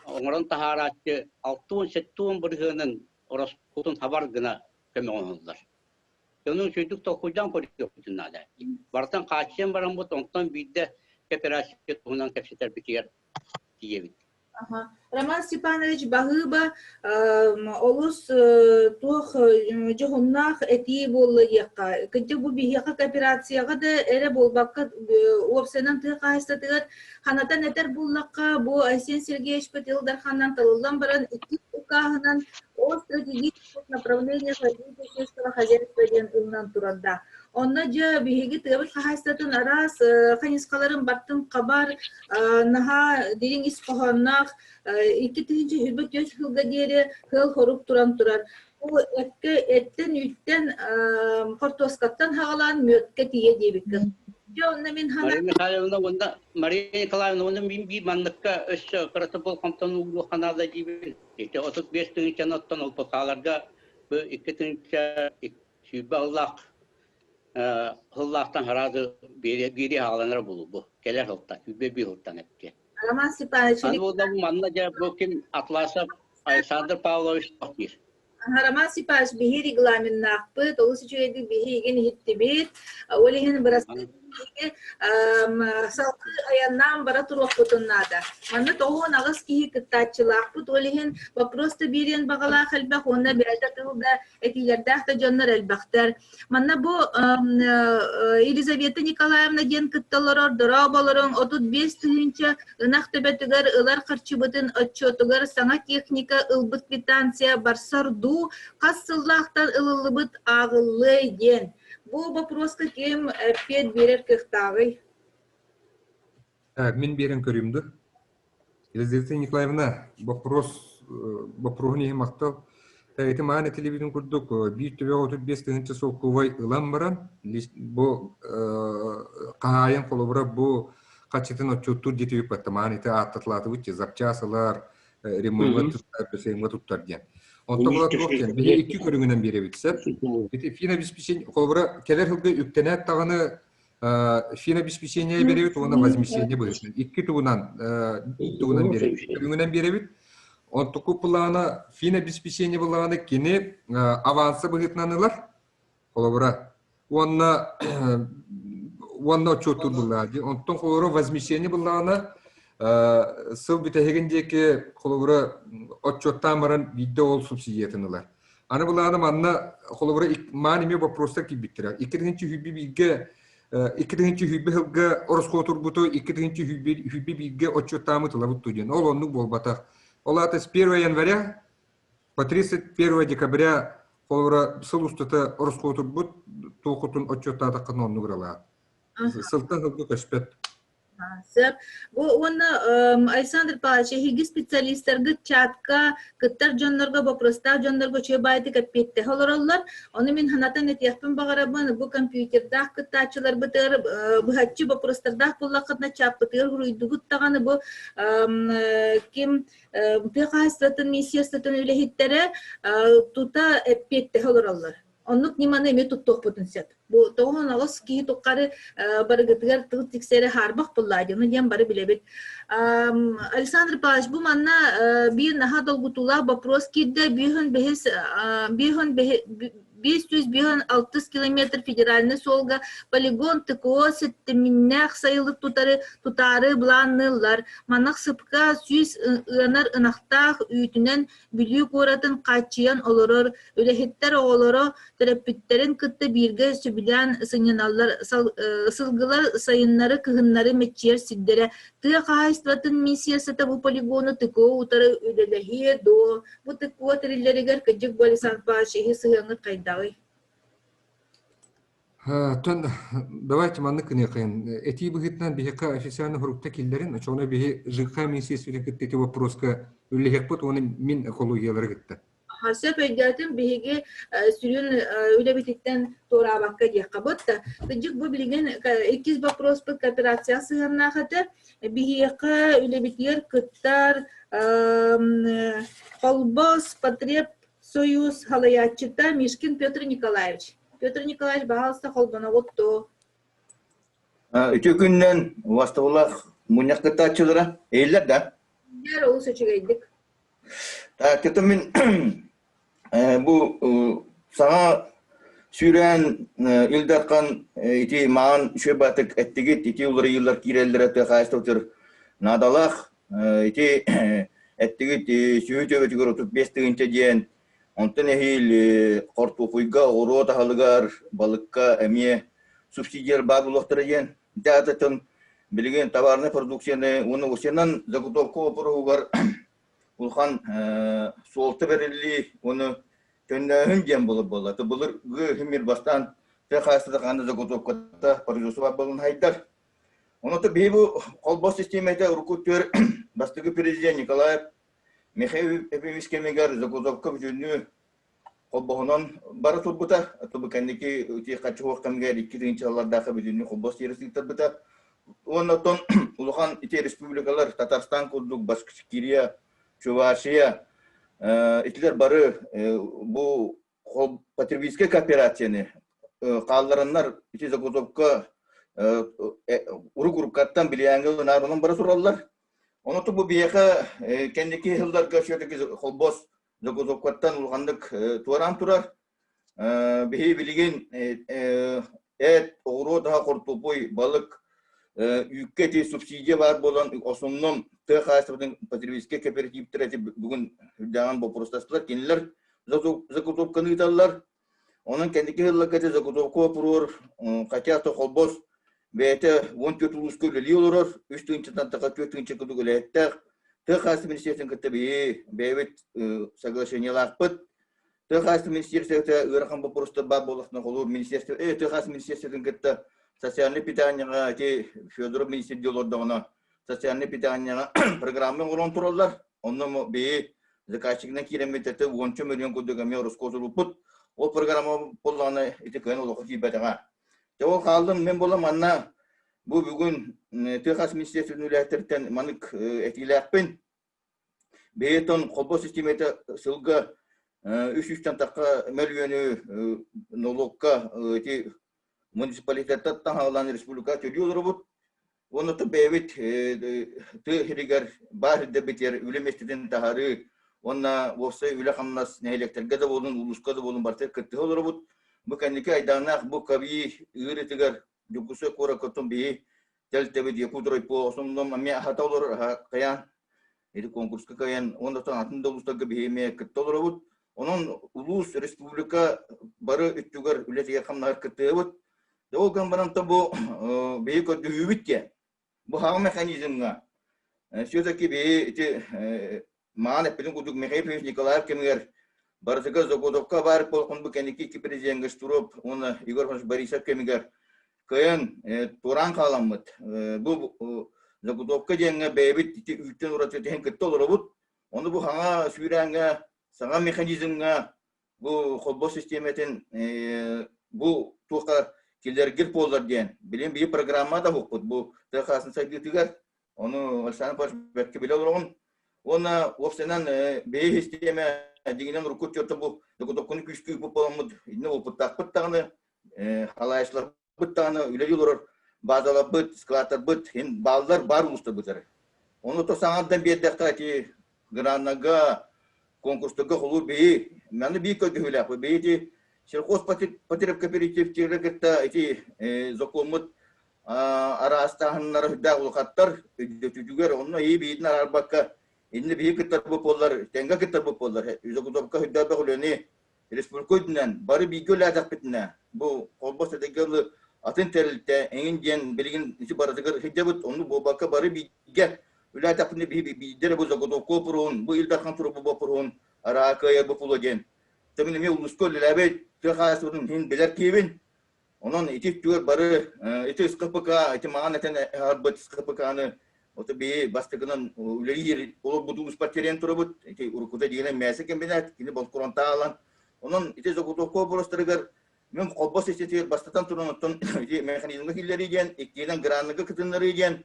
[SPEAKER 19] оҥорон таһаарааччы 60-70 бырыһыанын ороскуотун хабар гына көмө оҥоһуллар. Дьону үчүгэйдик толкуйдаан көрүөхпүтүн наада. Барытын хааччыйан бараммыт, онтон биирдэ кооперация туһунан кэпсэтэрбитигэр тиийэбит.
[SPEAKER 1] Роман Степанович баһыыба олус туох дьоһуннаах этии буолла диэххэ. Кырдьык бу биһиэхэ кооперацияҕа да эрэ буолбакка уопсайынан тыа хаһаайыстыбатыгар ханатан этэр буоллахха, бу Айсен Сергеевичпыт Ил Дарханынан талыллан баран иккис укааһынан о стратегических направлениях развития сельского хозяйства диэн ылынан турардаах. Онно дьэ биһиги тыабыт хаһаайыстыбатын араас хайысхаларын бартын хабар, наһаа дириҥ ис хоһоонноох 2024 сылга диэри сыал-сорук туран турар. Бу эккэ эттэн үүттэн хортуоскаттан хаҕалаан мүөккэ тиийэ диэбиккин. Дьэ онно мин
[SPEAKER 19] Мария Михайловна уонна Мария Николаевна уонна мин биир манныкка өссө кырата болҕомтону ууруохха наада диибин. Ити 35 тыһыынчаны оттон ЛПХ-ларга бу 2 тыһыынча 20 сыллаах сыллаахтан хараады биэри хааланара булу бу кэлэр сылтан 21 сылтан эпти.
[SPEAKER 1] Роман Степанович
[SPEAKER 19] Аны буолла манна дьэ бу ким Атласов Александр Павлович диир.
[SPEAKER 1] Роман Степанович биһи регламеннаахпыт, олус үчүгэйдик биһи игин иһиттибит. Ол иһин бырастыы салгыы айаннаан бара туруохпутун наада. Манна 98 киһи кыттааччылаахпыт, ол иһин вопрос да биэриэн баҕалаах элбэх уонна бэйэтэ тыл да этиилэрдээх да дьоннор элбэхтэр. Манна бу Елизавета Николаевна диэн кытта олорор дорооболоруҥ 35 тыһыынча ынах төбөтүгэр ылар харчыбытын отчуотугар саҥа техника ылбыт квитанция барсар дуу, хас сыллаахтан ылыллыбыт ааҕыллыай диэн. Бу боппуруоска ким эппиэт биэрэр кыахтааҕый?
[SPEAKER 7] Мин биэрэн көрүүм дуу? Елизавета Николаевна, вопрос, боппуруоһун иһин махтал. Ити маан этилибитин курдук, биир төбөҕө 35 тыһыынча солкуобай ылан баран, бу хаһаайын холобура бу хаччытын отчуоттуур диэтибит батта маан ити ааттатылаатыбыт запчас ылар, ремонтга туттар, ПСМ-га туттар диэн. Онтон була туох диэн, биһи икки көрүҥүнэн биэрэбит сөп. Ити финобеспечение холобура кэлэр сылга үктэнээт даҕаны финобеспечение биэрэбит уонна возмещение быһыытынан икки тугунан тугунан биэрэбит көрүҥүнэн биэрэбит онтуку плана финобеспечение былаана кини аванса быһыытынан ылар холобура уонна уонна отчуоттуур былаа онтон холобура возмещение былаана сыл бүтэһигин диэки холобура отчуоттаан баран биирдэ ол субсидиятын ылар Аны былаана манна холобура маан эмиэ боппуруостар киирбиттэрэ. 2021-гэ 2021 сылга ороскуотурбуту 2021-гэ отчуоттааммыт ылабыт дуу диэн. Ол оннук буолбатах. Ол аата с 1 января по 31 декабря холобура сыл устата ороскуотурбут туохутун отчуоттаатаххына оннук ыралаат. Сылтан сылга көспөт.
[SPEAKER 1] Сөп. Бу уонна Александр Павлович, эһиги специалистаргыт чатка кыттар дьоннорго, боппуруостаах дьоннорго үчүгэй баайдык эппиэттэһэ олороллор. Ону мин санатан этиэхпин баҕарабын, бу компьютердаах кыттааччыларбытыгар быһаччы боппуруостардаах буоллаххытына чаппытыгар суруйдугут даҕаны бу ким тыа хаһаайыстыбатын министерствотын үлэһиттэрэ тута эппиэттэһэ олороллор. Оннук ньыманы эмиэ туттуохпутун сөп. Бу 98 киһи туххары барыгытыгар тыл тиксэрэ хаарбах буллаа дьону диэн бары билэбит. Александр Павлович, бу манна биир наһаа долгутуулаах вопрос киирдэ. Бүүһүн бэһис бүүһүн 556 километр федеральный суолга полигон ТКО ситтиминнээх сайылык тутары тутаары былаанныыллар. Манах сыпка 100 ыанар ынахтаах үүтүнэн Бүлүү куоратын хааччыйан олорор үлэһиттэр оҕолоро төрөппүттэрин кытта бииргэ сөбүлээн сынньаналлар, сылгылар сайыннары-кыһыннары мэччийэр сирдэрэ. Тыа хаһаайыстыбатын миссиясыта бу полигону ТКО утары үлэлэһиэ дуо? Бу ТКО тэриллэригэр кырдьык бу Александр Павлович иһи сыһыаҥҥыт хайдаҕый?
[SPEAKER 7] Оттон давайте маннык гыныахайын. Этии быһыытынан биһиэхэ официально суруктар киллэрин, оччоҕуна биһи ЖК министерствотын кытта ити вопроска үллэһиэхпит уонна мин экологиялары кытта.
[SPEAKER 1] Сөп өйдөөтүм, биһиги сүрүн үлэбититтэн туораабакка диэххэ бут. Кырдьык бу билигин иккис вопроспут кооперация сыһыаннаах этэ. Биһиэхэ үлэбитигэр кыттар Холбос потреб Союз салайааччыта Мишкин Петр Николаевич. Петр Николаевич, баһаалыста холбоноҕут дуо?
[SPEAKER 2] Үтүө күнүнэн убастабыллаах мунньах кыттааччылара иһиллэр да?
[SPEAKER 1] Иһиллэр олус үчүгэйдик.
[SPEAKER 2] Так, это мин бу саҥа сүүрээн Ил Дархан ити маан үчүгэй баатык эттигит, ити уларыйыылар киирэллэрэ тыа хаһаайыстыбатыгар наадалаах. Ити эттигит сүһү төбөтүгэр 35 тыһыынча диэн, онтон эһиил хортуопуйга, оҕуруот аһылыгар, балыкка эмиэ субсидиялар баар буолуохтара диэн. Ити аатыттан билигин товарнай продукцияны уонна усенан заготовка боппуруоһугар улахан суолта бэриллии уонна төннөөһүн диэн буолар буолла. Былыргы химир бастаан тыа хаһаайыстыбата ханна заготовката производство бар буолан хайдар. Онон биһи бу холбос систиэмэтэ урукку түөр бастакы президент Николаев Михаил Ефимович кэмигэр заготовка бүтүннүү холбоһунан бара турбута. Бу кэнники ити хаччы кэмигэр 2 сыллардаахы бүтүннүү холбос тиэрэ сыыттарбыта. Уонна оттон улахан ити республикалар Татарстан курдук Башкирия, Чувашия итилэр бары бу потребительскай кооперацияны хааллараннар ити заготовка урук-уруккаттан билиэҥҥэ ынаар бара тураллар. Онон бу биһиэхэ кэнники сылларга все-таки холбос заготовкаттан улаханнык туораан турар. Биһи билигин эт, оҕуруот аһа, хортуоппуй, балык, үүккэ ити субсидия баар буолан, основном тыа хаһаайыстыбатын потребительскай кооперативтэр эти бүгүн үрдээҕин боппуруостастылар. Кинилэр заготовканы ыыталлар. Онон кэнники сылларга ити заготовка боппуруор хотя то холбос бэйэтэ 14 улууска үлэлии олорор, үс тыһыынчаттан таха түөрт тыһыынча курдук үлэһиттээх. Тыа хаһаайыстыбатын министерствотын кытта биһи бэйэбит соглашениелаахпыт. Тыа хаһаайыстыбатын министерствота ыарахан боппуруостар баар буоллахтарына холуур министерство тыа хаһаайыстыбатын министерствотын кытта социальнай питаниеҕа ити Федоров министр олордоҕуна социальнай питаниеҕа программа оҥорон тураллар. Онно биһи заказчигынан киирэммит это уонча миллион курдук эмиэ ороскуот ылбыппыт. Ол программа буоллаҕына ити кыайан олоххо киирбэтэҕэ. Дьэ ол хааллым мен буолла манна бу бүгүн тыа хаһаайыстыбатын министерствотын үлэһиттэриттэн маннык этиилээхпин. Бэйэтин холбос систиэмэтэ сылга үс сүүстэн тахха мөлүйүөнү нолуокка ити муниципалитеттан таһаалаан республика төлүү олоробут. Уонна бэйэбит тыа сиригэр баар сирдэрбитигэр үлэ миэстэтин таһаарыы уонна уопсай үлэ-хамнас нэһилиэктэргэ да буолун, улууска да буолун барытыгар кыттыһа олоробут. Бу кэнники айдааннаах бу КАБИ ыарыытыгар Дьокуускай куоракка биһи тэрилтэбит Якутрайпо основном эмиэ аһата олорор кайаан ити конкурска кайан уонна атын да улуустарга биһи эмиэ кытта олоробут. Онон улуус, республика бары өттүгэр үлэтигэр хамнаһар кыттыабыт. Ол гынан баран бу биһи көрдөһүүбүт диэн. Бу хаҕа механизмҥа все-таки биһи ити Маан эппитин курдук Михаил Ефимович Николаев кэмигэр барытыгар Загодовка баар буолан бу кэнники икки президенҥэ Штуров уонна Егор Иванович Борисов кэмигэр кыайан туораан хааламмыт. Бу Заготовка диэҥҥэ бэйэбит ити үүттэн ураты иһин кытта олоробут. Ону бу хаҥа сүүрээҥҥэ, саҥа механизмҥа бу холбос систиэмэтин бу туохха киллэргир буоллар диэн билин биир программа да уһукпут бу тыа хаасын сайдыытыгар Ону Александр Павлович бэркэ билэ олороҕун. Уонна уопсайынан бэйэ систиэмэ дьиҥинэн урукку өттүгэр бу докутоккуну күүскэ ыыппыт буоламмыт иннэ буолбуттаахпыт даҕаны халаайчыларбыт даҕаны үлэлии олорор базаларбыт, складтарбыт ин бааллар баар улуустарбыт эрэ. Ону то саҥардан биэрдэххэ ити граннарга, конкурстарга холуур биһи маны биир көрдөһүүлээхпит. Биһи ити сельхозпотребкооперативтары кытта ити закоммут араастааһыннара үрдээх улахаттар өйдөтүүтүгэр онно ии биитин араарбакка инни биһи кыттарбыт буоллар тэҥҥэ кыттарбыт буоллар заготовка үрдээбэх үлэни республика үрдүнэн бары бииргэ үлэлээтэхпитинэ бу холбос этэгэ ылы атын тэрилтэ эҥин диэн билигин ити барытыгар сылдьабыт оннук буолбакка бары бииргэ үлэлээтэхпитинэ биһи биирдэ эрэ бу заготовка боппуруоһун бу Ил Дархан туруорбут боппуруоһун араа кыайар боппуруо диэн тэмин эмиэ улууска үлэлээбит тыа хаһаайыстыбатын иһин билэр киһибин Онон ити өттүгэр бары ити СКПК, ити маҕан этэн аһарбыт СКПК-ны ото биһи бастакынан үлэлиир олорбут улууспар тэрийэн турабыт. Ити уруккута диэнэ мээсэ кэмбинээт, кини болкуронтаа ылан. Онон ити заготовка боппуруостарыгар мен холбос иститигэр бастатан туран оттон ити механизмҥа киллэрии диэн, иккиһинэн гранныга кытыннарыы диэн,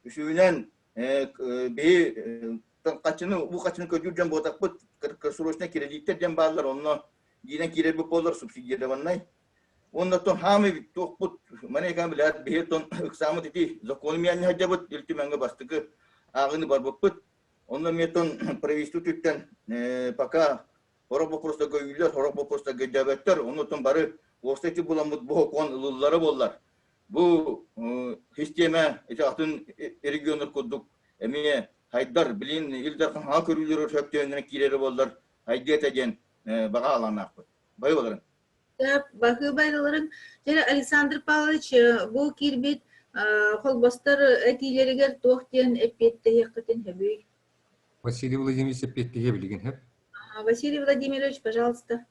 [SPEAKER 2] үсүһүнэн биһи хаччыны, уу хаччыны көрдүүр дьон буотахпыт, краткосрочный кредиттэр диэн бааллар, онно диинэн киирэрбит буоллар субсидированнай. Уонна оттон хаамый туохпут манайкан билээт биһи оттон ыксааммыт ити закону миэннэ сылдьабыт Ил Түмэҥҥэ бастакы ааҕыыны барбыппыт. Онно эмиэ оттон правительство өттүттэн пока сорох боппуруостарга өйүүллэр, сорох боппуруостарга өйдөөбөттөр. Ону оттон бары уопсай ити буламмыт бу сокуон ылыллара буоллар. Бу систиэмэ ити атын регионнар курдук эмиэ. хайдар билин Ил Дархан хаҥа көрүүлэрэ сөптөөннөрөн киирэрэ буоллар хайдыа этэ диэн баҕа аланаахпыт. Бай олорун.
[SPEAKER 1] Баһыыбайларын Дьэ, Александр Павлович, бу киирбит холбостор этиилэригэр туох диэн эппиэттэһиэххитин сөбүй?
[SPEAKER 7] Василий Владимирович эппиэттэһиэ билигин сөп.
[SPEAKER 1] Василий Владимирович, пожалуйста.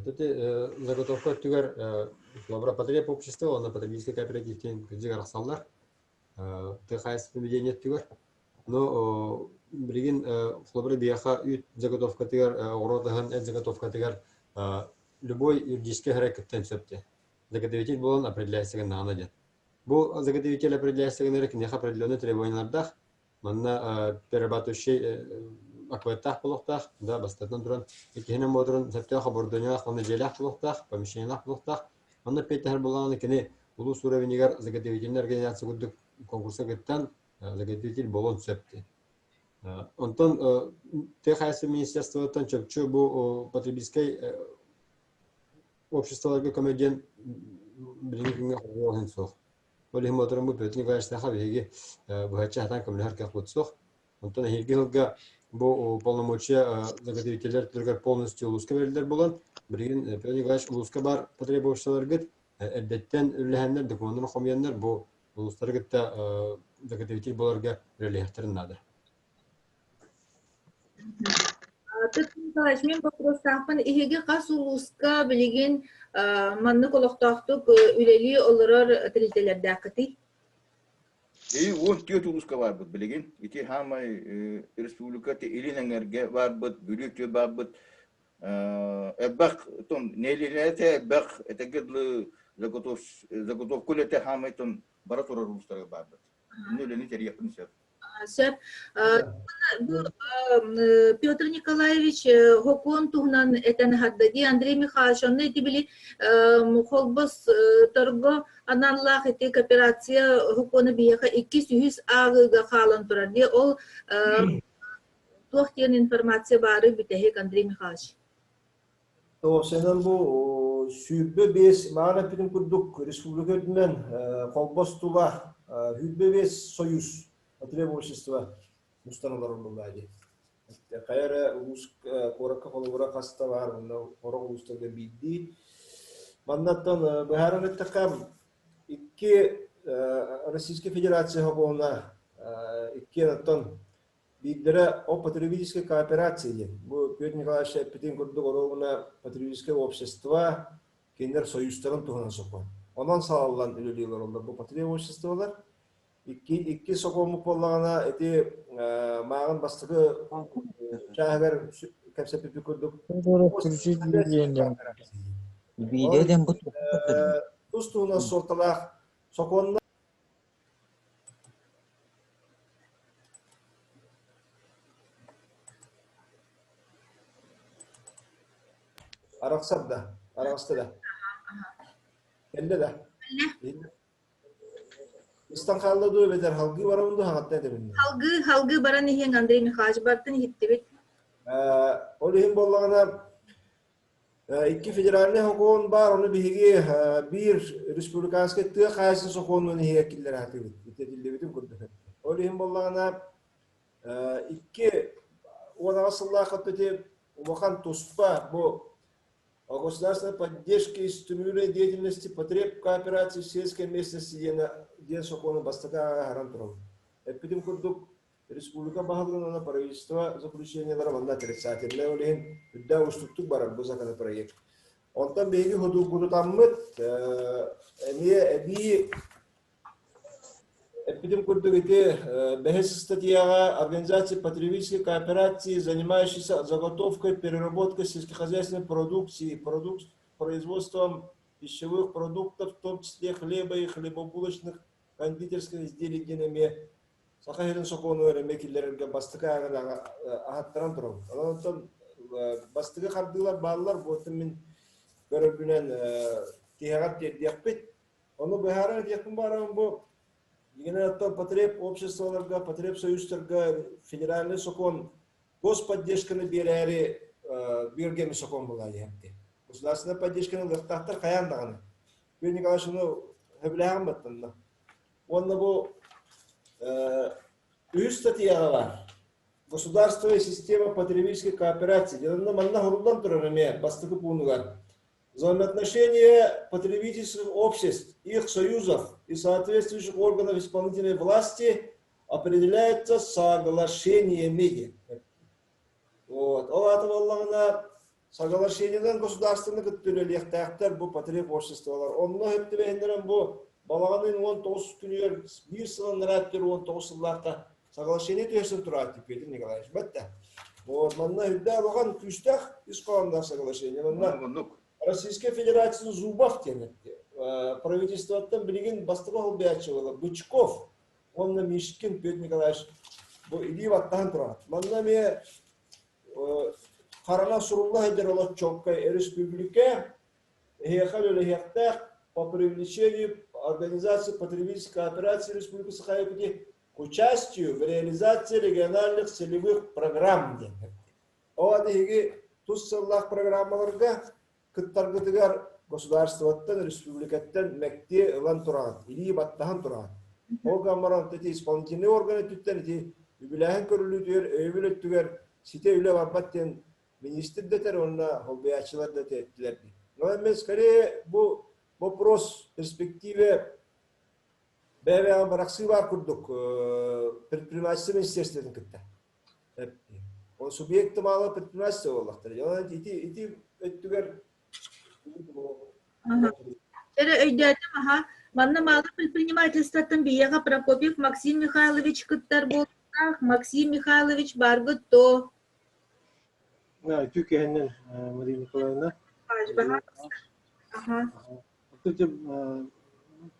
[SPEAKER 9] Ити заготовка өттүгэр Лаборатория общества уонна потребительскай кооператив диэн кырдьык арахсаллар. Тыа хаһаайыстыбатын ведение өттүгэр. Но билигин холобура биһиэхэ үүт заготовкатыгар, оҕуруот аһын эт заготовкатыгар любой юридическай эрэ кыттан сөп диэн. Заготовитель буолан определяется гыннаҕына диэн. Бу заготовитель определяется гынары киниэхэ определенный требованиялардаах. Манна перерабатывающий акваттаах буолуохтаах, да, бастатан туран, иккиһинэн буолан сөптөөх оборудованиелаах уонна дьиэлээх буолуохтаах, помещениелаах буолуохтаах. Манна эппиэттэһэр буоллаҕына кини улуус уровенигар заготовительнай организация курдук конкурса кыттан заготовитель буолуон сөп диэн. Онтон тыа хаһаайыстыба министерствотыттан чопчу бу потребительскай обществоларга көмө диэн билиҥҥи күҥҥэ холуоһун суох. Ол иһин буолтарыммыт Петр Николаевичтаахха биһиги быһаччы сатаан көмөлөһөр кыахпыт суох. Онтон эһиилги сылга бу полномочия заготовителлэр түргэр полностью улууска бэриллэр буолан, билигин Петр Николаевич улууска баар потребовщаларгыт эрдэттэн үллэһэннэр, докумуоннарын хомуйаннар бу улуустары кытта заготовитель буоларга үлэлиэхтэрин наада.
[SPEAKER 1] Петр Николаевич, мин боппуруостаахпын иһиги хас улууска билигин маннык олохтоохтук үлэлии олорор тэрилтэлэрдээххитий?
[SPEAKER 2] И 14 улууска баарбыт билигин. Ити хаамай республика илин эҥэргэ баарбыт, Бүлүү өттүгэр баарбыт. Элбэх тон нэһилиэнньэтэ элбэх этэгэ дылы заготовка үлэтэ хаамай тон бара турар улуустарга баарбыт. Инне үлэни тэрийиэхпин сөп.
[SPEAKER 1] Сөп. Бу Петр Николаевич Хокуон туһунан этэн аһарда дии. Андрей Михайлович, онно ити били холбос торго аналлаах ити кооперация хокуона биһиэхэ иккис-үһүс ааҕыыга хаалан турар дии. Ол туох диэн информация баары бүтэһик Андрей Михайлович?
[SPEAKER 3] Уопсайынан бу 25 маҕан эппитим курдук республика үрдүнэн холбос тула 25 союз потреб общества мустан олорор буоллаа дии. Хайа эрэ улуус куоракка холобура хаста баар, онно сорох улуустарга биирдии. Маннаттан быһааран эттэххэ, икки Российскай Федерация сокуона икки оттон Биирдэрэ о потребительской кооперации диэн. Бу Петр Николаевич эппитин курдук оруобуна потребительское общество кинилэр союзтарын туһунан сокуон. Онон салаллан үлэлии олороллор бу потреб обществолар. Икки, икки сокуоммут буоллаҕына ити мааҕын бастакы чааһыгар кэпсэппиппит курдук тус туһунан суолталаах сокуоннар Арахсар да, араҕаста да. Кэллэ да. Истан хаалла дуу эбэтэр халгыы барабын дуу хаҥаттан этэбин.
[SPEAKER 1] Халгыы, халгыы баран иһиэҥ Андрей Михайлович бартын иһиттибит.
[SPEAKER 3] Ол иһин буоллаҕына Икки федеральнай сокуон баар, ону биһиги биир республиканскай тыа хаһаайыстыбатын сокуонунан иһигэр киллэрэ сатыыбыт. Итиллибитин курдук. Ол иһин буоллаҕына 2018 сыллаах ити улахан туспа бу о государственной поддержке и стимулировании деятельности потреб кооперации в сельской местности диэн, диэн сокуону бастакы аһаран турабыт. Эппитим курдук, Республика баһылыгын уонна правительство заключениелара манна отрицательнай, ол иһин үрдээх уустуктук барар бу законопроект. Онтон биһиги худууккутутаммыт эмиэ эбии эппитим курдук ити бэһис статьяҕа организации потребительской кооперации, занимающиеся заготовкой, переработкой сельскохозяйственной продукции, продукт, производством пищевых продуктов, в том числе хлеба и хлебобулочных кондитерских изделий диэн эмиэ Саха сирин сокуонугар эмиэ киллэрэргэ бастакы ааҕын аһаттаран турабыт. Онон оттон бастакы хардыылар бааллар, бу оттон мин көрөрбүнэн тиһэҕэр тиэрдиэхпит. Ону быһааран этиэхпин баарабын бу дьиҥинэн оттон потреб обществоларга, потреб союзтарга федеральный сокуон господдержканы биэрээри биэргэммит сокуон буолаа диэхти. Государственная поддержканы ылыахтаахтар хайаан даҕаны. Петр Николаевич ону сөбүлээҕин баттанна. Уонна бу. Үһүс статьяҕа баар. Государственная система потребительской кооперации. Дьонно манна хуруллан турар эмиэ бастакы пуунугар. Взаимоотношения потребительских обществ, их союзов и соответствующих органов исполнительной власти определяются соглашениями. Вот. Ол аата буоллаҕына соглашениенан государственный кытта үлэлиэхтээхтэр бу потреб обществолар. Онно сөп бу балаҕан ыйын 19 күнүгэр биир сылын 19 сыллаахха соглашение түһэрсэн тураат Петр Николаевич бэтте. Вот манна үрдэ улахан күүстээх ис хоһоонноох соглашение. Манна Российская Федерация Зубов диэн этти. Правительствоттан билигин бастакы холбояччы буолар Бычков уонна Мишкин Петр Николаевич бу илии баттаһан турар. Манна эмиэ харана сурулла сылдьар олоччуоккай республика эһиэхэ үлэлэһиэхтээх по привлечению организации потребительской кооперации Республики Саха-Якутии к участию в реализации региональных целевых программ диэн. Ол эһиги тус сыллаах программаларга кыттаргытыгар государствоттан, республикаттан мэктиэ ылан тураҕыт, илии баттаһан тураҕыт. Ол гынан баран ити исполнительный орган өттүттэн ити үбүлээһин көрүллүүтүгэр, өйөбүл өттүгэр ситэ үлэ барбат диэн министр дэтэр уонна холбуйааччылар да эттилэр. Но мен скорее бу вопрос перспективе бэйэ-бэйэҕэ барахсыы баар курдук предпринимательство министерствотын кытта. Ол субъект малого предпринимательства буоллахтар. Ити ити өттүгэр
[SPEAKER 1] Эрэ өйдөөтүм аха. Манна малое предпринимательствоттан биһиэхэ Прокопьев Максим Михайлович кыттар буолуохтаах. Максим Михайлович бааргыт то?
[SPEAKER 20] Үтүө киһинэн Мария Николаевна.
[SPEAKER 1] Аха.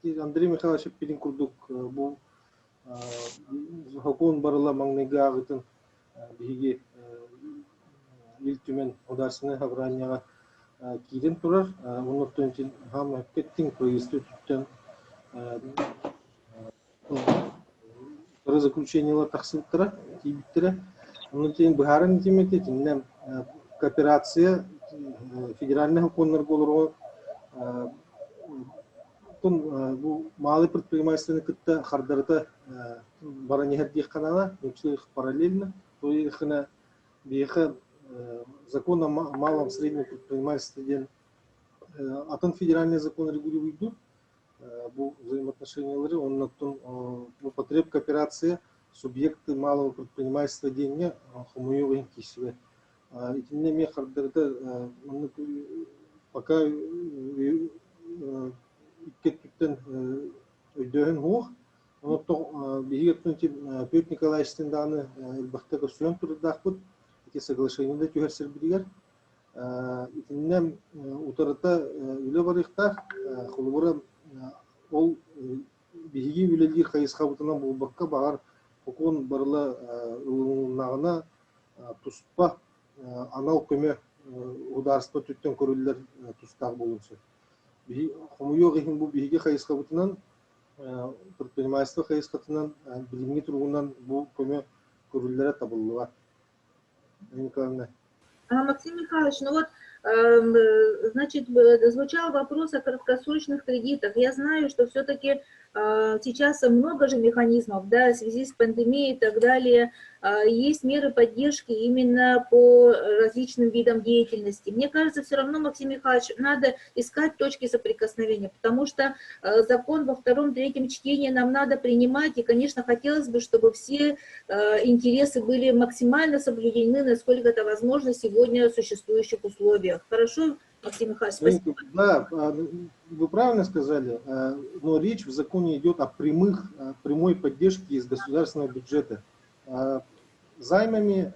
[SPEAKER 20] Андрей Михайлович эппитин курдук бу сокуон барыла маҥнайгы ааҕыытын биһиги Ил Түмэн Государственнай собранияҕа киирэн турар. Оннуттан итин хаама кэттиҥ правительство өттүттэн заключениелар тахсыбыттара, тиийбиттэрэ. Онон тиийэн быһааран итиммит итиннэ кооперация федеральнай сокуоннарга олорго бу малый предпринимательствоны кытта хардарыта баран иһэр диэххэ наада, параллельно. То есть биһиэхэ закон о малом среднем предпринимательстве диэн атын федеральный закон регулируйду бу взаимоотношениялары оннуттан бу потребкооперация субъекты малого предпринимательства диэҥҥэ хомуйуу иһин киирсибэт. Итиннэ эмиэ хардарыта маннык пока икки өттүттэн өйдөөһүн суох. Онон биһиги өттүн Петр Николаевичтыын даҕаны элбэхтэ көрсүһэн турардаахпыт. Ити соглашение да түһэрсэрбитигэр Итиннэ утарыта үлэ барыахтаах. Холобура, ол биһиги үлэлиир хайысхабытынан буолбакка, баҕар, сокуон барыла ылыннаҕына, туспа анал көмө судаарыстыба өттүттэн көрүллэр тустаах буолуон сөп. Хомойуох иһин, бу биһиги хайысхабытынан, предпринимательство хайысхатынан билиҥҥи туругунан бу көмө көрүллэрэ табыллыбат. Николаевна.
[SPEAKER 1] Максим Михайлович, ну вот, значит, звучал вопрос о краткосрочных кредитах. Я знаю, что все-таки сейчас много же механизмов, да, в связи с пандемией и так далее, есть меры поддержки именно по различным видам деятельности. Мне кажется, все равно, Максим Михайлович, надо искать точки соприкосновения, потому что закон во втором, третьем чтении нам надо принимать, и, конечно, хотелось бы, чтобы все интересы были максимально соблюдены, насколько это возможно сегодня в существующих условиях. Хорошо, Максим Михайлович, спасибо.
[SPEAKER 20] Да, вы правильно сказали, но речь в законе идет о прямых, прямой поддержке из государственного бюджета. Займами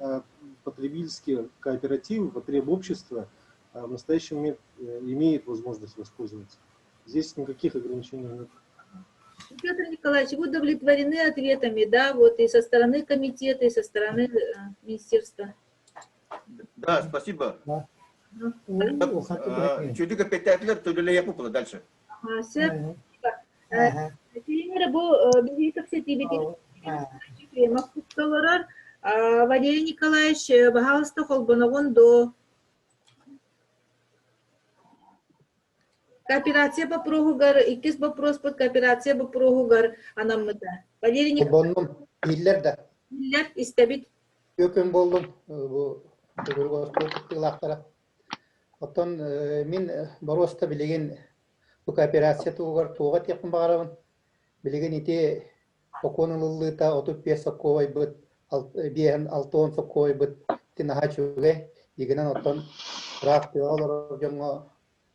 [SPEAKER 20] потребительские кооперативы, потребобщества в настоящий момент имеют возможность воспользоваться. Здесь никаких ограничений нет.
[SPEAKER 1] Петр Николаевич, вы удовлетворены ответами, да, вот и со стороны комитета, и со стороны министерства?
[SPEAKER 2] Да, спасибо. Да. Чүдүк эппеттээтилэр төлөлөйө пупула дальше.
[SPEAKER 1] Сөп. Тренер бу биһиги кэпсэтиибитин олорор. Валерий Николаевич, баһаалыста холбоноҕун до Кооперация боппуруоһугар, иккис боппуруоспут кооперация боппуруоһугар анаммыта. Валерий Николаевич.
[SPEAKER 21] Иһиллэр да?
[SPEAKER 1] Иһиллэр, истэбит.
[SPEAKER 21] Үтүө күн буоллун бу төгүрүк остуол кыттыылаахтара. Оттон мин боруоста билигин бу кооперация туһугар туоҕа этиэхпин баҕарабын. Билигин ити сокуон ылыллыыта 35 сокуобайбыт, 5 60 сокуобайбыт ити наһаа үчүгэй. Дигинэн оттон ыраах тыаҕа олорор дьоҥҥо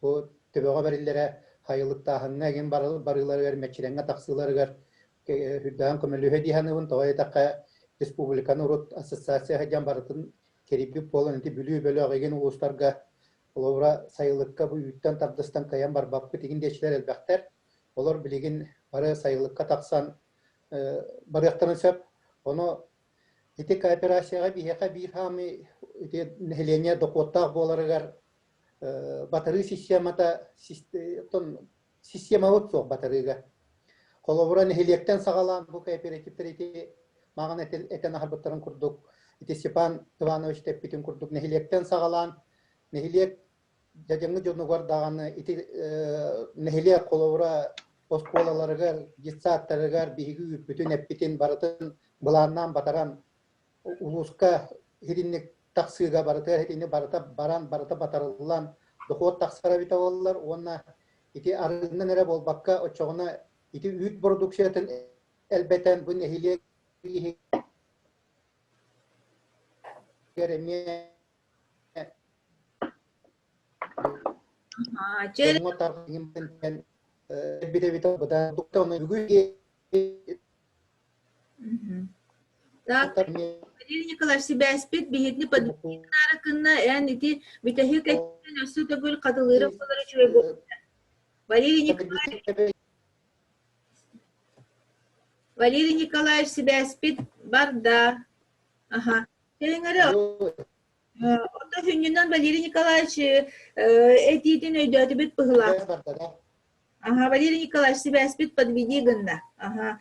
[SPEAKER 21] бу төбөҕө бэриллэрэ хайылыктааһыҥҥа игин барыыларыгар, мэччирэҥҥэ тахсыыларыгар үрдээн көмөлөһө дии саныыбын. Тоҕо диэтэххэ, республиканы урут ассоциация сылдьан барытын кэрийбит буолан ити Бүлүү бөлөх игин улуустарга холобура сайылыкка бу үүттэн тардыстан кыайан барбаппыт игин диэччилэр элбэхтэр. Олор билигин бары сайылыкка тахсан барыахтарын сөп. Ону ити кооперацияҕа биһиэхэ биир хаамыы ити нэһилиэнньэ дохуоттаах буоларыгар батарыы системата системабыт суох батарыыга. Холобура, нэһилиэктэн саҕалаан бу кооперативтэр ити маҕан этэн аһарбыттарын курдук, ити Степан Иванович тэппитин курдук нэһилиэктэн саҕалаан нэһилиэк дьадьаҥы дьонугар даҕаны ити нэһилиэк холобура оскуолаларыгар, детсадтарыгар биһиги үүппүтүн, эппитин барытын былааннаан батаран улууска итинник тахсыыга барытыгар итини барыта баран, барыта батарыллан дохуот тахсара эбитэ буоллар уонна ити арыыннан эрэ буолбакка оччоҕуна ити үүт продукциятын элбэтэн бу нэһилиэк иһигэр эмиэ дьоҥҥо тарҕаһын эбит эбит быдан
[SPEAKER 1] Так, Валерий Николаевич, сибээспит биһигини подвигнары кынна эн ити бүтэһик эттэн өссө төгүл хатылыыра буолар үчүгэй буолбута. Валерий Николаевич Валерий Николаевич сибээспит барда. Аха. Тэҥэрэ Онто сүнньүнэн Валерий Николаевич этиитин өйдөөтүбүт быһылаах. Ага, Валерий Николаевич, сибээспит подведи гынна. Ага.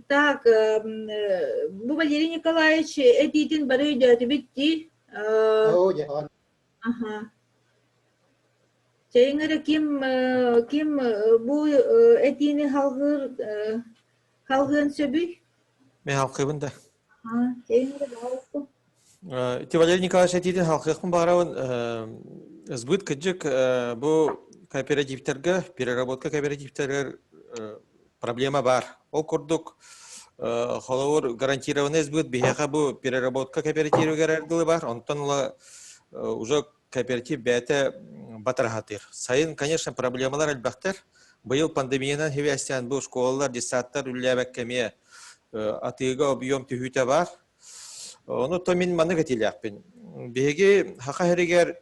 [SPEAKER 1] Так, бу Валерий Николаевич этиитин бары өйдөөтүбүт дии. Ага. Чэйиҥ эрэ ким ким бу этиини халҕыыр халҕыан сөбүй?
[SPEAKER 13] Мен халқыыбын да.
[SPEAKER 1] Чэйиҥ эрэ баҕалыспын.
[SPEAKER 13] Ити Валерий Николаевич этиитин халқыахпын баҕарабын. Сбыт кыдьык бу кооперативтарга, переработка кооперативтарыгар проблема баар. Ол курдук, холобур, гарантированный сбыт биһиэхэ бу переработка кооперативыгар эргили бар, онтон ыла уже кооператив бэйэтэ батараһатыыр. Сайын, конечно, проблемалар элбэхтэр. Быйыл пандемиянан сибээстээн бу школалар, детсадтар үлэлээбэккэ эмиэ атыыга объем түһүүтэ баар. Ону то мин маннык этиилээхпин. Биһиги Саха сиригэр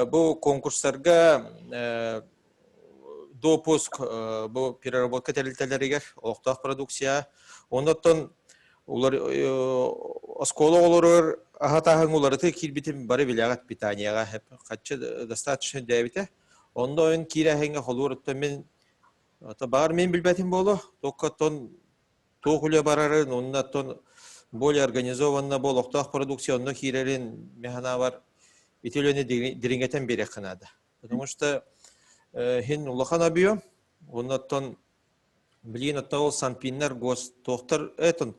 [SPEAKER 13] бу конкурстарга допуск бу переработка тэрилтэлэригэр олохтоох продукция. Оннуттан оскуола оҕолоругар аһа-таһын уларытыы киирбитин бары билэҕит питанияҕа хаччы достаточно дээбитэ. Онно ойон киирээһиҥҥэ холуур оттон мин баҕар мин билбэтим буолуо, только оттон туох үлэ барарын, онно оттон более организованно бу олохтоох продукция онно киирэрин мин санаабар ити үлэни дириҥэтэн биэриэххэ наада. Потому что иһин улахан объем, оннуттан билигин оттон ол санпиннар, гос туохтар этон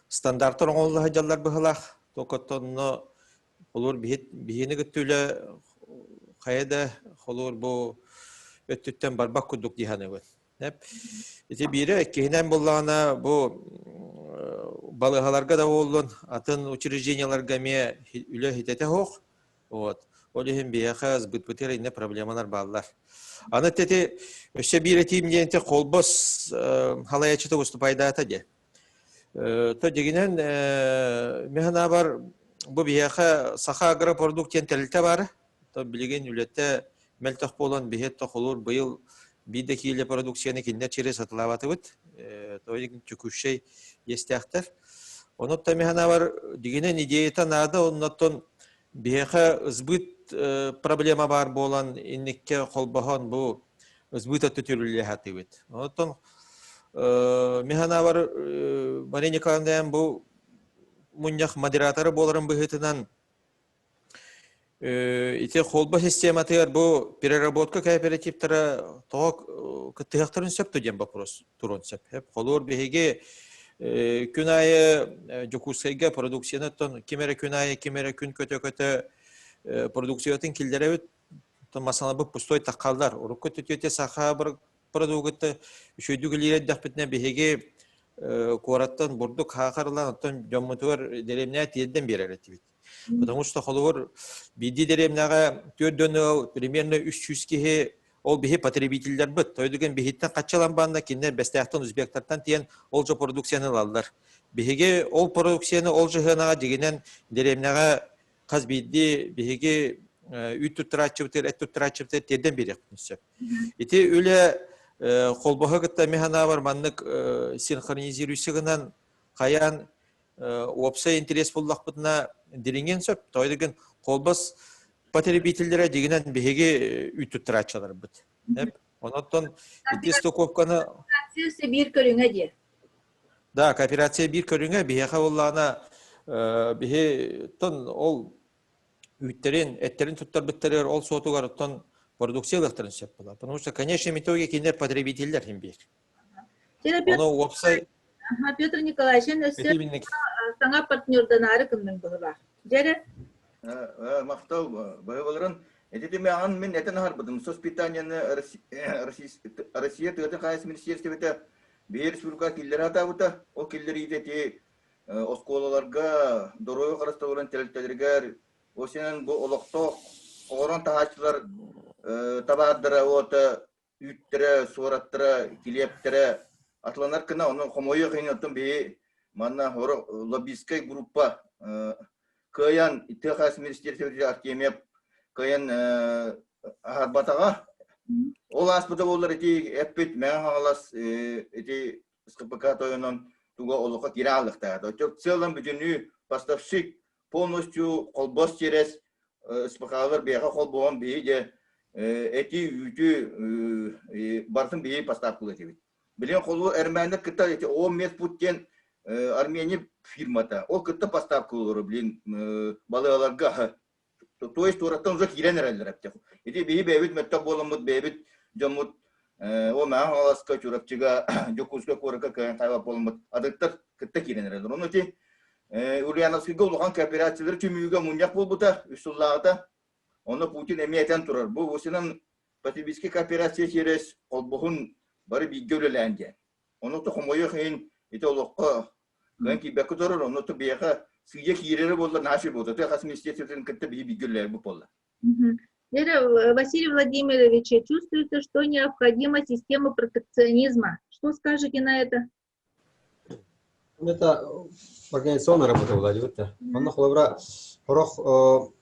[SPEAKER 13] стандарттар оҥоһулла сылдьаллар быһылаах. Только онно холуур биһини кытта үлэ хайа да холуур бу өттүттэн барбат курдук дии саныыбын. Ити биирэ иккиһинэн буоллаҕына бу балыыһаларга да буоллун атын учреждениеларга эмиэ үлэ хитэтэ суох. Вот. Ол иһин биһиэхэ сбытпытыгар иннэ проблемалар бааллар. Аны ити өссө биир этиим диэн ити холбос халайаччыта выступайдаата диэ. То дигинэн мин санаабар бу биһиэхэ Саха агропродукт диэн тэрилтэ баар. То билигин үлэтэ мөлтөх буолан биһи тохолуур быйыл биир да киилэ продукцияны кинилэр через сатылаабатыбыт. То текущей иэстээхтэр. Онон мин санаабар дигинэн идеята наада, оннуттан Биһиэхэ сбыт проблема баар буолан инникке холбоһон бу сбыт өттө түрүллэ сатыыбыт. Оттон мин санаабар Мария Николаевна бу мунньах модератора буоларын быһыытынан ити холбо систематыгар бу переработка кооперативтара тоҕо кыттыһыахтарын сөп диэн вопрос туруон сөп. Холуор биһиги Күн аайы Дьокуускайга продукцияны оттон ким эрэ күн аайы, ким эрэ күн көтө-көтө продукциятын киллэрэбит. Оттон масалабыт пустой таххаллар. Урукку өттүтүөтэ саха продугыта үчүгэйдик үлэлиир эрдэхпитинэ биһиги куораттан бурдук хаахарылан оттон дьоммутугар дэриэбинэҕэ тиэрдэн биэрэр этибит. Потому что холобур биирдии дэриэбинэҕэ түөрт дьон ыал примерно 300 киһи ол биһи потребителлэрбит. Тойдуган биһиттэн хаччалан банна кинилэр бэстээхтэн узбектартан тиэн ол же продукцияны ылаллар. Биһиги ол продукцияны ол жыһыанаҕа дьигинэн дэриэбинэҕэ хас биирдии биһиги үүт туттарааччыбытыгар, эт туттарааччыбытыгар тиэрдэн биэриэхпитин сөп. Ити үлэ холбоһо кытта мин санаабар маннык синхронизируйся гынан хайаан уопсай интерес буллахпытына дириҥиэн сөп. Тоҕо диэн холбос потребителлэрэ дьигинэн биһиги үүт туттарааччыларбыт. Онон ити стыковканы
[SPEAKER 1] Кооперация биир көрүҥэ диye.
[SPEAKER 13] Да, кооперация биир көрүҥэ биһиэхэ буоллаҕына биһи тон ол үүттэрин, эттэрин туттарбыттарыгар ол суотугар оттон продукция ылыахтарын сөп буолар. Потому что конечном итоге кинилэр потребителлэр иһин биир. Ону уопсай
[SPEAKER 1] Петр Николаевич, эн өссө саҥа партнерданаары кынныҥ быһылаах. Дьэрэ?
[SPEAKER 2] Махтал быһыларын Ити түмэҕин мин этэн аһарбытым. Соспитанияны Россия тыатын хаһаайыстыбатын министиэристибэтэ биһиги республика киллэрэ сатаабыта. Ол киллэриитэ ити оскуолаларга, доруобуйа харыстабылын тэрилтэлэригэр, осенен бу олохтоох оҥорон таһааччылар табаардара уота үүттэрэ, суораттара, килиэптэрэ атыланар гына, онон хомойуох иһин оттон биһи манна лоббистскай группа кыайан тыа хаһаайыстыбатын министиэристибэтигэр Артемьев кыайан аһарбатаҕа. Ол ааспыта буоллар ити эппит Мэҥэ Хаҥалас ити СХПК тойонун туга олоххо киирэ аалыахтаах. Оччо в целом бүтүннүү поставщик полностью холбос через СПХ-лар биһиэхэ холбоон биһи дьэ эти үүтү барытын биһи поставкалыы этибит. Билигин холбуу эрмээннэр кытта эти ОМС пут диэн Армения фирмата. Ол кытта поставкалыылар блин балыаларга то есть туораттан уже киирэн эрэллэр эптэх. Ити биһи бэйэбит мөттөх буоламмыт бэйэбит дьоммут о Мэҥэ Хаҥаласка, Чурапчыга, Дьокуускай куоракка кыайан хаалбат буоламмыт атыттар кытта киирэн эрэллэр. Ону ити Ульяновскайга улахан кооперациялары түмүүгэ мунньах буолбута үс сыллааҕыта. Онно Путин эмиэ этэн турар. Бу осынан потребительскай кооперация через холбоһун бары бииргэ үлэлээн диэн. Ону то хомойуох иһин ити олоххо кыайан киирбэккэ турар, онно то биһиэхэ сыыйа киирэрэ буоллар наша буолта. Тыа хас министерствотын кытта биһи бииргэ үлэлээбит буолла.
[SPEAKER 1] Василий Владимирович, чувствуется, что необходима система протекционизма. Что скажете на это?
[SPEAKER 9] Это организационная работа была, дебетте. Онно холобура хорох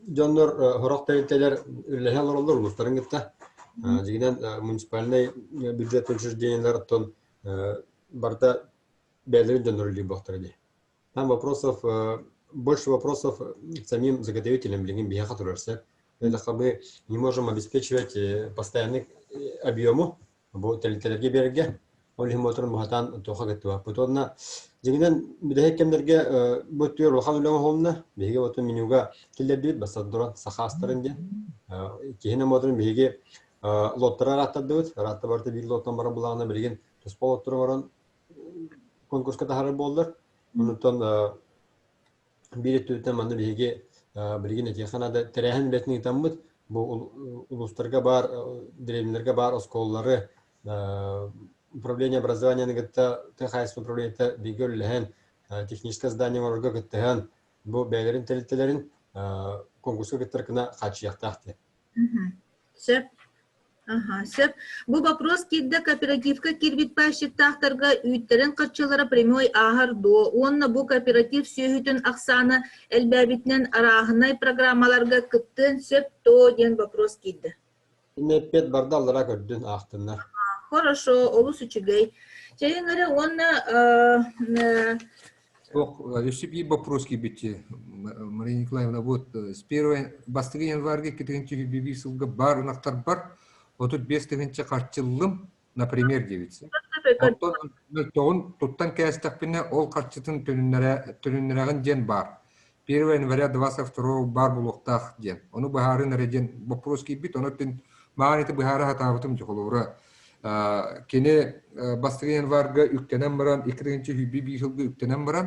[SPEAKER 9] дьоннор хорох тэрилтэлэр үлэлэһэ олороллор улуустарын кытта. Дьигинэн муниципальнай бюджет учреждениелар оттон барыта бэйэлэрин дьоннор үлэлиир буолтара дии. Там вопросов больше вопросов к самим заготовителям билигин биһиэхэ турар сөп. Мы не можем обеспечивать постоянный объему бу тэрилтэлэргэ биэрэргэ ол иһин буолтарын быһатаан туохха кыттыбаппыт уонна дьиҥинэн бүтэһик кэмнэргэ бу өттүгэр улахан үлэ оҥоһулунна биһиги отун менюга киллэрдибит бастатан туран саха астарын диэн киһи моторун биһиги лоттары арааттардыбыт араатта барыта биир лоттан баран булаҕына билигин туспа лоттору оҥорон конкурска таһаарар буоллар онуттан Биир өттүбүттэн манна биһиги билигин этиэххэ наада тэрээһин үлэтин ыытаммыт бу улуустарга баар дэриэбинэлэргэ баар оскуолалары управление образованиены кытта тыа хаһаайыстыба управлениета бииргэ үлэлэһэн техническое здание оҥорорго кыттыһан бу бэйэлэрин тэрилтэлэрин конкурска кыттар гына хааччыйыахтаах диэн.
[SPEAKER 1] Сөп. Аха, сөп. Бу вопрос киирдэ кооперативка киирбит пайщиктаахтарга үүттэрин харчылара прямой ааһар дуо уонна бу кооператив сүөһүтүн ахсаана элбээбитинэн арааһынай программаларга кыттыан сөп дуо диэн вопрос киирдэ.
[SPEAKER 9] Эппиэт барда аллара көрдүн аахтыннар.
[SPEAKER 1] Хорошо, олус үчүгэй. Чэйиҥ эрэ уонна
[SPEAKER 7] Ох, өссө биир вопрос киирбитчи, Мария Николаевна, вот с 1 бастакы январга 2021 сылга бар ынахтарбар 35 тыһыынча харчыллым, например, девица. Оттон тоҕун туттан кээстэхпинэ, ол харчытын төнүннэрэҕин диэн баар. 1 января 22 баар буолуохтаах диэн. Ону быһаарын эрэ диэн вопрос киирбит. Ону мин маҕан ити быһаара сатаабытым дьохолуура. Кини бастакы январга үктэнэн баран, 2021 сылга үктэнэн баран,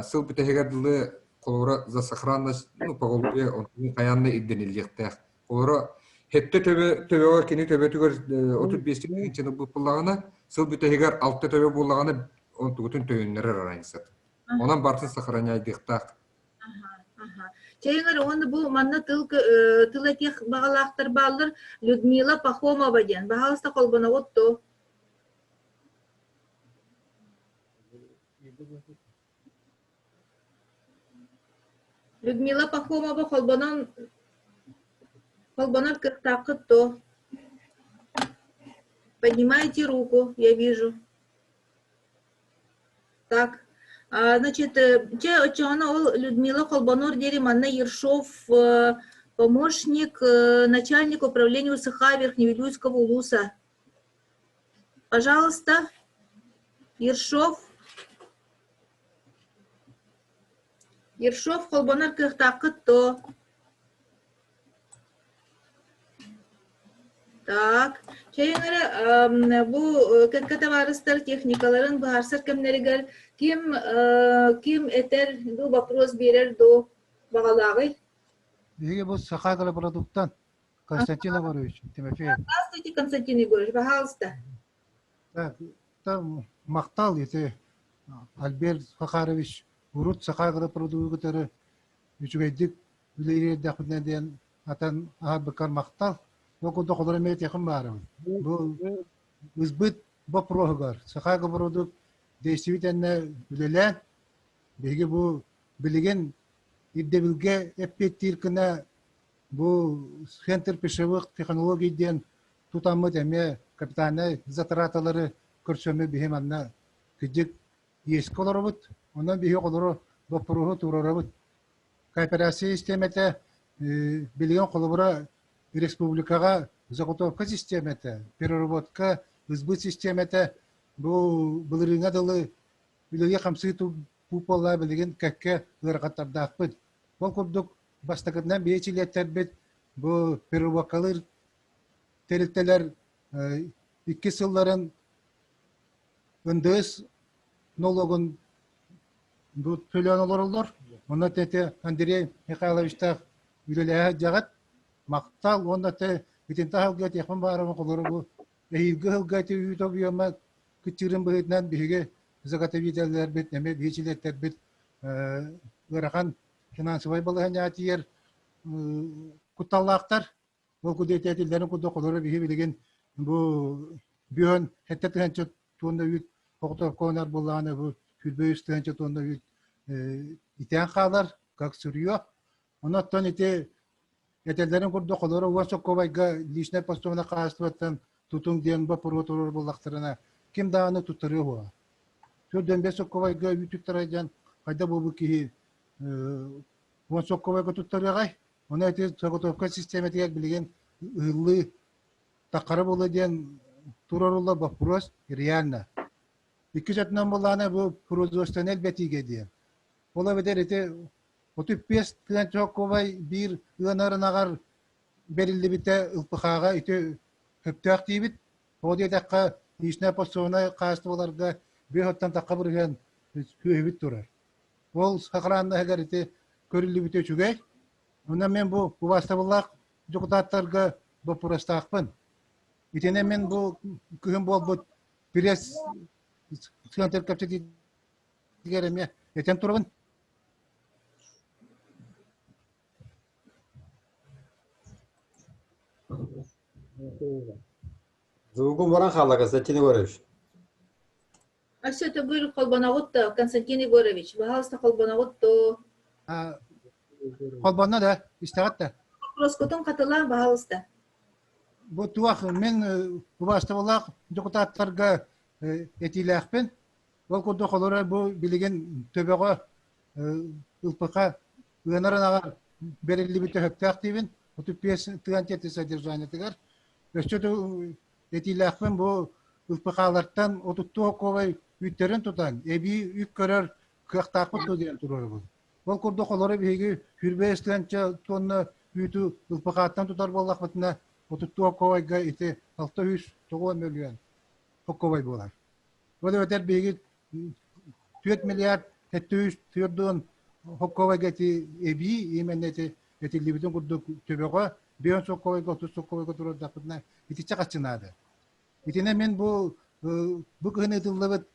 [SPEAKER 7] сыл бүтэһигэр дылы холобура за сохранность, ну, поголовье онтун хайаан да ирдэниллиэхтээх. Холобура, хэттэ төбө төбөҕө кини төбөтүгэр 35 тыһыынчаны буллаҕына, сыл бүтэһигэр алта төбө буоллаҕына, онтугутун төйүннэрэр разницата. Онон барытын сохраняйдыахтаах.
[SPEAKER 1] Чэйиҥэр уонна бу манна тыл тыл этиэх баҕалаахтар бааллар Людмила Пахомова диэн. Баһаалыста холбоноҕут дуо? Людмила Пахомова холбонон холбонор кыахтааххыт дуо? Поднимайте руку, я вижу. Так, значит, чэ, оччоҕуна ол Людмила холбонуор диэри манна Ершов помощник начальник управления УСХ Верхневилюйского улуса. Пожалуйста, Ершов. Ершов холбонор кыахтааххыт дуо? Так, чэйиҥ эрэ, бу кэккэ табаарыстар техникаларын быһаарсар кэмнэригэр ким ким этэр дуу, вопрос биэрэр дуу баҕалааҕый?
[SPEAKER 6] Биһиги бу Саха агропродуктан Константин Егорович Тимофеев.
[SPEAKER 1] Здравствуйте, Константин Егорович, пожалуйста.
[SPEAKER 6] Так, там махтал ити Альберт Фахарович урут Саха агропродугу кытары үчүгэйдик үлэлиирдэхпинэ диэн атан аһарбыккар махтал. Ол курдук олор эмиэ этиэхим баарым. Бу ызбыт боппуруоһугар Саха агропродукт действительно үлэлээн биһиги бу билигин ирдэбилгэ эппиэттиир гына Бу центр пищевых технологий диэн тутаммыт эмиэ капитальнай затраталары көрсөммүт биһи манна кырдьык иэскэ олоробут. Онон биһи оҕолору боппуруоһу туруорабыт. Кооперация систиэмэтэ билигин холобура республикаҕа заготовка систиэмэтэ, переработка, сбыт систиэмэтэ бу былырыыҥҥа дылы үлэлии-хамсыы буолла билигин кэккэ ыарахаттардаахпыт. Ол курдук Бастакытынан биһи чилиэттэрбит бу переработкалыыр тэрилтэлэр икки сылларын НДС налогун бу төлөөн олороллор. Онно тете Андрей Михайловичтаах үлэлэһэ дьаҕат махтал уонна те итинтэ аһылга этиэхпин баарабын холору бу эһиилги ыһылга ити үүт объема кыччыырын быһыытынан биһиги заготовителлэрбит эмиэ биһи чилиэттэрбит ыарахан финансовай балаһыанньаҕа тиийэр кутталлаахтар. Ол кудуйа этиллэрин курдук олору биһи билигин бу бүөн хэттэ тыһанча туонна үүт оҕоторкоонар буоллаҕына бу 103 тыһанча туонна үүт итээн хаалар как сырье. Онон ити этэллэрин курдук олору уон соккуобайга личнай постовына хаһаайыстыбаттан тутуҥ диэн боппуруо туруор буоллахтарына ким даҕаны туттарыа уһуга. Төрдөн бэс соккуобайга үүт туттарай диэн хайда буолбут киһи уон соккуобайга туттарыаҕай. Ону ити заготовка систиэмэтигэр билигин ыһыллыы таххара буолуо диэн туруоруллар боппуруос реально. Иккис өттүнэн буоллаҕына бу производственнай элбэтиигэ диэн. Ол эбэтэр ити 35 тыһыынча соккуобай биир ыанар ынаҕар бэриллибитэ ылпыхааҕа ити сөптөөх диибит. Тоҕо диэтэххэ, личнэй подсобнай хаһаайыстыбаларга биэс оттон тахха бырыһыан сүөһүбүт турар. Ол сохранноһыгар ити көрүллүбүтэ үчүгэй. Онон мен бу убаастабыллаах дьокутааттарга боппуруостаахпын. Итинэн мен бу күһүн буолбут пресс центр кэпсэтиитигэр эмиэ этэн турабын.
[SPEAKER 9] Звугум баран хаалла, Константин Егорович.
[SPEAKER 1] Өссө төгүл холбоноҕут да, Константин Егорович, пожалуйста, холбоноҕут дуо?
[SPEAKER 6] Холбонно да, истэҕит да?
[SPEAKER 1] Вопроскутун хатылаан, пожалуйста.
[SPEAKER 6] Бу туох мин убаастабыллаах дьокутааттарга этиилээхпин. Ол курдук олорор бу билигин төбөҕө ылпыка ыанар ынаҕар бэриллибит өһөптөөх диибин. 35 тыан тети содержаниетыгар. Өссө этиилээхпин бу ылпыкаалартан отуттуу оковай үүттэрин тутан эбии үп көрөр кыахтаахпыт дуо диэн туруорабын. Ол курдук олору биһиги 25 тыһыынча тонна үүтү ылпыкааттан тутар буоллахпытына отуттуу оковайга ити 609 мөлүйүөн сокуобай буолар. Ол эбэтэр биһиги 4 миллиард 740 сокуобайга ити эбии именно ити этиллибитин курдук төбөҕө 5 сокуобайга 30 сокуобайга турардахпытына итиччэ хаччы наада. Итинэ мин бу бу кыһын ыытыллыбыт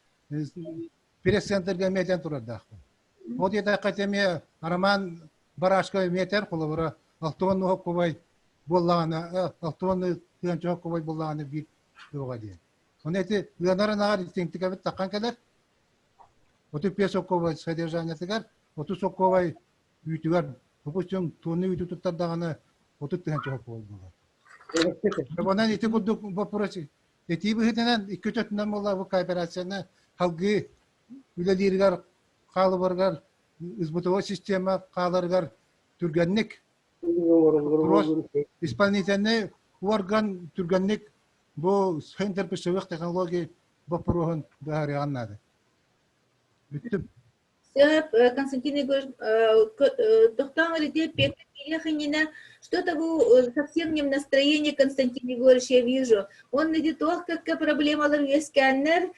[SPEAKER 6] пресс-центрга эмиэ этэн турардаахпын. Ол диэтэххэ эмиэ Роман Барашков эмиэ этэр, холобура, 60 сокуобай буоллаҕына, 60 тыһыынча сокуобай буоллаҕына биир туоҕа диэн. Оны эти ыанар ынаҕар инстинктикабыт таххан кэлэр. 35 сокуобай содержаниетыгар, 30 сокуобай үүтүгэр, допустим, туонна үүтү туттардаҕына 30 тыһыынча сокуобай буолар. Онон ити курдук вопрос этии быһыытынан икки өттүнэн буолла бу кооперацияны салгыы үлэлииригэр хаалыбарыгар избытовой система хааларыгар түргэнник исполнительный орган түргэнник бу центр пищевых технологий боппуруоһун быһаарыаҕын наада. Бүттүм.
[SPEAKER 1] Сөп, Константин Егорович, тохтоон эрэ Петр иннинэ, что-то вы совсем не в настроении, Константин Егорович, я вижу. Он иди туох кэккэ проблемалар үөскээннэр,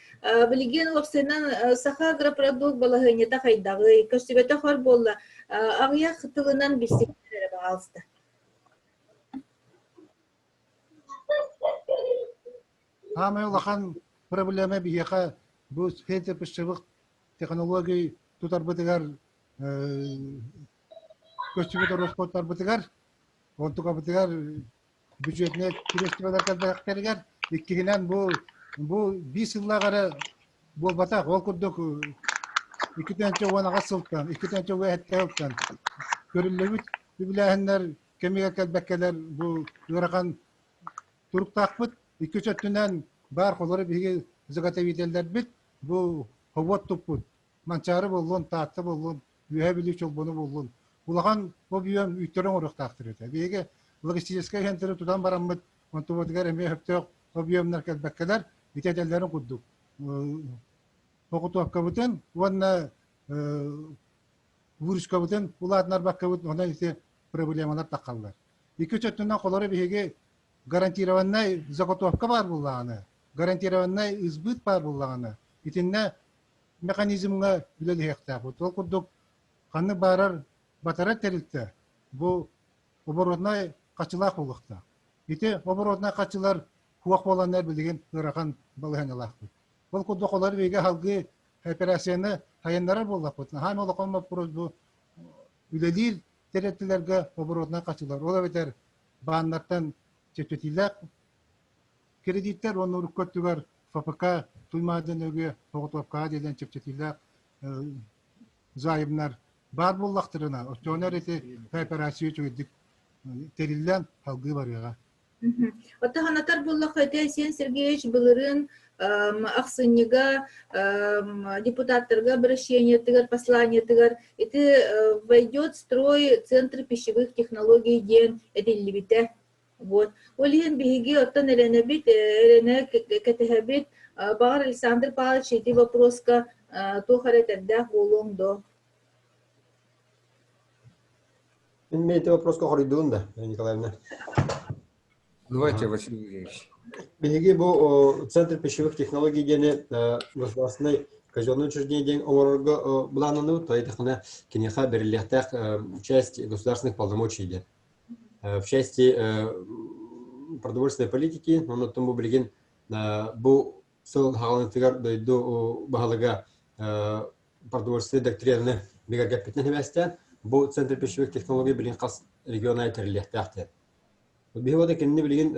[SPEAKER 1] билигин уопсайынан саха агропродукт балаһыанньата хайдаҕый, көрсүбэтэх хор буолла, аҕыйах тылынан билсиктэр эрэ баҕалыста.
[SPEAKER 6] Саамай улахан проблема биһиэхэ бу центр пищевых технологий тутарбытыгар көстүбүт ороскуоттарбытыгар онтукабытыгар бюджетнэй средстволар кэлбэтэхтэригэр иккиһинэн бу бу биир сыллаах эрэ буолбатах ол курдук 2018 сылтан 2017 сылтан көрүллүбүт үбүлээһиннэр кэмигэр кэлбэккэлэр бу ыарахан туруктаахпыт. Икки өттүнэн баар холоро биһиги заготовителлэрбит бу хобуот туппут. Манчаары буоллун, Таатта буоллун, Үөһээ Бүлүү Чолбону буоллун. Улахан объем үүттэрин оҥоруохтаахтар этэ. Биһиги логистическай центры тутан бараммыт, онтубутугар эмиэ сөптөөх объемнар кэлбэккэлэр, ити этэллэрин курдук Хокутуопкабытын уонна выручкабытын улаатынарбаккабыт онон ити проблемалар таххаллар. Икки өттүнэн холоро биһиги гарантированнай заготовка баар буоллаҕына, гарантированнай избыт баар буоллаҕына, итиннэ механизмҥа үлэлэһиэхтээхпит. Ол курдук ханнык баарар батарар тэрилтэ бу оборотнай хаччылаах буолуохтаах. Ити оборотнай хаччылар суох буоланнар билигин ыарахан балаһыанньалаахпыт. Ол курдук олор биһиги салгыы операцияны сайыннарар буоллахпыт. Наһаа улахан боппуруос бу үлэлиир тэрилтэлэргэ оборотнай хаччылар. Ол эбэтэр бааннартан чэпчэтиилээх кредиттэр уонна урукку өттүгэр ФПК Туймаада нөҥүө соҕотуопкаҕа диэн чэпчэтиилээх займнар баар буоллахтарына, оччоҕуна эрэ ити кооперация үчүгэйдик тэриллэн салгыы барыаҕа.
[SPEAKER 1] Оттон санатар буоллахха, ити Айсен Сергеевич былырыын ахсынньыга депутаттарга обращениетыгар, посланиетыгар ити войдет в строй Центр пищевых технологий диэн этиллибитэ. Вот. Ол иһин биһиги оттон эрэнэбит, эрэнэ кэтэһэбит. Баҕар Александр Павлович ити вопроска туох эрэ этэрдээх буолуоҥ дуо?
[SPEAKER 9] Мин эти вопроска хоруйдуун да, Николаевна.
[SPEAKER 7] Давайте, Василий Ильич.
[SPEAKER 9] Биһиги бу Центр пищевых технологий диэни государственный казенное учреждение диэн оҥорорго былааннаныбыт, то есть киниэхэ бэриллиэхтээх часть государственных полномочий диэн. В части продовольственной политики, оннуттан бу билигин бу сыл хаҕаланытыгар дойду баһылыга продовольственной доктринаны бигэргэппитинэн сибээстээн, бу Центр пищевых технологий билигин хас регион аайы тэриллиэхтээх диэн. Биһи вот кинини билигин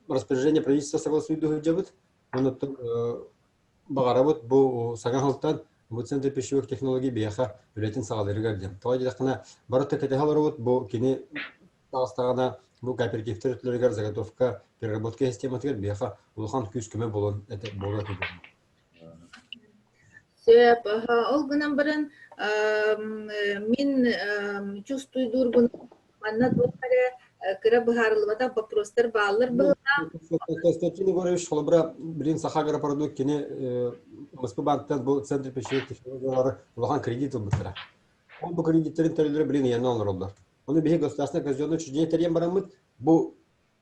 [SPEAKER 9] распоряжение правительства согласуйду сылдьабыт. Онуттан баҕарабыт бу саҥа сылтан бу Центр пищевых технологий биһиэхэ үлэтин саҕалыырыгар диэн. Тоҕо диэтэххинэ, бары кэтэһэ олоробут бу кини таҕыстаҕына бу кооперативтэр өттүлэригэр заготовка, переработка систематыгар биһиэхэ улахан күүс-көмө буолуон буолуо этэ.
[SPEAKER 1] Сөп. Ол гынан баран мин чувствуйдуурбун манна туох эрэ кыра быһаарыллыбатах боппуруостар бааллар быһыылаах.
[SPEAKER 9] Константин Егорович холобура билин Саха агропродукт кини Москва банктан бу Центр пищевых технологиялары улахан кредит ылбыттара. Ол бу кредиттерин төлөлөрө билин ыйанан олороллор. Ону биһи государственное казенное учреждение тэрийэн бараммыт бу.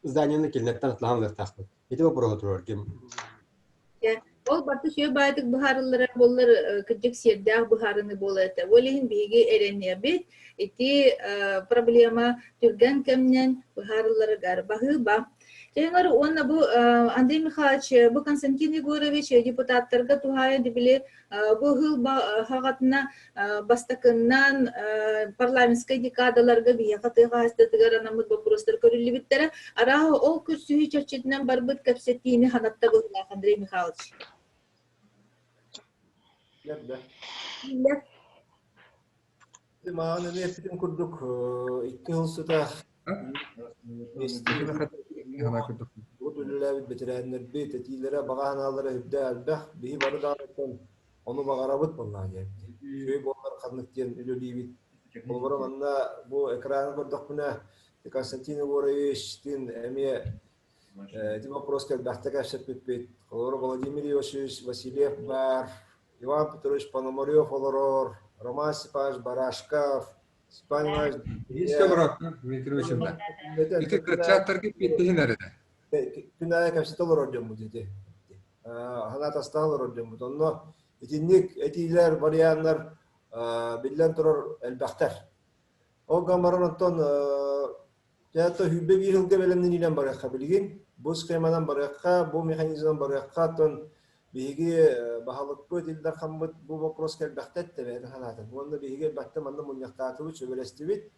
[SPEAKER 9] зданияны кинилэртэн атлаһан ылыахтаахпыт. Ити боппуруоһу туруор ким?
[SPEAKER 1] Ол барыта үчүгэй баайдык быһаарыллара буоллар, кырдьык сиэрдээх быһаарыныы буолар этэ. Ол иһин биһиги эрэниэбит, ити проблема түргэн кэмнэн быһаарылларыгар баһыыба. Тэҥэр уонна бу Андрей Михайлович, бу Константин Егорович депутаттарга туһаайан били бу ыһыл хаҕатына бастакыннан парламентскай декадаларга биһиэхэ тыа хаһаайыстыбатыгар анаммыт боппуруостар көрүллүбүттэрэ. Арааһа ол көрсүһүү чэрчитинэн барбыт кэпсэтиини ханатта быһыылаах Андрей Михайлович.
[SPEAKER 3] Маҕан эмиэ эппитим курдук икки сыл сыта Урут үлэлээбит бэтэрээннэрбит этиилэрэ, баҕа санаалара үрдэ элбэх. Биһи бары даҕаны ону баҕарабыт буоллаҕа диэбит. Үчүгэй буоллар ханнык диэн үлэлиибит. Холобура манна бу экраны көрдөхпүнэ Константин Егоровичтыын эмиэ ити вопроска элбэхтэ кэпсэппиппит. Холобура Владимир Иосифович Васильев баар, Иван Петрович Пономарев олорор, Роман Степанович Барашков, Степан Иванович
[SPEAKER 7] Иискэ олорор Дмитрий Иванович. Ити кырчааттарга биэттиһин эрэ.
[SPEAKER 3] Күн аайы кэпсэтэ олорор дьоммут ити. Санаа тастаан олорор дьоммут. Онно итинник этиилэр, варианнар биллэн турар элбэхтэр. Ол гынан баран оттон Театр сүүрбэ биир сылга бэлэмнэниинэн барыахха билигин. Бу схеманан барыахха, бу механизмынан барыахха, оттон биһиги баһылыкпыт, Ил Дархаммыт бу вопроска элбэхтэ эттэ бэйэтин санаатын. Уонна биһиги элбэхтэ манна мунньахтаатыбыт, сөбүлэстибит.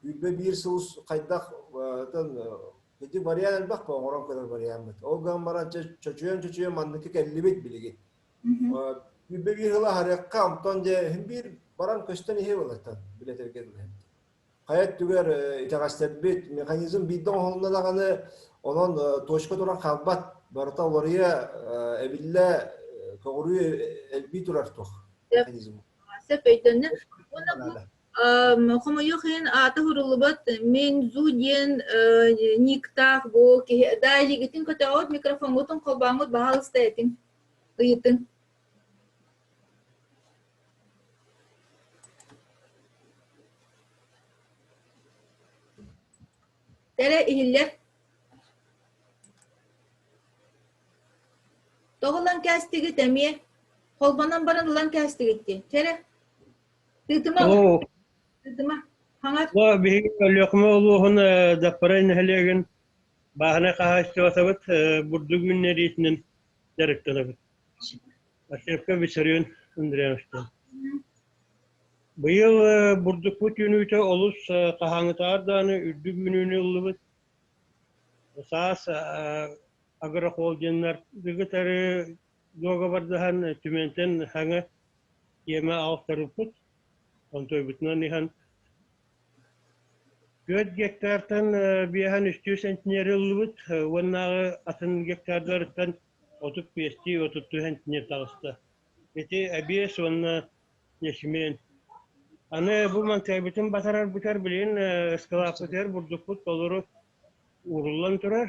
[SPEAKER 3] 21 сыл хайдах оттон ити вариант элбэх по оҥорон көрөр вариаммыт. Ол гынан баран чочуйан-чочуйан манныкка кэллибит билигин. 21 сыл аһарыахха, онтон дьэ иһин биир баран көстөн иһи былаттан билэтэргэ дылы. Хайа өттүгэр итэҕэстэрбит механизм биирдэ оҥоһулунна даҕаны онон точка туран хаалбат барыта уларыйа эбиллэ көҕүрүү элбии турар туох механизм.
[SPEAKER 1] Сөп өйдөннө. Уонна бу хомойуох иһин аата суруллубат Минзу диэн никтаах бу киһи да илиигитин көтөҕөт микрофоҥҥутун холбооҥҥут баһаалыста этиҥ ыйытыҥ. Эрэ иһиллэр Тоҕо ылан кээстигит эмиэ? Холбонон баран ылан кээстигит дии. Чэ эрэ, тыытыма, тыытыма, хаҥар.
[SPEAKER 8] Биһиги Өлүөхүмэ улууһун Даппарай нэһилиэгин бааһынай хаһаайыстыбатабыт бурдук үүннэриитинэн дьарыктанабыт. Ошибка Виссарион Андреевичтан. Быйыл бурдукпут үүнүүтэ олус хаһааҥҥытааҕар даҕаны үрдүк үүнүүнү ыллыбыт. Саас агрохолдиннар кытары дуогабардаһан Түмэнтэн хаҥа тиэмэ аҕалтарбыппыт. Онтуйбутунан иһэн 4 гектартан биэһэн үстүү сентнери ыллыбыт уоннааҕы атын гектардарыттан 35-тии 30 сентнер таҕыста. Ити эбиэс уонна ячмень. Аны бу мантайбытын батарарбытыгар билигин ыскылааппытыгар бурдукпут толору ууруллан турар,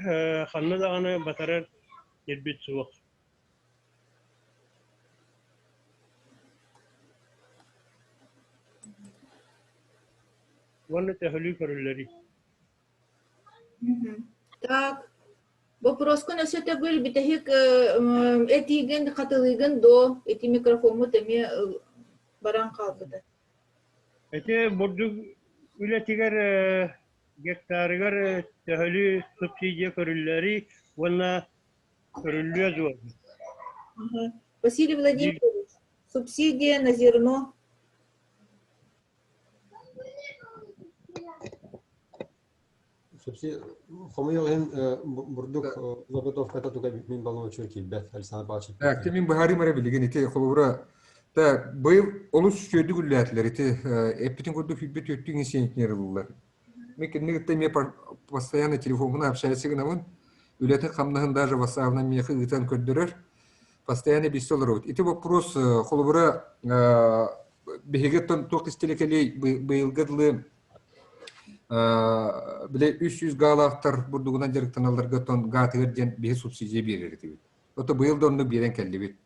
[SPEAKER 8] ханна даҕаны батарар сирбит суох. Уонна төһөлүү көрүллэрий?
[SPEAKER 1] Так, вопроскун өссө төгүл бүтэһик этиигин хатылыыгын дуо? Ити микрофоммут эмиэ баран хаалбыта.
[SPEAKER 8] Ити бурдук үлэтигэр гектарыгар төһөлүү субсидия көрүллэрий уонна көрүллүө дуо?
[SPEAKER 1] Василий Владимирович, субсидия на зерно.
[SPEAKER 9] Хомойуох иһин бурдук заготовката туга мин баллон киирбэт Александр Павлович.
[SPEAKER 7] Так, мин быһаарыым эрэ билигин ити холобура та быйыл олус үчүгэйдик үллээтилэр ити эппитин курдук күүрбүт өттүн инсинтинер ыллылар. Мен кинини кытта эмиэ постоянно телефонун общайся гынабын. Үлэтин хамнаһын даже ватсабынан миэхэ ыытан көрдөрөр. Постоянно билсэ олоробут. Ити вопрос холобура биһиги туох истилэ кэлий быйылга дылы бile 300 гаалаахтар бурдугунан дьарыктаналларга тон гаатыгар диэн биһи субсидия биэрэр этибит. Ото быйыл да онно биэрэн кэллибит.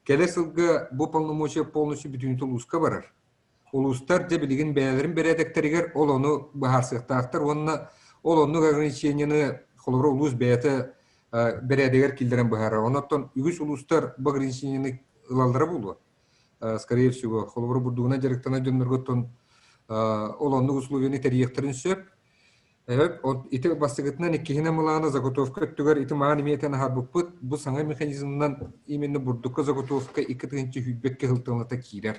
[SPEAKER 7] Кэлэ сылга бу полномочия полностью бүтүнүтэ улууска барар. Улуустар дьэ билигин бэйэлэрин бэрээдэктэригэр ол ону быһаарсыахтаахтар уонна ол оннук ограничениены Холобура улуус бэйэтэ бэрээдэгэр киллэрэн быһаарар. Онон үгүс улуустар бу ограничениены ылаллара буолуо. Скорее всего, холобура бурдугунан дьарыктанар дьоннорго ол оннук условияны тэрийиэхтэрин сөп. Ити бастакытынан иккиһинэн мылаана заготовка өттүгэр ити маан имиэтэн аһарбыппыт. Бу саҥа механизмынан именно бурдукка заготовка 2021 сылтан киирэр.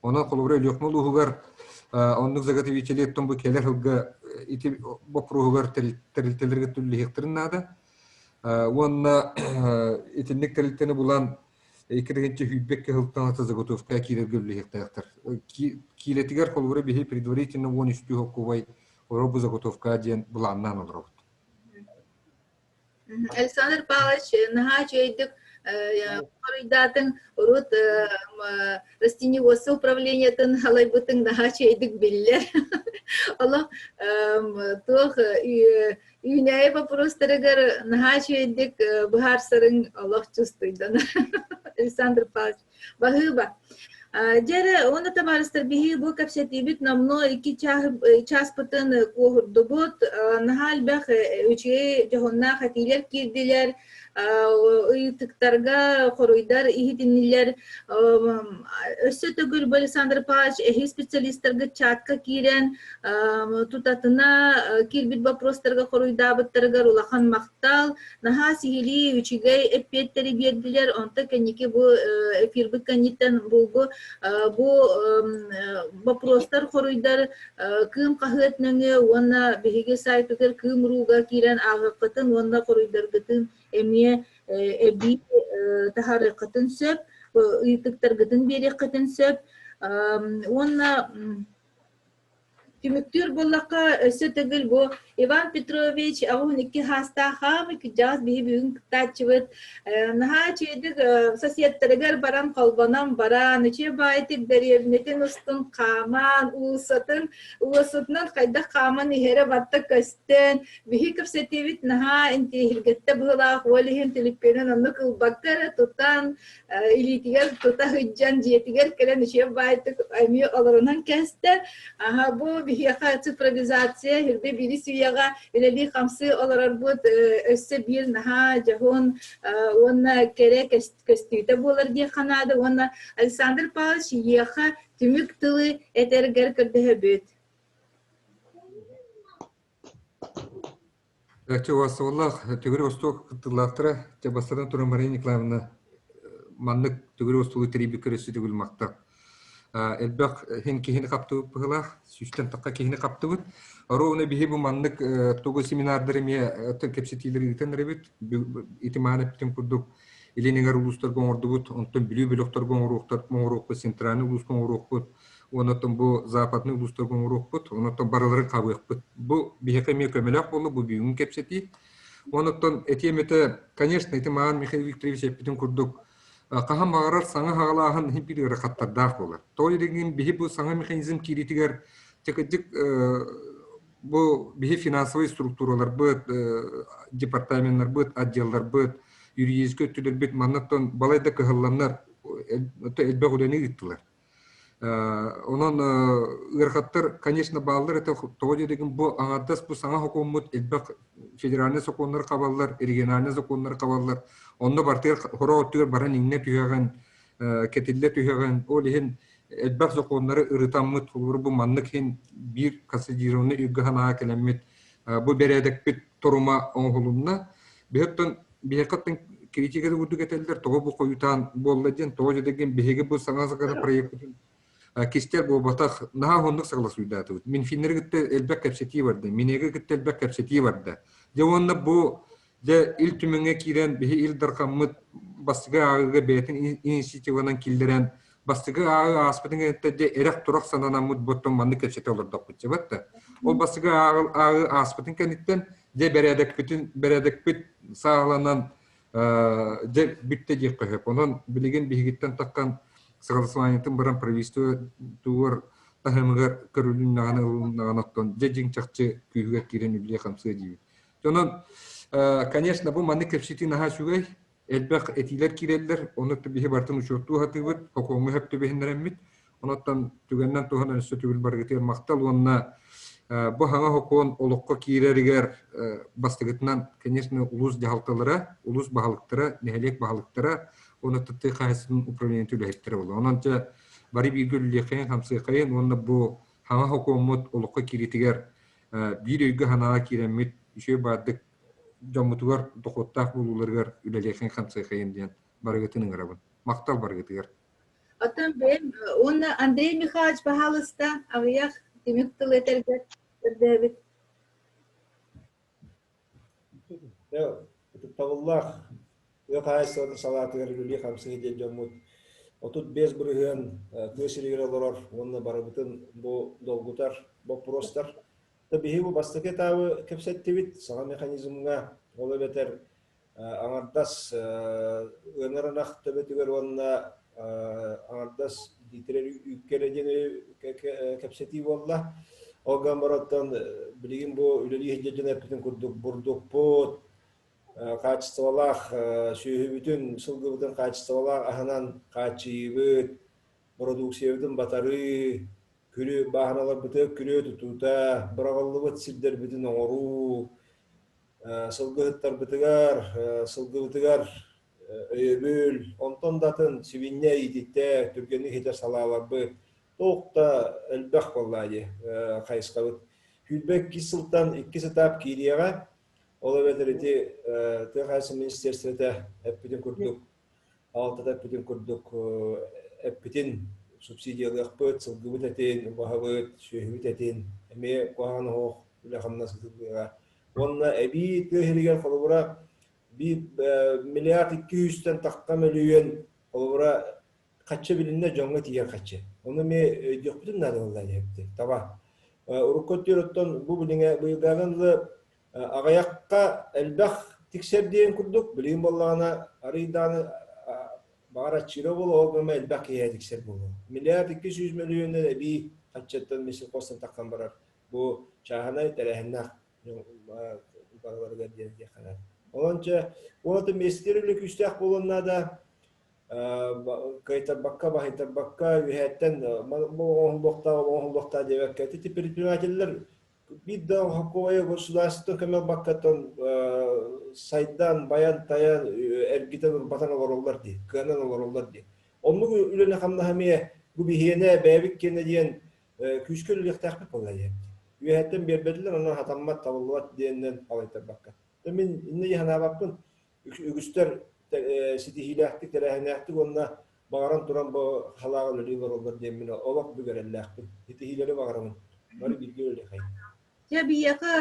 [SPEAKER 7] Онон холобура Өлүөхүмэ улууһугар оннук заготовители оттон бу кэлэр сылга ити боппуруоһугар тэрилтэлэргэ түллэһиэхтэрин наада. Уонна итинник тэрилтэни булан 2021 сылтан ата заготовка киирэргэ үллэһиэхтээхтэр. Киилэтигэр холобура биһи предварительно 13 хоккубай олору бу заготовка диэн былааннаан олоробут.
[SPEAKER 1] Александр Павлович наһаа үчүгэйдик хоруйдаатыҥ. Урут растениеводство управлениетын халайбытыҥ наһаа үчүгэйдик биллэр. Олох туох үүнээйи боппуруостарыгар наһаа үчүгэйдик быһаарсарыҥ олох чувствуйдан. Александр Павлович, баһыыба. Дьэ эрэ, уонна табаарыстар биһиги бу кэпсэтиибит номнуо икки чааспытын куоһурдубут. Наһаа элбэх үчүгэй дьоһуннаах этиилэр киирдилэр, ыйытыктарга хоруйдар иһитиннилэр. Өссө төгүл бу Александр Павлович эһи специалистаргыт чатка киирэн тутатына киирбит боппуруостарга хоруйдаабыттарыгар улахан махтал. Наһаа сиһилии үчүгэй эппиэттэри биэрдилэр. Онтон кэнники бу эфирбит кэнниттэн булгу бу боппуруостар хоруйдар Кыым хаһыат нөҥүө уонна биһиги сайтыгар Кыым рууга киирэн ааҕыаххытын уонна хоруйдаргытын эмиэ эбии таһаарыаххытын сөп, ыйытыктаргытын биэриэххитин сөп. Уонна Түмүктүүр буоллахха, өссө төгүл бу Иван Петрович 82 саастаах хаамый кырдьаҕас биһи бүгүн кыттааччыбыт. Наһаа үчүгэйдик соседтарыгар баран холбонон баран, үчүгэй баайытык дэриэбинэтин устун хааман, уулуссатын уулуссатынан хайдах хааман иһэрэ барыта көстөн, биһи кэпсэтиибит наһаа интириэһиргэттэ быһыылаах, ол иһин түлүппүөнүн оннук ылбакка эрэ тутан, илиитигэр тута сылдьан дьиэтигэр кэлэн үчүгэй баайтык эмиэ олорунан кээстэ. Аха бу биһиэхэ цифровизация үрдэ биирис үйэҕэ үлэлии-хамсыы олорорбут өссө биир наһаа дьоһун уонна кэрэ көстүүтэ буолар диэххэ наада уонна Александр Павлович эйиэхэ түмүк тылы этэргэр көрдөһөбүт.
[SPEAKER 7] Чэ, убастабыллаах төгүрүк остуол кыттыылаахтара, чэ, бастатан туран Мария Николаевна маннык төгүрүк остуолу тэрийбиккэр өссө төгүл махтал. Элбэх иһин киһини хаптыбыт быһыылаах, сүүстэн тахха киһини хаптыбыт. Ровно биһи бу маннык тугу семинардары эмиэ кэпсэтиилэри ыытан эрэбит. Ити маан эппитим курдук Илин эҥэр улуустарга оҥордубут, онтон Бүлүү бөлөхтөргө оҥоруохпут, центральный улууска оҥоруохпут, Онон бу западный улуустарга оҥоруохпут, онон барыларын хабыахпыт. Бу биһиэхэ эмиэ көмөлөөх буолла, бу бүгүҥҥү кэпсэтии. Онон этиэм этэ, конечно, ити маан Михаил Викторович эппитин курдук, хаһан баҕарар саҥа хаҕалааһын иһин биир ыарахаттардаах буолар. Тоҕо диэн биһи бу саҥа механизм киириитигэр чэкэдьик бу биһи финансовай структураларбыт, департаменнарбыт, отделларбыт, юридическай өттүлэрбит маннаттан балайда кыһалланнар элбэх үлэни ыыттылар. Онон ыарахаттар, конечно, бааллар этэ. Тоҕо диэтигин бу аҥардас бу саҥа сокуоммут элбэх федеральнай сокуоннар хабаллар, региональнай сокуоннар хабаллар. Онно бартыгар хороо өттүгэр баран иҥнэ түһэҕин, кэтиллэ түһэҕин. Ол иһин элбэх сокуоннары ырытаммыт, холобур бу маннык иһин биир консолидированный үггэ санааҕа кэлэммит бу бэрээдэкпит торума оҥоһулунна. Биһиттэн биһиэхэ критика да курдук этэллэр, тоҕо бу хойутаан буолла диэн, тоҕо дьэдэгин биһиги бу саҥа саҥа проекпытын кистэл буолбатах, наһаа уһуннук согласуйдаатыбыт. Минфиннэри кытта элбэх кэпсэтии барда, Минэги кытта элбэх кэпсэтии барда. Дьэ уонна бу дьэ Ил Түмэҥҥэ киирэн биһи Ил Дархаммыт бастакы ааҕыыга бэйэтин инициативанан киллэрэн бастакы ааҕыы ааспытын кэнниттэн дьэ эрэх-турах сананаммыт боттон маннык кэпсэтэ олордохпут дьэ да. Ол бастакы ааҕыы ааспытын кэнниттэн дьэ бэрээдэкпитин бэрээдэкпит сааһыланан дьэ бүттэ диэххэ сөп. Онон билигин биһигиттэн таххан согласованиетын баран правительство тугар таһымыгар көрүлүннэҕинэ ылыннаҕына оттон дьэ дьиҥ чахчы күүһүгэр киирэн үлэлиэ-хамсыа диибит. Онон, конечно, бу маннык кэпсэтии наһаа үчүгэй. Элбэх этиилэр киирэллэр, ону биһи барытын учуоттуу сатыыбыт, сокуоҥҥа сөп түбэһиннэрэммит. Онон түгэннэн туһанан өссө төгүл барыгытыгар махтал уонна Бу хаҥа сокуон олоххо киирэригэр бастакытынан, конечно, улуус дьаһалталара, улуус баһылыктара, нэһилиэк баһылыктара уонна тыа хаһаайыстыбатын управлениетын үлэһиттэрэ буолла. Онон дьэ бары бииргэ үлэлиэххэйин, хамсыаххайын уонна бу хаҥа сокуоммут олоххо киириитигэр биир өйгө-санааҕа киирэммит үчүгэй баардык дьоммутугар дохуоттаах буолууларыгар үлэлиэххэйин, хамсыаххайын диэн барыгытын ыҥырабын. Махтал барыгытыгар.
[SPEAKER 1] Оттон бэйэм уонна Андрей Михайлович баһаалыста аҕыйах түмүк тыл этэргэр көрдөөбүт.
[SPEAKER 3] Ытыктабыллаах тыа хаһаайыстыбатын салаатыгар үлэлии-хамсыы диэн дьоммут 35% тыа сиригэр олорор уонна барыбытын бу долгутар боппуруостар. Биһи бу бастакы этабы кэпсэттибит саҥа механизмҥа, ол эбэтэр аҥардас ыанар ынах төбөтүгэр уонна аҥардас иитирэр үүккэ эрэ диэн кэпсэтии буолла. Ол гынан баран билигин бу үлэлии сылдьар дьон эппитин курдук бурдукпут, хаачыстыбалаах сүөһүбүтүн, сылгыбытын хаачыстыбалаах аһынан хааччыйыыбыт, бородууксуйабытын батарыы, күрү бааһыналарбытыгар күрүө тутуута, быраҕыллыбыт сирдэрбитин оҥоруу, сылгыһыттарбытыгар, сылгыбытыгар өйөбүл, онтон да атын сибинньэ иититтэ, түргэнник иһитэр салааларбыт туох да элбэх буоллаа дии хайысхабыт. 22 сылтан иккис этап киириэҕэ. Ол эбэтэр ити тыа хаһаайыстыбатын министерствота эппитин курдук Алтата эппитин курдук эппитин субсидиялыахпыт, сылгыбыт этин, убаһабыт, сүөһүбүт этин эмиэ куһаҕан оһох үлэ-хамнас ыытыллыаҕа. Уонна эбии тыа сиригэр холобура биир миллиард икки сүүстэн тахха мөлүйүөн холобура хачча билиннэ дьоҥҥо тиийэр хаччы. Ону эмиэ өйдүөхпүтүн наада буолла диэбитти. Таба. Урукку өттүгэр оттон бу билиҥэ быйылгааҕын ылы Аҕыйахха элбэх тиксэр диэн курдук, билигин буоллаҕына арыый даҕаны баҕар аччыыра буолуо, ол гына элбэх киһиэхэ тиксэр буолуо. Миллиард 200 мөлүйүөннэн эбии хаччыттан меселкостан таххан барар. Бу чааһынай тэрээһиннээх барыларыгар диэн диэххэ наада. Онон чэ, уонна миэстэтигэр үлэ күүстээх буолуон наада. Кыайтарбакка, баһыйтарбакка, үөһээттэн бу оҥоһуллуохтаах, оҥоһуллуохтаах диэбэккэ, ити предпринимателлэр биир да хокуойа государство көмө ылбаккаттан сайдан, байан-тайан, эргитэн урбатан олороллор дии, кыанан олороллор дии. Оннук үлэни хамнаһа эмиэ бу биһиэнэ, бэйэбит киэнэ диэн күүскэ үлэлиэхтээхпит буолла диэн. Үөһэттэн биэрбэтилэр, онон хатаммат, табыллыбат диэнинэн алайтарбакка. Мин иннэ санаабаппын. Үгүстэр ситиһиилээхтик, тэрээһиннээхтик уонна баҕаран туран бу халааҕа үлэлии олороллор диэн мин олох бүк эрэллээхпин. Ситиһиилэри баҕарабын. Бары бииргэ үлэлиэхэйин.
[SPEAKER 1] Дьэ, биһиэхэ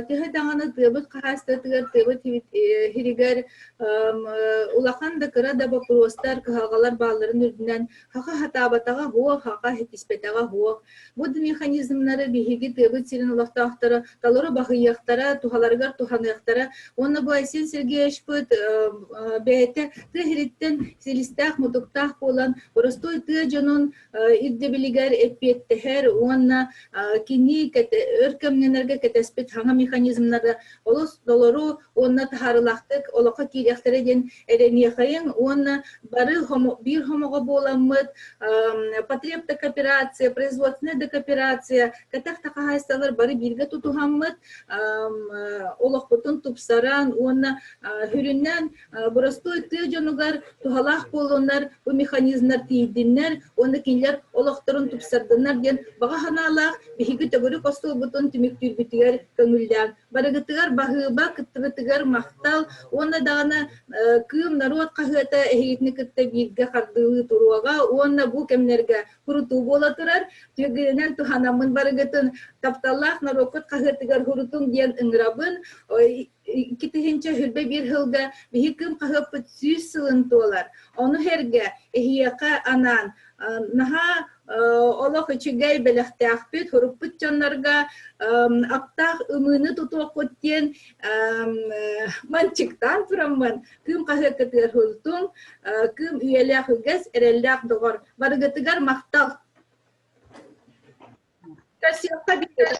[SPEAKER 1] төһө даҕаны тыабыт хаһаайыстыбатыгар, тыабыт иһигэр улахан да кыра да боппуруостар, кыһалҕалар баалларын үрдүнэн хаха хатаабатаҕа суох, хаха ситиспэтэҕэ суох. Бу да механизмнары биһиги тыабыт сирин олохтоохторо толору баһыйыахтара, туһаларыгар туһаныахтара. Уонна бу Айсен Сергеевичпыт бэйэтэ тыа сириттэн силистээх-мутуктаах буолан, боростуой тыа дьонун ирдэбилигэр эппиэттэһэр уонна кини өр кэмнэнэргэ кэтэспит саҥа механизмнары олус толору уонна таһаарыылаахтык олоххо киириэхтэрэ диэн эрэниэхэйиҥ уонна бары биир хомоҕо буоламмыт потребдокооперация, производственная докооперация, кэтэх да хаһаайыстыбалар бары бииргэ тутуһаммыт олохпутун тупсаран уонна сүрүннээн боростуой тыа дьонугар туһалаах буолуннар, бу механизмнар тиийдиннэр уонна кинилэр олохторун тупсардыннар диэн баҕа санаалаах биһиги төгүрүк остуолбутун түмүктүүрбүтүгэр көҥүллээн барыгытыгар баһыыба, кыттыбытыгар махтал уонна даҕаны Кыым норуот хаһыата эһигитини кытта бииргэ хардыылыы туруоҕа уонна бу кэмнэргэ курутуу буола турар. Түгэнинэн туһанаммын барыгытын тапталлаах норуоккут хаһыатыгар курутуҥ диэн ыҥырабын. 2021 сылга биһи Кыым хаһыаппыт 100 сылын туолар. Ону сэргэ эһиэхэ анаан наһаа олох үчүгэй бэлэхтээхпит, һуруппут дьоннорго аптаах ымыыны тутуоххут диэн манчыктаан тураммын Кыым хаһыаккытыгар һурутуҥ, Кыым үйэлээх үгэс, эрэллээх доҕор. Барыгытыгар махтал! Көрсүөххэ диэри.